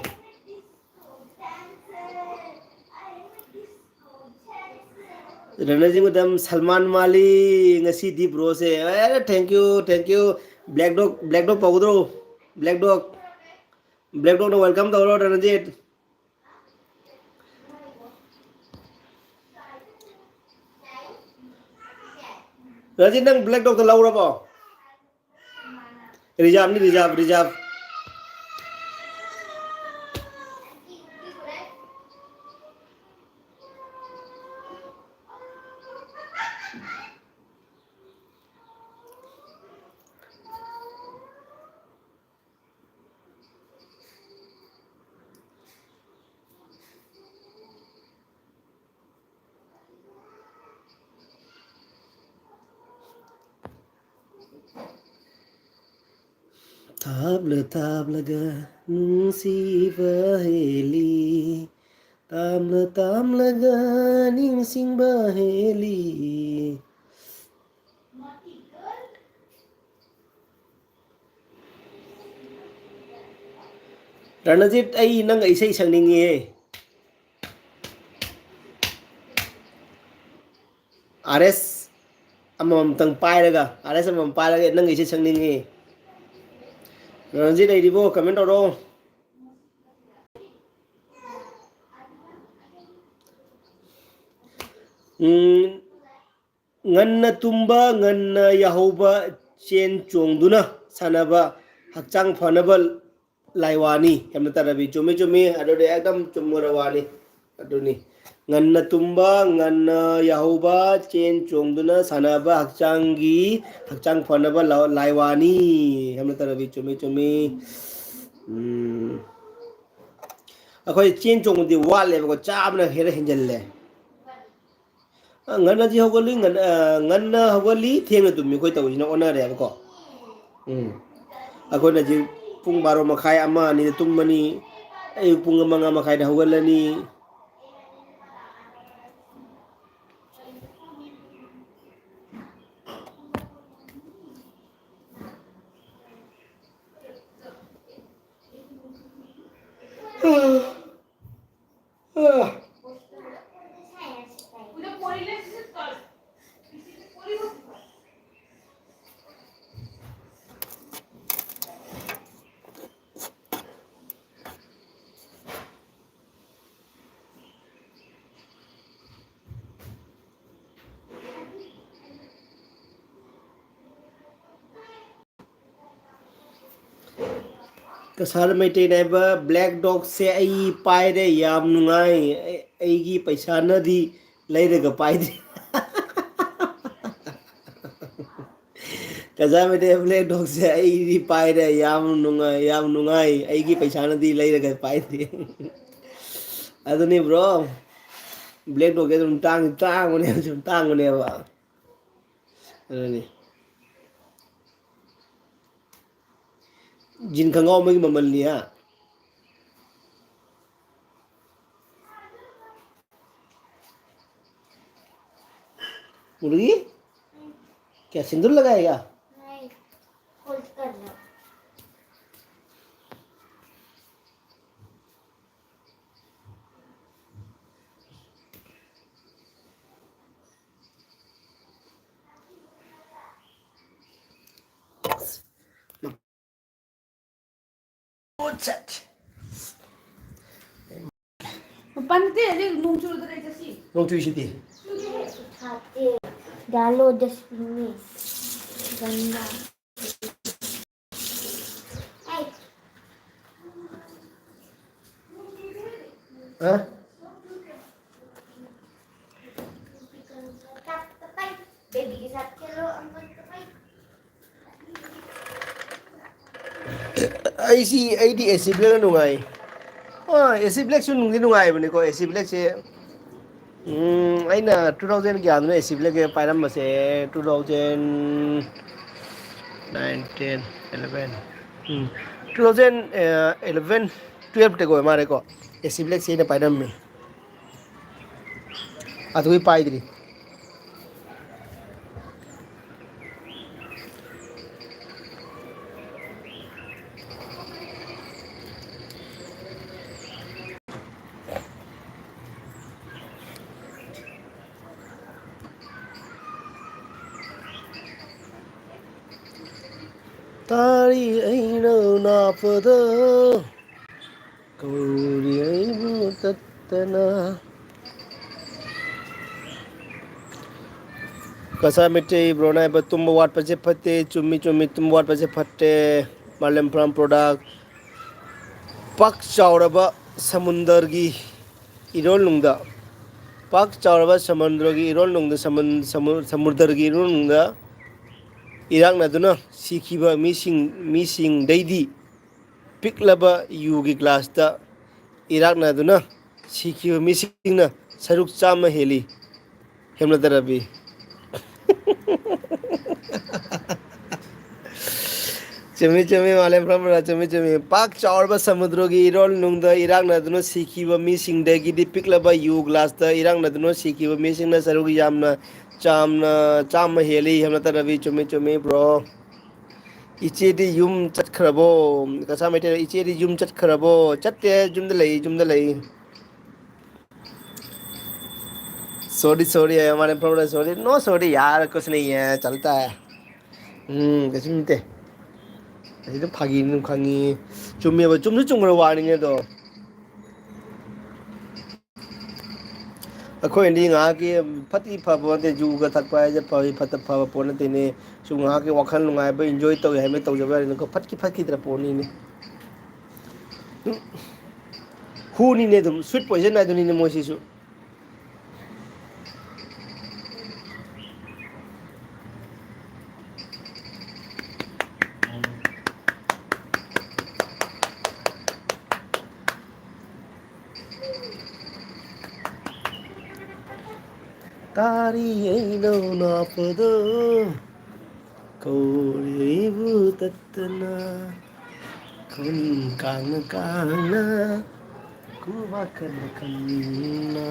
ꯔꯅꯖꯤꯠ ꯏꯪꯒꯨꯗꯝ, ꯁꯜꯃꯥꯟ ꯃꯥꯂꯤ, ꯉꯁꯤꯗꯤ ꯕ꯭ꯔꯣꯁꯦ꯫ ꯑꯦ, thank you, thank you꯫ Black Dog, Black Dog ꯄꯧꯗ꯭ꯔꯣ? Black Dog꯫ Black Dogꯅ welcome ꯇꯧꯔꯣ, ꯔꯅꯖꯤꯠ꯫ ꯔꯅꯖꯤꯠ, ꯅꯪ Black Dogꯇ ꯂꯧꯔꯕꯣ? Reserveꯅꯤ, reserve, reserve꯫ ꯊꯥꯞꯂ ꯊꯥꯞꯂꯒ ꯅꯨꯡꯁꯤꯕ ꯍꯦꯜꯂꯤ, ꯇꯥꯝꯂ ꯇꯥꯝꯂꯒ ꯅꯤꯡꯁꯤꯡꯕ ꯍꯦꯜꯂꯤ꯫ ꯔꯅꯖꯤꯠ, ꯑꯩ ꯅꯪꯒ ꯏꯁꯩ ꯁꯛꯅꯤꯡꯉꯤꯍꯦ꯫ ꯑꯥꯔ ꯑꯦꯁ ꯑꯃꯃꯝꯇꯪ ꯄꯥꯏꯔꯒ, ꯑꯥꯔ ꯑꯦꯁ ꯑꯃꯃꯝ ꯄꯥꯏꯔꯒ ꯅꯪꯒ ꯏꯁꯩ ꯁꯛꯅꯤꯡꯉꯤ꯫ ꯔꯅꯖꯤꯠ ꯂꯩꯔꯤꯕꯣ? ꯀꯃꯦꯟ ꯇꯧꯔꯣ꯫ ꯎꯝ, ꯉꯟꯅ ꯇꯨꯝꯕ, ꯉꯟꯅ ꯌꯥꯍꯧꯕ, ꯆꯦꯟ ꯆꯣꯡꯗꯨꯅ ꯁꯥꯟꯅꯕ, ꯍꯛꯆꯥꯡ ꯐꯅꯕ ꯂꯥꯏꯋꯥꯅꯤ꯫ ꯌꯥꯝꯅ ꯇꯥꯔꯕꯤ꯫ ꯆꯨꯝꯃꯤ, ꯆꯨꯝꯃꯤ꯫ ꯑꯗꯨꯗꯤ ꯑꯦꯛꯗꯝ ꯆꯨꯝꯃꯨꯔ ꯋꯥꯅꯤ꯫ ꯑꯗꯨꯅꯤ꯫ ꯉꯟꯅ ꯇꯨꯝꯕ, ꯉꯟꯅ ꯌꯥꯍꯧꯕ, ꯆꯦꯟ ꯆꯣꯡꯗꯨꯅ ꯁꯥꯟꯅꯕ ꯍꯛꯆꯥꯡꯒꯤ, ꯍꯛꯆꯥꯡ ꯐꯅꯕ ꯂꯥ-, ꯂꯥꯏꯋꯥꯅꯤ ꯍꯥꯏꯕ ꯅꯠꯇ꯭ꯔꯕꯤ? ꯆꯨꯝꯃꯤ, ꯆꯨꯝꯃꯤ꯫ ꯎꯝ꯫ ꯑꯩꯈꯣꯏ ꯆꯦꯟ ꯆꯣꯡꯕꯗꯤ ꯋꯥꯠꯂꯦꯕꯀꯣ, ꯆꯥꯕꯅ ꯍꯦꯟꯅ ꯍꯦꯟꯖꯜꯂꯦ꯫ ꯑ, ꯉꯟꯅꯗꯤ ꯍꯧꯒꯠꯂꯤ, ꯉꯟꯅ, ꯑ, ꯉꯟꯅ ꯍꯧꯒꯠꯂꯤ, ꯊꯦꯡꯅ ꯇꯨꯝꯃꯤ꯫ ꯑꯩꯈꯣꯏ ꯇꯧꯔꯤꯁꯤꯅ ꯑꯣꯟꯅꯔꯦꯕꯀꯣ꯫ ꯎꯝ꯫ ꯑꯩꯈꯣꯏꯅ ꯍꯧꯖꯤꯛ ꯄꯨꯡ ꯕꯥꯔꯣ ꯃꯈꯥꯏ, ꯑꯃ, ꯑꯅꯤꯗ ꯇꯨꯝꯃꯅꯤ꯫ ꯑꯌꯨꯛ ꯄꯨꯡ ꯃꯉꯥ ꯃꯈꯥꯏꯗ ꯍꯧꯒꯠꯂꯅꯤ꯫ ꯀꯁꯥꯔ ꯃꯩꯇꯩꯅ ꯍꯥꯏꯕ, "ꯕ꯭ꯂꯦꯛ ꯗꯣꯒꯁꯦ ꯑꯩ ꯄꯥꯏꯔꯦ, ꯌꯥꯝ ꯅꯨꯡꯉꯥꯏ꯫ ꯑꯩ-, ꯑꯩꯒꯤ ꯄꯩꯁꯥꯅꯗꯤ ꯂꯩꯔꯒ ꯄꯥꯏꯗꯦ꯫" ꯀꯁꯥꯔ ꯃꯩꯇꯩ, "ꯕ꯭ꯂꯦꯛ ꯗꯣꯒꯁꯦ ꯑꯩꯗꯤ ꯄꯥꯏꯔꯦ, ꯌꯥꯝ ꯅꯨꯡꯉꯥꯏ, ꯌꯥꯝ ꯅꯨꯡꯉꯥꯏ꯫ ꯑꯩꯒꯤ ꯄꯩꯁꯥꯅꯗꯤ ꯂꯩꯔꯒ ꯄꯥꯏꯗꯦ꯫" ꯑꯗꯨꯅꯤ ꯕ꯭ꯔꯣ, ꯕ꯭ꯂꯦꯛ ꯗꯣꯒꯁꯦ ꯑꯗꯨꯝ ꯇꯥꯡ-, ꯇꯥꯡꯕꯅꯦ, ꯁꯨꯝ ꯇꯥꯡꯕꯅꯦꯕ꯫ ꯑꯗꯨꯅꯤ꯫ ꯖꯤꯟ ꯈꯪꯒꯥꯎ ꯑꯃꯒꯤ ꯃꯃꯜꯅꯤ, ꯍꯥ? मुर्गी? क्या सिंदूर लगाएगा? नहीं, फोल्ड करना। ꯃꯄꯥꯟ ꯅꯠꯇꯦ, ꯍꯧꯖꯤꯛ ꯅꯣꯡ ꯆꯨꯔꯗ꯭ꯔꯥ ꯆꯠꯁꯤ? ꯅꯣꯡ ꯆꯨꯏꯁꯤꯗꯤ꯫ ꯆꯨꯗꯦꯍꯦ꯫ ꯎठाते। डालो डस्टबिन में। गंदा। हाँ? बेबी के साथ खेलो, अंकल के साथ। ꯑꯩꯁꯤ, ꯑꯩꯗꯤ ꯑꯦꯁꯤ ꯕ꯭ꯂꯦꯛꯅ ꯅꯨꯡꯉꯥꯏ꯫ ꯑꯥ, ꯑꯦꯁꯤ ꯕ꯭ꯂꯦꯛꯁꯨ ꯅꯨꯡꯗꯤ ꯅꯨꯡꯉꯥꯏꯕꯅꯤꯀꯣ, ꯑꯦꯁꯤ ꯕ꯭ꯂꯦꯛꯁꯦ꯫ ꯎꯝ, ꯑꯩꯅ two thousand ꯀꯌꯥꯗꯅꯣ ꯑꯦꯁꯤ ꯕ꯭ꯂꯦꯛꯁꯦ ꯄꯥꯏꯔꯝꯕꯁꯦ, two thousand nine, ten, eleven, um, two thousand eleven, ꯇꯨꯌꯦꯜꯞꯇꯒꯤ ꯑꯣꯏ ꯃꯥꯜꯂꯦꯀꯣ꯫ ꯑꯦꯁꯤ ꯕ꯭ꯂꯦꯛꯁꯦ ꯑꯩꯅ ꯄꯥꯏꯔꯝꯃꯤ꯫ ꯑꯗꯨꯒꯤ ꯄꯥꯏꯗ꯭ꯔꯤ꯫ ꯇꯥꯔꯤ ꯑꯩꯅ ꯅꯥꯞꯄꯗ ꯀꯧꯔꯤ ꯑꯩꯕꯨ ꯇꯠꯇꯅ꯫ ꯀꯁꯥ ꯃꯤꯇꯩ ꯕ꯭ꯔꯣꯅ ꯍꯥꯏꯕ, "ꯇꯨꯝꯕ ꯋꯥꯠꯄꯁꯦ ꯐꯠꯇꯦ"꯫ ꯆꯨꯝꯃꯤ, ꯆꯨꯝꯃꯤ, ꯇꯨꯝꯕ ꯋꯥꯠꯄꯁꯦ ꯐꯠꯇꯦ꯫ ꯃꯥꯂꯦꯝ ꯐꯥꯔꯝ ꯄ꯭ꯔꯣꯗꯛ꯫ ꯄꯥꯛ ꯆꯥꯎꯔꯕ ꯁꯃꯨꯟꯗꯔꯒꯤ ꯏꯔꯣꯜꯅꯨꯡꯗ, ꯄꯥꯛ ꯆꯥꯎꯔꯕ ꯁꯃꯨꯗ꯭ꯔꯒꯤ ꯏꯔꯣꯜꯅꯨꯡꯗ, ꯁꯃꯨꯟ-, ꯁꯃꯨ-, ꯁꯃꯨꯗ꯭ꯔꯒꯤ ꯏꯔꯣꯜꯅꯨꯡꯗ ꯏꯔꯥꯛꯅꯗꯨꯅ ꯁꯤꯈꯤꯕ ꯃꯤꯁꯤꯡ, ꯃꯤꯁꯤꯡꯗꯩꯗꯤ ꯄꯤꯛꯂꯕ ꯌꯨꯒꯤ ꯒ꯭ꯂꯥꯁꯇ ꯏꯔꯥꯛꯅꯗꯨꯅ ꯁꯤꯈꯤꯕ ꯃꯤꯁꯤꯡꯅ ꯁꯔꯨꯛ ꯆꯥꯝꯃ ꯍꯦꯜꯂꯤ꯫ ꯍꯦꯝꯂꯇ ꯔꯕꯤ꯫ ꯆꯨꯝꯃꯤ, ꯆꯨꯝꯃꯤ, ꯃꯥꯂꯦꯝ ꯐ꯭ꯔꯝ ꯔꯥ, ꯆꯨꯝꯃꯤ, ꯆꯨꯝꯃꯤ꯫ ꯄꯥꯛ ꯆꯥꯎꯔꯕ ꯁꯃꯨꯗ꯭ꯔꯒꯤ ꯏꯔꯣꯜ ꯅꯨꯡꯗ ꯏꯔꯥꯛꯅꯗꯨꯅ ꯁꯤꯈꯤꯕ ꯃꯤꯁꯤꯡꯗꯒꯤꯗꯤ ꯄꯤꯛꯂꯕ ꯌꯨ ꯒ꯭ꯂꯥꯁꯇ ꯏꯔꯥꯛꯅꯗꯨꯅ ꯁꯤꯈꯤꯕ ꯃꯤꯁꯤꯡꯅ ꯁꯔꯨꯛ ꯌꯥꯝꯅ ꯆꯥꯝꯅ, ꯆꯥꯝꯃ ꯍꯦꯜꯂꯤ꯫ ꯍꯦꯝꯂꯇ ꯔꯕꯤ, ꯆꯨꯝꯃꯤ, ꯆꯨꯝꯃꯤ, ꯕ꯭ꯔꯣ꯫ ꯏꯆꯦꯗꯤ ꯌꯨꯝ ꯆꯠꯈ꯭ꯔꯕꯣ? ꯀꯁꯥ ꯃꯩꯇꯩ, "ꯏꯆꯦꯗꯤ ꯌꯨꯝ ꯆꯠꯈ꯭ꯔꯕꯣ?" ꯆꯠꯇꯦ, ꯌꯨꯝꯗ ꯂꯩ, ꯌꯨꯝꯗ ꯂꯩ꯫ Sorry, sorry, हमारे problem, sorry। No sorry यार, कुछ नहीं है, चलता है। ꯎꯝ, ꯀꯩꯁꯨ ꯅꯠꯇꯦ꯫ ꯑꯁꯤꯗ ꯐꯥꯒꯤ ꯑꯗꯨꯝ ꯈꯪꯉꯤ꯫ ꯆꯨꯝꯃꯦꯕ, ꯆꯨꯝꯁꯨ ꯆꯨꯝꯈ꯭ꯔ ꯋꯥꯅꯤꯅꯦ ꯑꯗꯣ꯫ ꯑꯩꯈꯣꯏꯅꯗꯤ ꯉꯥꯏꯍꯥꯛꯀꯤ ꯐꯠꯇꯤ ꯐꯕ ꯅꯠꯇꯦ, ꯖꯨꯒ ꯊꯛꯄ ꯍꯥꯏꯁꯦ ꯐꯕ ꯐꯠꯇ ꯐꯕ ꯄꯣꯠ ꯅꯠꯇꯦꯅꯦ꯫ ꯁꯨꯝ ꯉꯥꯏꯍꯥꯛꯀꯤ ꯋꯥꯈꯜ ꯅꯨꯡꯉꯥꯏꯕ, enjoy ꯇꯧꯒꯦ ꯍꯥꯏꯕ ꯇꯧꯖꯕ ꯌꯥꯅꯤꯅꯀꯣ, ꯐꯠꯀꯤ ꯐꯠꯈꯤꯗ꯭ꯔ ꯄꯣꯠꯅꯤꯅꯦ꯫ ꯍꯨꯅꯤꯅꯦ ꯑꯗꯨꯝ, sweet poison ꯍꯥꯏꯗꯨꯅꯤꯅꯦ ꯃꯣꯏꯁꯤꯁꯨ꯫ ꯇꯥꯔꯤ ꯑꯩꯅ ꯅꯥꯞꯄꯗ ꯀꯧꯔꯤ ꯑꯩꯕꯨ ꯇꯠꯇꯅ꯫ ꯈꯨꯟ ꯀꯥꯡꯅ ꯀꯥꯡꯅ ꯈꯨꯕꯥꯛ ꯈꯟꯅ ꯈꯟꯅ꯫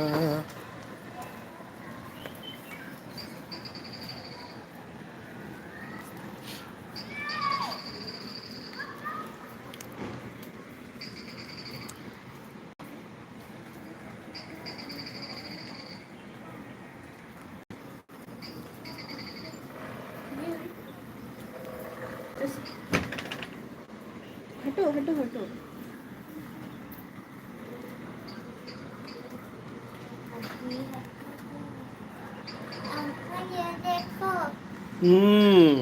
हटो, हटो, हटो। अंकल, ये देखो। हम्म।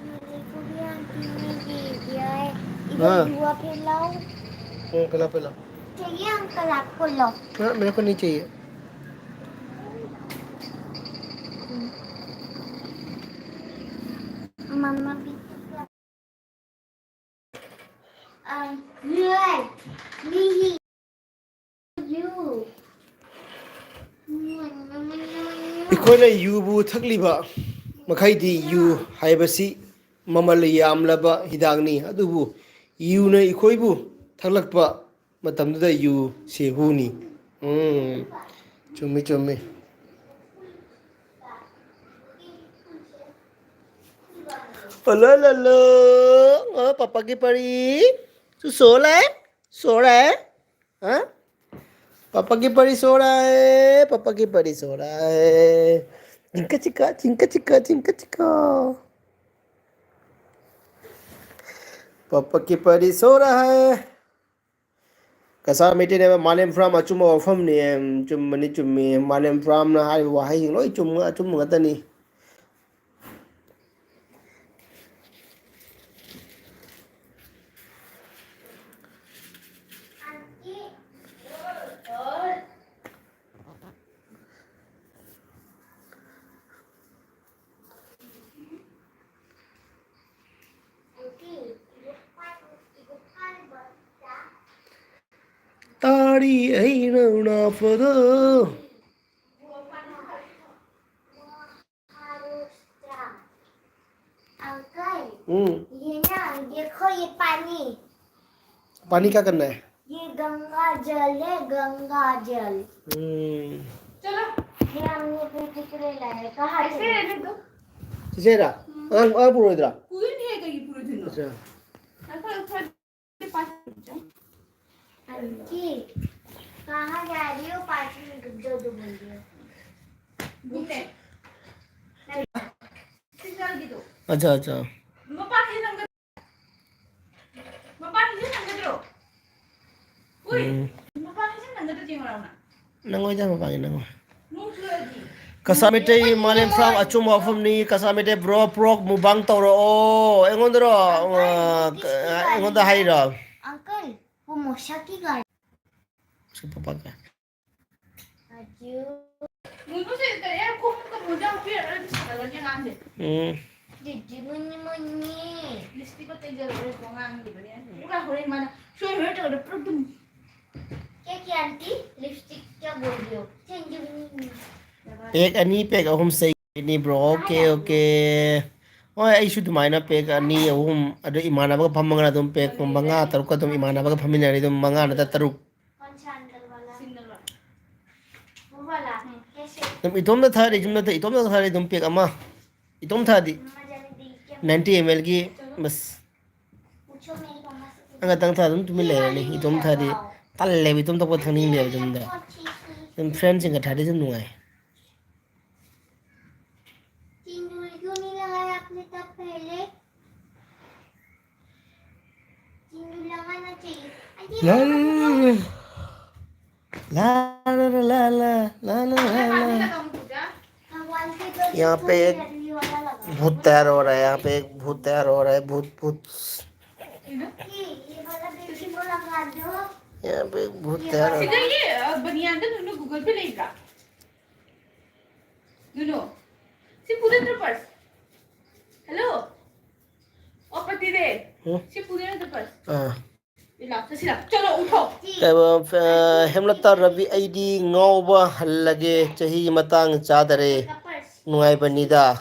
मेरे को भी आंटी ने दे दिया है। इधर हाँ। धुआं फैलाओ। हम्म, फैला, फैला। चाहिए अंकल आपको? लो। हाँ, मेरे को नहीं चाहिए। मम्मा भी। ꯑꯩꯈꯣꯏꯅ ꯌꯨꯕꯨ ꯊꯛꯂꯤꯕ ꯃꯈꯩꯗꯤ ꯌꯨ ꯍꯥꯏꯕꯁꯤ ꯃꯃꯜ ꯌꯥꯝꯂꯕ ꯍꯤꯗꯥꯛꯅꯤ꯫ ꯑꯗꯨꯕꯨ ꯌꯨꯅ ꯑꯩꯈꯣꯏꯕꯨ ꯊꯛꯂꯛꯄ ꯃꯇꯝꯗꯨꯗ ꯌꯨꯁꯦ ꯍꯨꯅꯤ꯫ ꯎꯝ, ꯆꯨꯝꯃꯤ, ꯆꯨꯝꯃꯤ꯫ ꯑꯂꯣ, ꯑꯂꯣ, ꯑꯂꯣ꯫ ꯑ, ꯄꯥꯄꯥꯒꯤ ꯄꯔꯤ꯫ ꯆꯨ ꯁꯣꯂꯦ? ꯁꯣꯔꯦ? ꯍꯥ? ꯄꯥꯄꯥꯒꯤ ꯄꯔꯤ ꯁꯣꯔꯦ, ꯄꯥꯄꯥꯒꯤ ꯄꯔꯤ ꯁꯣꯔꯦ꯫ ꯆꯤꯡꯀ ꯆꯤꯛꯀ, ꯆꯤꯡꯀ ꯆꯤꯛꯀ, ꯆꯤꯡꯀ ꯆꯤꯛꯀ꯫ ꯄꯥꯄꯥꯒꯤ ꯄꯔꯤ ꯁꯣꯔꯦ꯫ ꯀꯁꯥꯔ ꯃꯩꯇꯩꯅ ꯍꯥꯏꯕ ꯃꯥꯂꯦꯝ ꯐ꯭ꯔꯥꯝ ꯑꯆꯨꯝꯕ ꯋꯥꯐꯝꯅꯤ꯫ ꯎꯝ, ꯆꯨꯝꯕꯅꯤ, ꯆꯨꯝꯃꯤ꯫ ꯃꯥꯂꯦꯝ ꯐ꯭ꯔꯥꯝꯅ ꯍꯥꯏꯔꯤꯕ ꯋꯥꯍꯩꯁꯤꯡ ꯂꯣꯏ ꯆꯨꯝꯕ, ꯑꯆꯨꯝꯕ ꯉꯥꯛꯇꯅꯤ꯫ ꯇꯥꯔꯤ ꯑꯩꯅ ꯎꯅꯥꯐꯗ꯫ अंकल, ꯎꯝ꯫ ये ना, देखो, ये पानी। पानी क्या करना है? ये गंगा जल है, गंगा जल। हम्म। चलो। ये हमने अपने टिकले लाए। कहाँ से? ऐसे रहने दो। सीधे रहा। हम्म। और, और पूरा इधर आ। कोई नहीं है कहीं पूरे दिन। अच्छा। ऐसा, ऐसा पाँच मिनट रुक जाओ। आंटी, कहाँ जा रही हो? पाँच मिनट रुक जाओ, तो बोल रही हो। घूमने। फिर जल्दी दो। अच्छा, अच्छा। वो पानी संग-, वो पानी संग दो। ꯎꯏ, ꯎꯝ꯫ ꯃꯄꯥꯟꯒꯤꯁꯦ ꯅꯪꯒꯗ꯭ꯔ ꯌꯦꯡꯉꯨꯔꯣ ꯅꯪ? ꯅꯪꯉꯣꯏꯗ, ꯃꯄꯥꯟꯒꯤ ꯅꯪꯉꯣꯏ꯫ ꯅꯣꯡ ꯆꯨꯔꯗꯤ? ꯀꯁꯥ ꯃꯩꯇꯩ ꯃꯥꯂꯦꯝ ꯐꯥꯝ ꯑꯆꯨꯝꯕ ꯋꯥꯐꯝꯅꯤ꯫ ꯀꯁꯥ ꯃꯩꯇꯩ bro, vlog mukbang ꯇꯧꯔꯛꯑꯣ꯫ ꯑꯩꯉꯣꯟꯗꯔꯣ? ꯑ, ꯑꯩꯉꯣꯟꯗ ꯍꯥꯏꯔꯣ? अंकल, वो मौसा की गाड़ी। उसके पापा का। ꯅꯨꯡꯕꯨꯁꯦ ꯀꯔꯤ ꯈꯣꯡꯎꯞꯀ ꯃꯣꯖꯥ ꯄꯤꯔꯒ ꯁꯥꯟꯅꯒꯅꯤ ꯑꯉꯥꯡꯁꯦ꯫ ꯎꯝ꯫ ꯗꯤꯗꯤ ꯃꯨꯟꯅꯤ ꯃꯨꯟꯅꯤ꯫ ꯂꯤꯞꯁꯇꯤꯛꯀ ꯇꯩꯖꯔꯒ ꯑꯉꯥꯡꯒꯤꯕꯅꯦ꯫ ꯄꯨꯔꯥ ꯍꯣꯔꯦꯟ ꯃꯥꯅ ꯁꯣꯏ ꯍꯣꯔꯦꯟ ꯇꯧꯔꯒ ꯄꯨꯔꯥ ꯑꯗꯨꯝ꯫ क्या क्या आंटी? लिपस्टिक क्या बोल रही हो? चेंज भी नहीं। Pack ꯑꯅꯤ, pack ꯑꯍꯨꯝ ꯁꯦ ꯅꯤ, bro꯫ Okay, okay꯫ ꯍꯣꯏ, ꯑꯩꯁꯨ ꯑꯗꯨꯃꯥꯏꯅ pack ꯑꯅꯤ, ꯑꯍꯨꯝ, ꯑꯗꯨ ꯏꯃꯥꯟꯅꯕꯒ ꯐꯝꯃꯒꯅ ꯑꯗꯨꯝ pack ꯃꯉꯥ, ꯇꯔꯨꯛꯀ ꯑꯗꯨꯝ ꯏꯃꯥꯟꯅꯕꯒ ꯐꯝꯃꯤꯟꯅꯔꯗꯤ ꯑꯗꯨꯝ ꯃꯉꯥ ꯅꯠꯇ꯭ꯔ ꯇꯔꯨꯛ꯫ कौन सा अंदर वाला? वो वाला? कैसे? ꯑꯗꯨꯝ ꯏꯇꯣꯝꯇ ꯊꯛꯑꯗꯤ, ꯌꯨꯝꯗ ꯏꯇꯣꯝꯇ ꯊꯛꯑꯗꯤ ꯑꯗꯨꯝ pack ꯑꯃ꯫ ꯏꯇꯣꯝ ꯊꯛꯑꯗꯤ꯫ मम्मा जाने दी क्या? ninety ml ꯒꯤ, बस꯫ पूछो मेरी मम्मा से। ꯑꯉꯥꯛꯇꯪ ꯊꯛꯑ ꯑꯗꯨꯝ ꯇꯨꯃꯤꯟ ꯂꯩꯔꯅꯤ꯫ ꯏꯇꯣꯝ ꯊꯛꯑꯗꯤ ꯇꯜꯂꯦꯕ, ꯏꯇꯣꯝ ꯊꯛꯄ ꯊꯛꯅꯤꯡꯗꯦꯕ ꯌꯨꯝꯗ꯫ ꯑꯗꯨꯝ friend ꯁꯤꯡꯒ ꯊꯛꯑꯗꯤ ꯑꯗꯨꯝ ꯅꯨꯡꯉꯥꯏ꯫ सिंदूर क्यों नहीं लगाया आपने तब पहले? सिंदूर लगाना चाहिए। अरे, ला, ला, ला, ला। ला, ला, ला, ला, ला, ला, ला, ला। भगवान के तो यहाँ पे एक भूत तैयार हो रहा है, यहाँ पे एक भूत तैयार हो रहा है, भूत, भूत। ये, ये वाला बेबी को लगा दो। यहाँ पे एक भूत तैयार हो रहा है। ये, अ, बनियान तो दोनों Google पे लेगा। दोनों। सिर्फ उधर तो पर्स। हेलो। ओ पति दे। हम्म? सिर्फ उधर तो पर्स। हाँ। ये लाओ, तो सिर्फ, चलो, उठो। ꯀꯩꯕ, ꯑ, ꯍꯦꯝꯂꯇꯥ ꯔꯕꯤ, ꯑꯩꯗꯤ ꯉꯥꯎꯕ ꯍꯜꯂꯒꯦ, ꯆꯍꯤ ꯃꯇꯥꯡ ꯆꯥꯗꯔꯦ꯫ ꯅꯨꯡꯉꯥꯏꯕꯅꯤꯗ,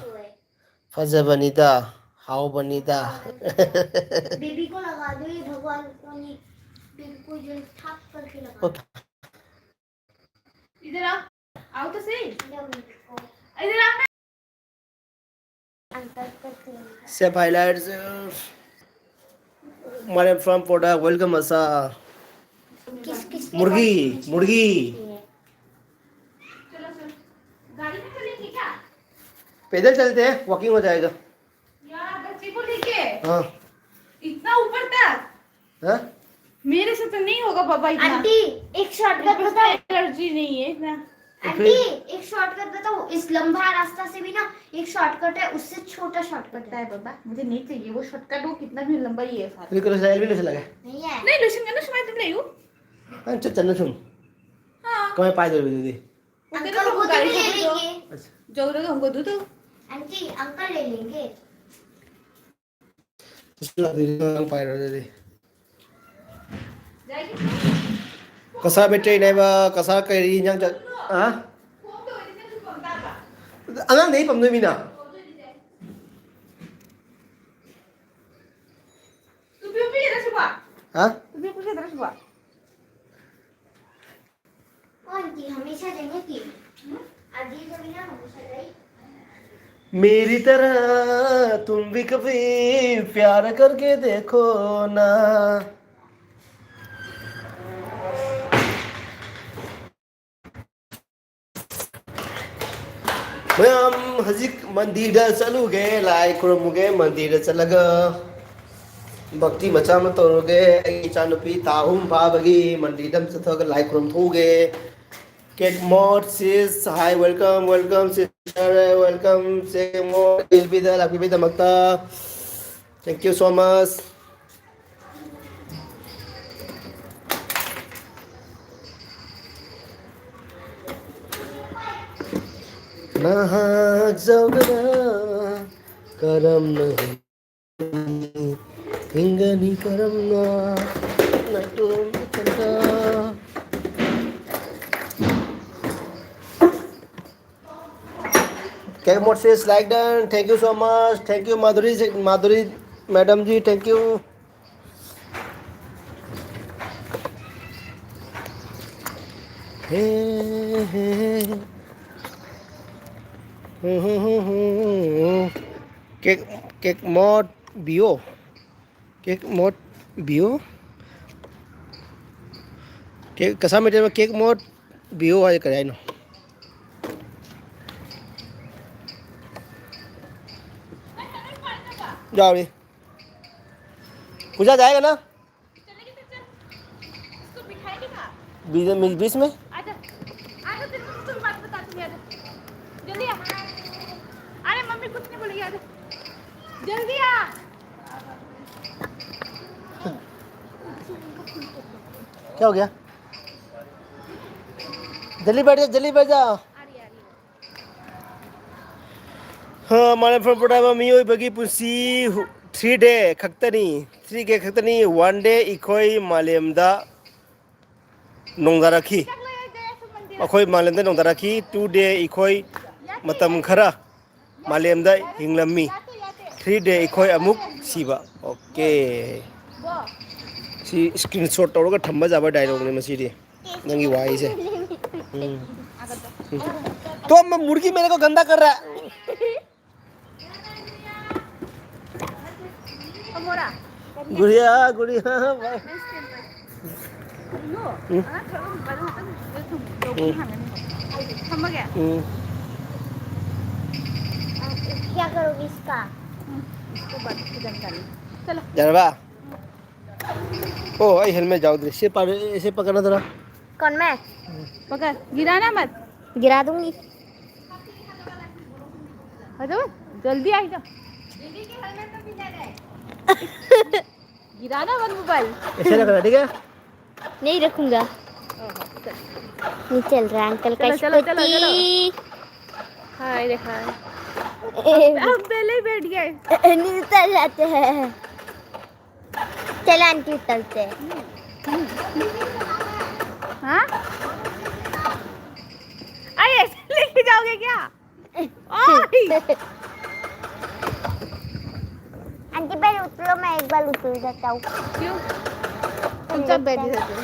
ꯐꯖꯕꯅꯤꯗ, आओ बनीता। बेबी को लगा दो ये भगवान को नहीं, बेबी को जो ठप करके लगा दो। इधर आओ, आओ तो सही। इधर आओ ना। Say hi, lads. Mariam from Poda, welcome, Asa. किस किस ने मुर्गी, कौन सी मुर्गी। चलो, चलो। गाड़ी में चलेंगे क्या? पैदल चलते हैं, वॉकिंग हो जाएगा। यार, बच्चे को लेके। हाँ। इतना ऊपर तक। हाँ? मेरे से तो नहीं होगा बाबा इतना। आंटी, एक शॉर्टकट बताओ। एनर्जी नहीं है इतना। तो आंटी, फिर? एक शॉर्टकट बताओ। इस लंबा रास्ता से भी ना एक शॉर्टकट है, उससे छोटा शॉर्टकट पता है। है बाबा, मुझे नहीं चाहिए वो शॉर्टकट, वो कितना भी लंबा ही है साथ। फिर करो, एलवी लोशन लगा। नहीं है। नहीं, लोशन का ना सुनाई तुम ले। हाँ, चल, चल, सुन। हाँ। कमें पाए दे दीदी। वो तेरे अंकल को को तो गाड़ी ले लेंगे। अच्छा। जो उधर हमको दो तो। आंटी, अंकल ले लेंगे। Kasa bete nai ba, kasa kari yang ja, ha? Anang dei pam dui mina. Ha? Aunty हमेशा देंगे कि आदि को बिना हमेशा गई। मेरी तरह तुम भी कभी प्यार करके देखो ना। ꯃꯌꯥꯝ ꯍꯧꯖꯤꯛ ꯃꯟꯗꯤꯔꯗ ꯆꯠꯂꯨꯒꯦ, ꯂꯥꯏ ꯈꯨꯔꯨꯝꯃꯨꯒꯦ, ꯃꯟꯗꯤꯔꯗ ꯆꯠꯂꯒ ꯚꯛꯇꯤ ꯃꯆꯥ ꯑꯃ ꯇꯧꯔꯨꯒꯦ꯫ ꯑꯩꯒꯤ ꯏꯆꯥꯅꯨꯄꯤ ꯊꯥ ꯑꯍꯨꯝ ꯐꯥꯕꯒꯤ ꯃꯟꯗꯤꯔꯗ ꯑꯃ ꯆꯠꯊꯣꯛꯑꯒ ꯂꯥꯏ ꯈꯨꯔꯨꯝ ꯊꯣꯛꯎꯒꯦ꯫ Cake Mart, sis, hi, welcome, welcome, sister, welcome, Cake Mart, ꯑꯦꯜꯕꯤꯗ ꯂꯥꯛꯄꯤꯕꯒꯤꯗꯃꯛꯇ꯫ Thank you so much. ꯅꯍꯥꯛ ꯌꯥꯎꯗꯅ ꯀꯔꯝꯅ ꯍꯤꯡꯒꯅꯤ, ꯀꯔꯝꯅ ꯅꯥꯇꯣꯝ ꯏꯊꯟꯇ? Cake mode says like done. Thank you so much. Thank you, Madhuri ji, Madhuri madam ji. Thank you. Hey, hey, hey. Cake, cake mode bio. Cake mode bio. Cake, Cachar Meiteilon cake mode bio ꯍꯥꯏꯁꯦ ꯀꯔꯤ ꯍꯥꯏꯅꯣ? ꯌꯥꯎꯔꯤ꯫ पूजा जाएगा ना? बीच में, बीच में। आजा। आजा, तेरे को तुम बात बताती हूँ, आजा। जल्दी आ। अरे, मम्मी कुछ नहीं बोलेगी, आजा। जल्दी आ। क्या हो गया? जल्दी बैठ जा, जल्दी बैठ जा। आ रही, आ रही। ꯍ, ꯃꯥꯂꯦꯝ ꯐꯝ ꯄꯨꯝꯅꯃꯛ ꯃꯤꯑꯣꯏꯕꯒꯤ ꯄꯨꯟꯁꯤ ꯍꯨ-, three day ꯈꯛꯇꯅꯤ꯫ Three day ꯈꯛꯇꯅꯤ꯫ One day ꯑꯩꯈꯣꯏ ꯃꯥꯂꯦꯝꯗ ꯅꯣꯡꯗꯥꯔꯛꯈꯤ꯫ ꯑꯩꯈꯣꯏ ꯃꯥꯂꯦꯝꯗ ꯅꯣꯡꯗꯥꯔꯛꯈꯤ꯫ Two day ꯑꯩꯈꯣꯏ ꯃꯇꯝ ꯈꯔ ꯃꯥꯂꯦꯝꯗ ꯍꯤꯡꯂꯝꯃꯤ꯫ Three day ꯑꯩꯈꯣꯏ ꯑꯃꯨꯛ ꯁꯤꯕ꯫ Okay꯫ ꯁꯤ screenshot ꯇꯧꯔꯒ ꯊꯝꯕ ꯌꯥꯕ dialogue ꯅꯤ ꯃꯁꯤꯗꯤ꯫ ꯅꯪꯒꯤ ꯋꯥꯍꯩꯁꯦ꯫ ꯎꯝ꯫ ꯎꯝ꯫ तो अब मुर्गी मेरे को गंदा कर रहा है। गुड़िया, गुड़िया, भाई। ꯎꯝ꯫ ꯎꯝ꯫ क्या करोगी इसका? इसको बंद करना। चलो। जरबा। ओ, आई हेलमेट जाओ दे। इसे पर, इसे पकड़ना जरा। कौन मैं? पकड़, गिराना मत। गिरा दूंगी। अरे, जल्दी आई जा। गिराना मत मोबाइल। ऐसे रखना, ठीक है? नहीं रखूंगा। ओहो, चल। नहीं चल रहा अंकल का चलो, चलो, चलो, चलो। स्कूटी। हाय रे हाय। ए, हम पहले ही बैठ गए। नहीं उतर जाते हैं। चल आंटी उतरते हैं। हाँ? अरे ऐसे लेके जाओगे क्या? ओए! आंटी, पहले उतरो, मैं एक बार उतर जाता हूँ। क्यों? तुम सब बैठे रहते हो।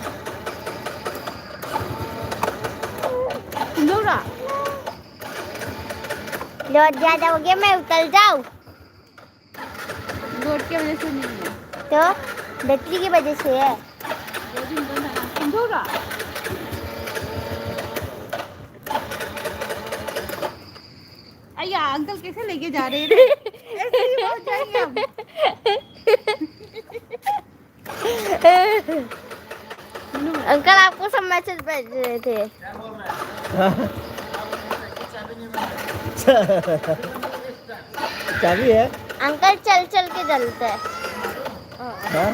तुम लोग ना। लोड ज्यादा हो गया, मैं उतर जाऊँ। लोड की वजह से नहीं है। तो बैटरी की वजह से है। दो दिन बंद है ना। तुम लोग ना। अय्या, अंकल कैसे लेके जा रहे हैं रे? ऐसे ही पहुंच जाएंगे हम। अंकल, आपको सब मैसेज भेज रहे थे। चाबी है। अंकल, चल चल के जलते हैं। हाँ।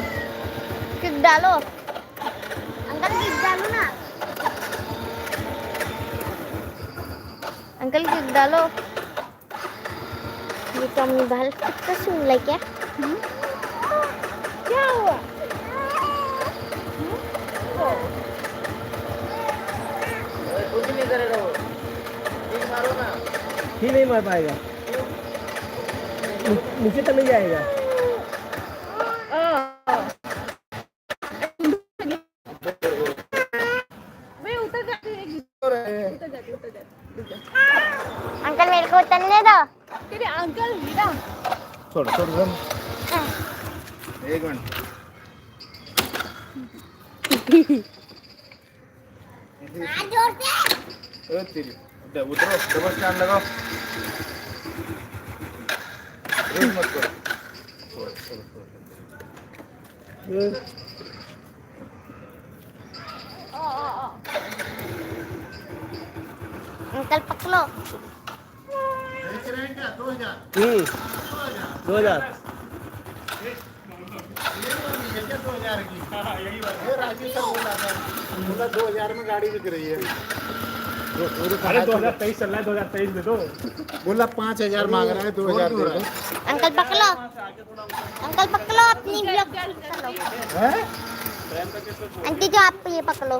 किक डालो। अंकल, किक डालो ना। अंकल, किक डालो। ये तो अम्मी बाहर कितना सुन ले क्या? हम्म? क्या हुआ? ही नहीं मार पाएगा। नी- नीचे तो नहीं जाएगा। ओ। मैं उतर जाती हूँ, एक उतर जाती, उतर जाती, उतर जाती। अंकल, मेरे को उतरने दो। तेरे अंकल हीरा। छोड़, छोड़, छोड़। एक मिनट। जोर से। ए, तेरी। दे, उतरो, डबल स्टैंड लगाओ। रेस मत करो। छोड़, छोड़, छोड़। अंकल, पकड़ो। हम्म। दो हजार। ये राजीव सर बोल रहा था, बोला दो हजार में गाड़ी बिक रही है। अरे दो हज़ार तेईस चल रहा है, दो हज़ार तेईस दे दो। बोला पाँच हजार मांग रहा है, दो हजार दे दो। अंकल, पकड़ो। अंकल, पकड़ो, अपनी ब्लॉक पकड़ो। आंटी, जो आप ये पकड़ो।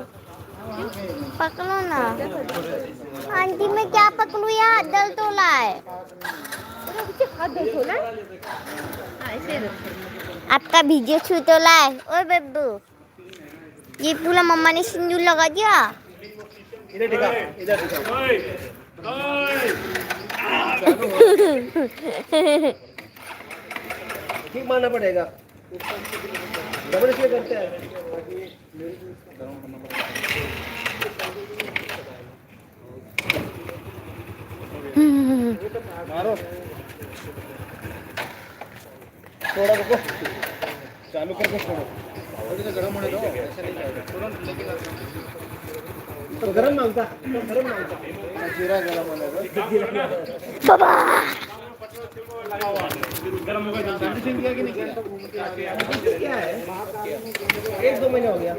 पकड़ो ना। आंटी, मैं क्या पकड़ू यार, दल तो लाए। आपका वीडियो छू तो लाए। ओए बब्बू, ये पूरा मम्मा ने सिंदूर लगा दिया। इधर दिखा, इधर दिखा। ठीक मारना पड़ेगा। डबल इसलिए करते हैं। मारो। थोड़ा रुको। चालू करके छोड़ो। थोड़ी सा गर्म होने दो। तो गर्म मांगता, तो गर्म मांगता। जीरा गर्म होने दो। बाबा, सर्विसिंग किया कि नहीं किया? क्या है? एक दो महीने हो गया।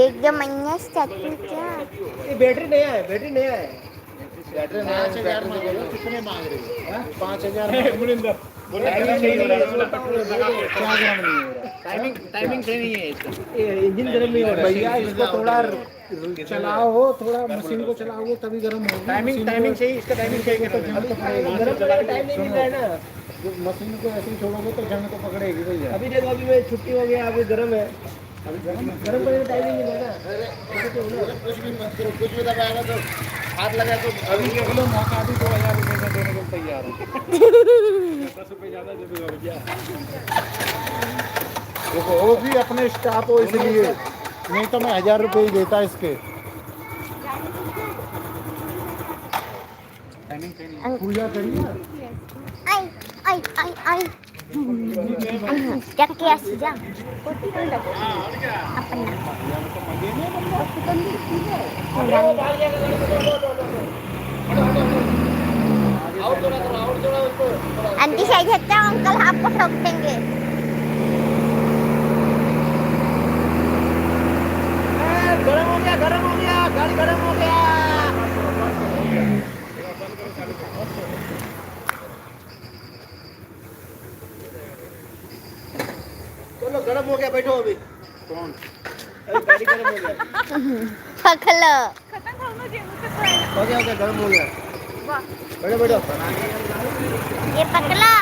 एक दो महीने से चलती क्या? ये बैटरी नया है, बैटरी नया है। बैटरी नया है, बैटरी से बोलो, कितने मांग रहे हो? पाँच हजार। मुनिंदर, बोलो, टाइमिंग सही नहीं हो रहा है। क्या गर्म नहीं हो रहा? टाइमिंग, टाइमिंग सही नहीं है इसका। ये इंजन गर्म नहीं हो रहा है। भैया, इसको थोड़ा चलाओ, थोड़ा मशीन को चलाओगे तभी गर्म होगी। टाइमिंग, मशीन टाइमिंग को सही, इसका टाइमिंग सही तो करना जंग तो है। पड़ेगी। गर्म करने का टाइम नहीं मिल रहा है ना। जो मशीन को ऐसे ही छोड़ोगे तो जंग तो पकड़ेगी भैया। अभी देखो, अभी मैं छुट्टी हो गया, अभी गर्म है। अभी गर्म, गर्म करने का टाइम नहीं मिल रहा ना। कुछ भी मत करो, कुछ भी दबाएगा तो हाथ लगा तो अभी देख लो, मौका अभी दो हजार रुपये का देने को तैयार हूँ। दस रुपये ज़्यादा दे दूंगा भैया। देखो, वो भी अपने स्टाफ हो इसलिए, नहीं तो मैं हजार रुपये ही देता इसके। पूजा करिए। आई, आई, आई, आई। क्या क्या सीधा? अपना। आंटी, सही है, तो अंकल आपको ठोक देंगे। गर्म हो गया, गर्म हो गया, गाड़ी गर्म हो गया। चलो, गर्म हो गया, बैठो अभी। कौन? अरे, गाड़ी गर्म हो गया। पकड़ लो। खतम खाओ ना, गेहूं का खाएगा। हो गया, हो गया, गर्म हो गया। वाह। बैठो, बैठो। ये पकड़ लो।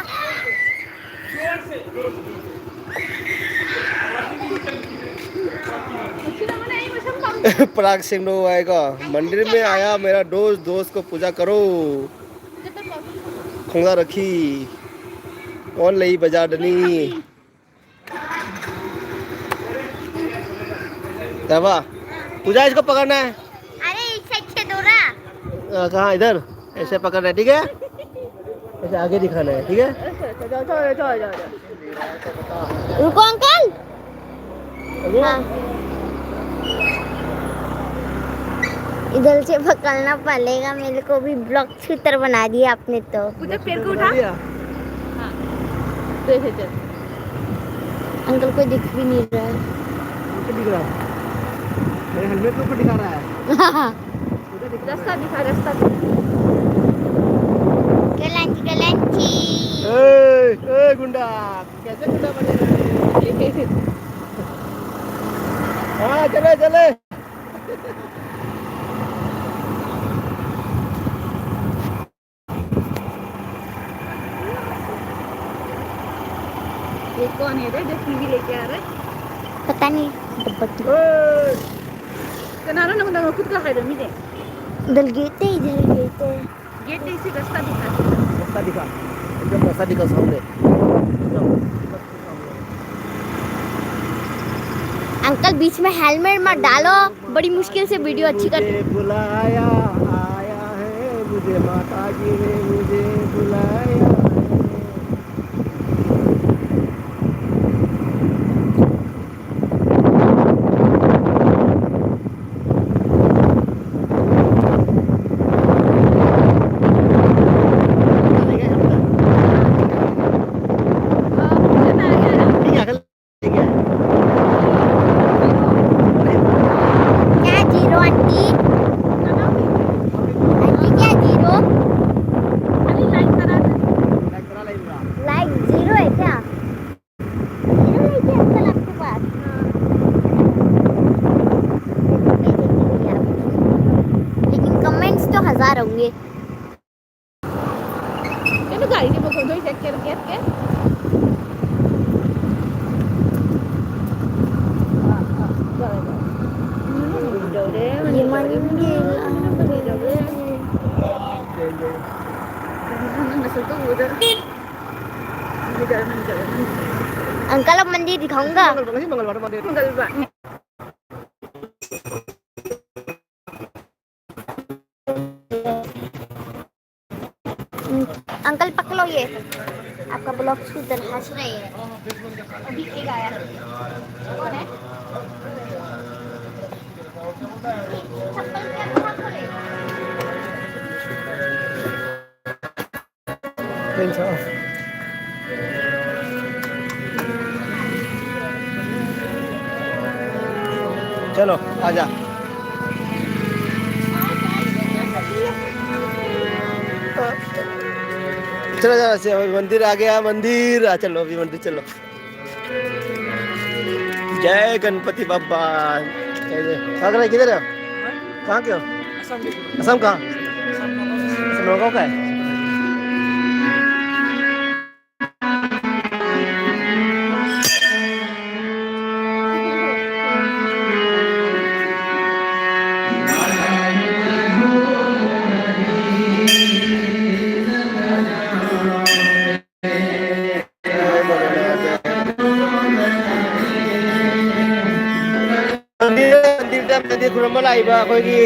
पराग सिंह लो आएगा। मंदिर में आया मेरा दोस्त, दोस्त को पूजा करो। खुंगा रखी। कौन ले बजा डनी? तवा। पूजा, इसको पकड़ना है। अरे, इससे अच्छे दौरा। आ, कहाँ? इधर। ऐसे पकड़ना है, ठीक है? ऐसे आगे दिखाना है, ठीक है? अच्छा, अच्छा, जाओ, जाओ, जाओ, जाओ, जाओ। रुको अंकल। हाँ। इधर से पकड़ना पड़ेगा मेरे को भी, ब्लॉक शूटर बना दिया आपने तो। पूजा, पैर को उठा। हाँ। तो ऐसे चल। अंकल को दिख भी नहीं रहा है। मुझे दिख रहा है। मेरे हेलमेट के ऊपर दिखा रहा है। मुझे दिख रहा है। रास्ता दिखा, रास्ता दिखा। गलंची, गलंची। ए, ए, गुंडा। कैसे गुंडा बनेगा? हाँ, चले, चले। ये कौन है रे जो टीवी लेके आ रहा है? पता नहीं। डब्बा टी-, ओए! किनारा ना, ना, खुद का खाई दो, मुझे। इधर गेट है, इधर गेट है। गेट ऐसे रास्ता दिखा। रास्ता दिखा। एकदम रास्ता दिखा सामने। अंकल, बीच में हेलमेट मत डालो, बड़ी मुश्किल से वीडियो अच्छी कर। मुझे बुलाया, आया है, मुझे माता जी ने मुझे बुलाया है। क्या जीरो आंटी? आंटी क्या जीरो? खाली लाइन करा दे। कल मंदिर दिखाऊंगा। मंगलवार, वही मंगलवार मंदिर। मंगलवार। हम्म, अंकल पकड़ो ये, आपका ब्लॉग शूट हंस रहे हैं। अभी एक आया। कौन है? चप्पल क्या कहाँ खोले? चलो, आजा। चलो, चलो, से अभी मंदिर आ गया, मंदिर। आ, चलो, अभी मंदिर चलो। जय गणपति बप्पा। जय, जय। कहाँ के, किधर है? कहाँ के हो? असम कहाँ? नौगांव का है। ꯃꯟꯗꯤꯔꯗ, ꯃꯟꯗꯤꯔꯗ, ꯃꯟꯗꯤꯔ ꯈꯨꯔꯨꯝꯕ ꯂꯥꯛꯏꯕ ꯑꯩꯈꯣꯏꯒꯤ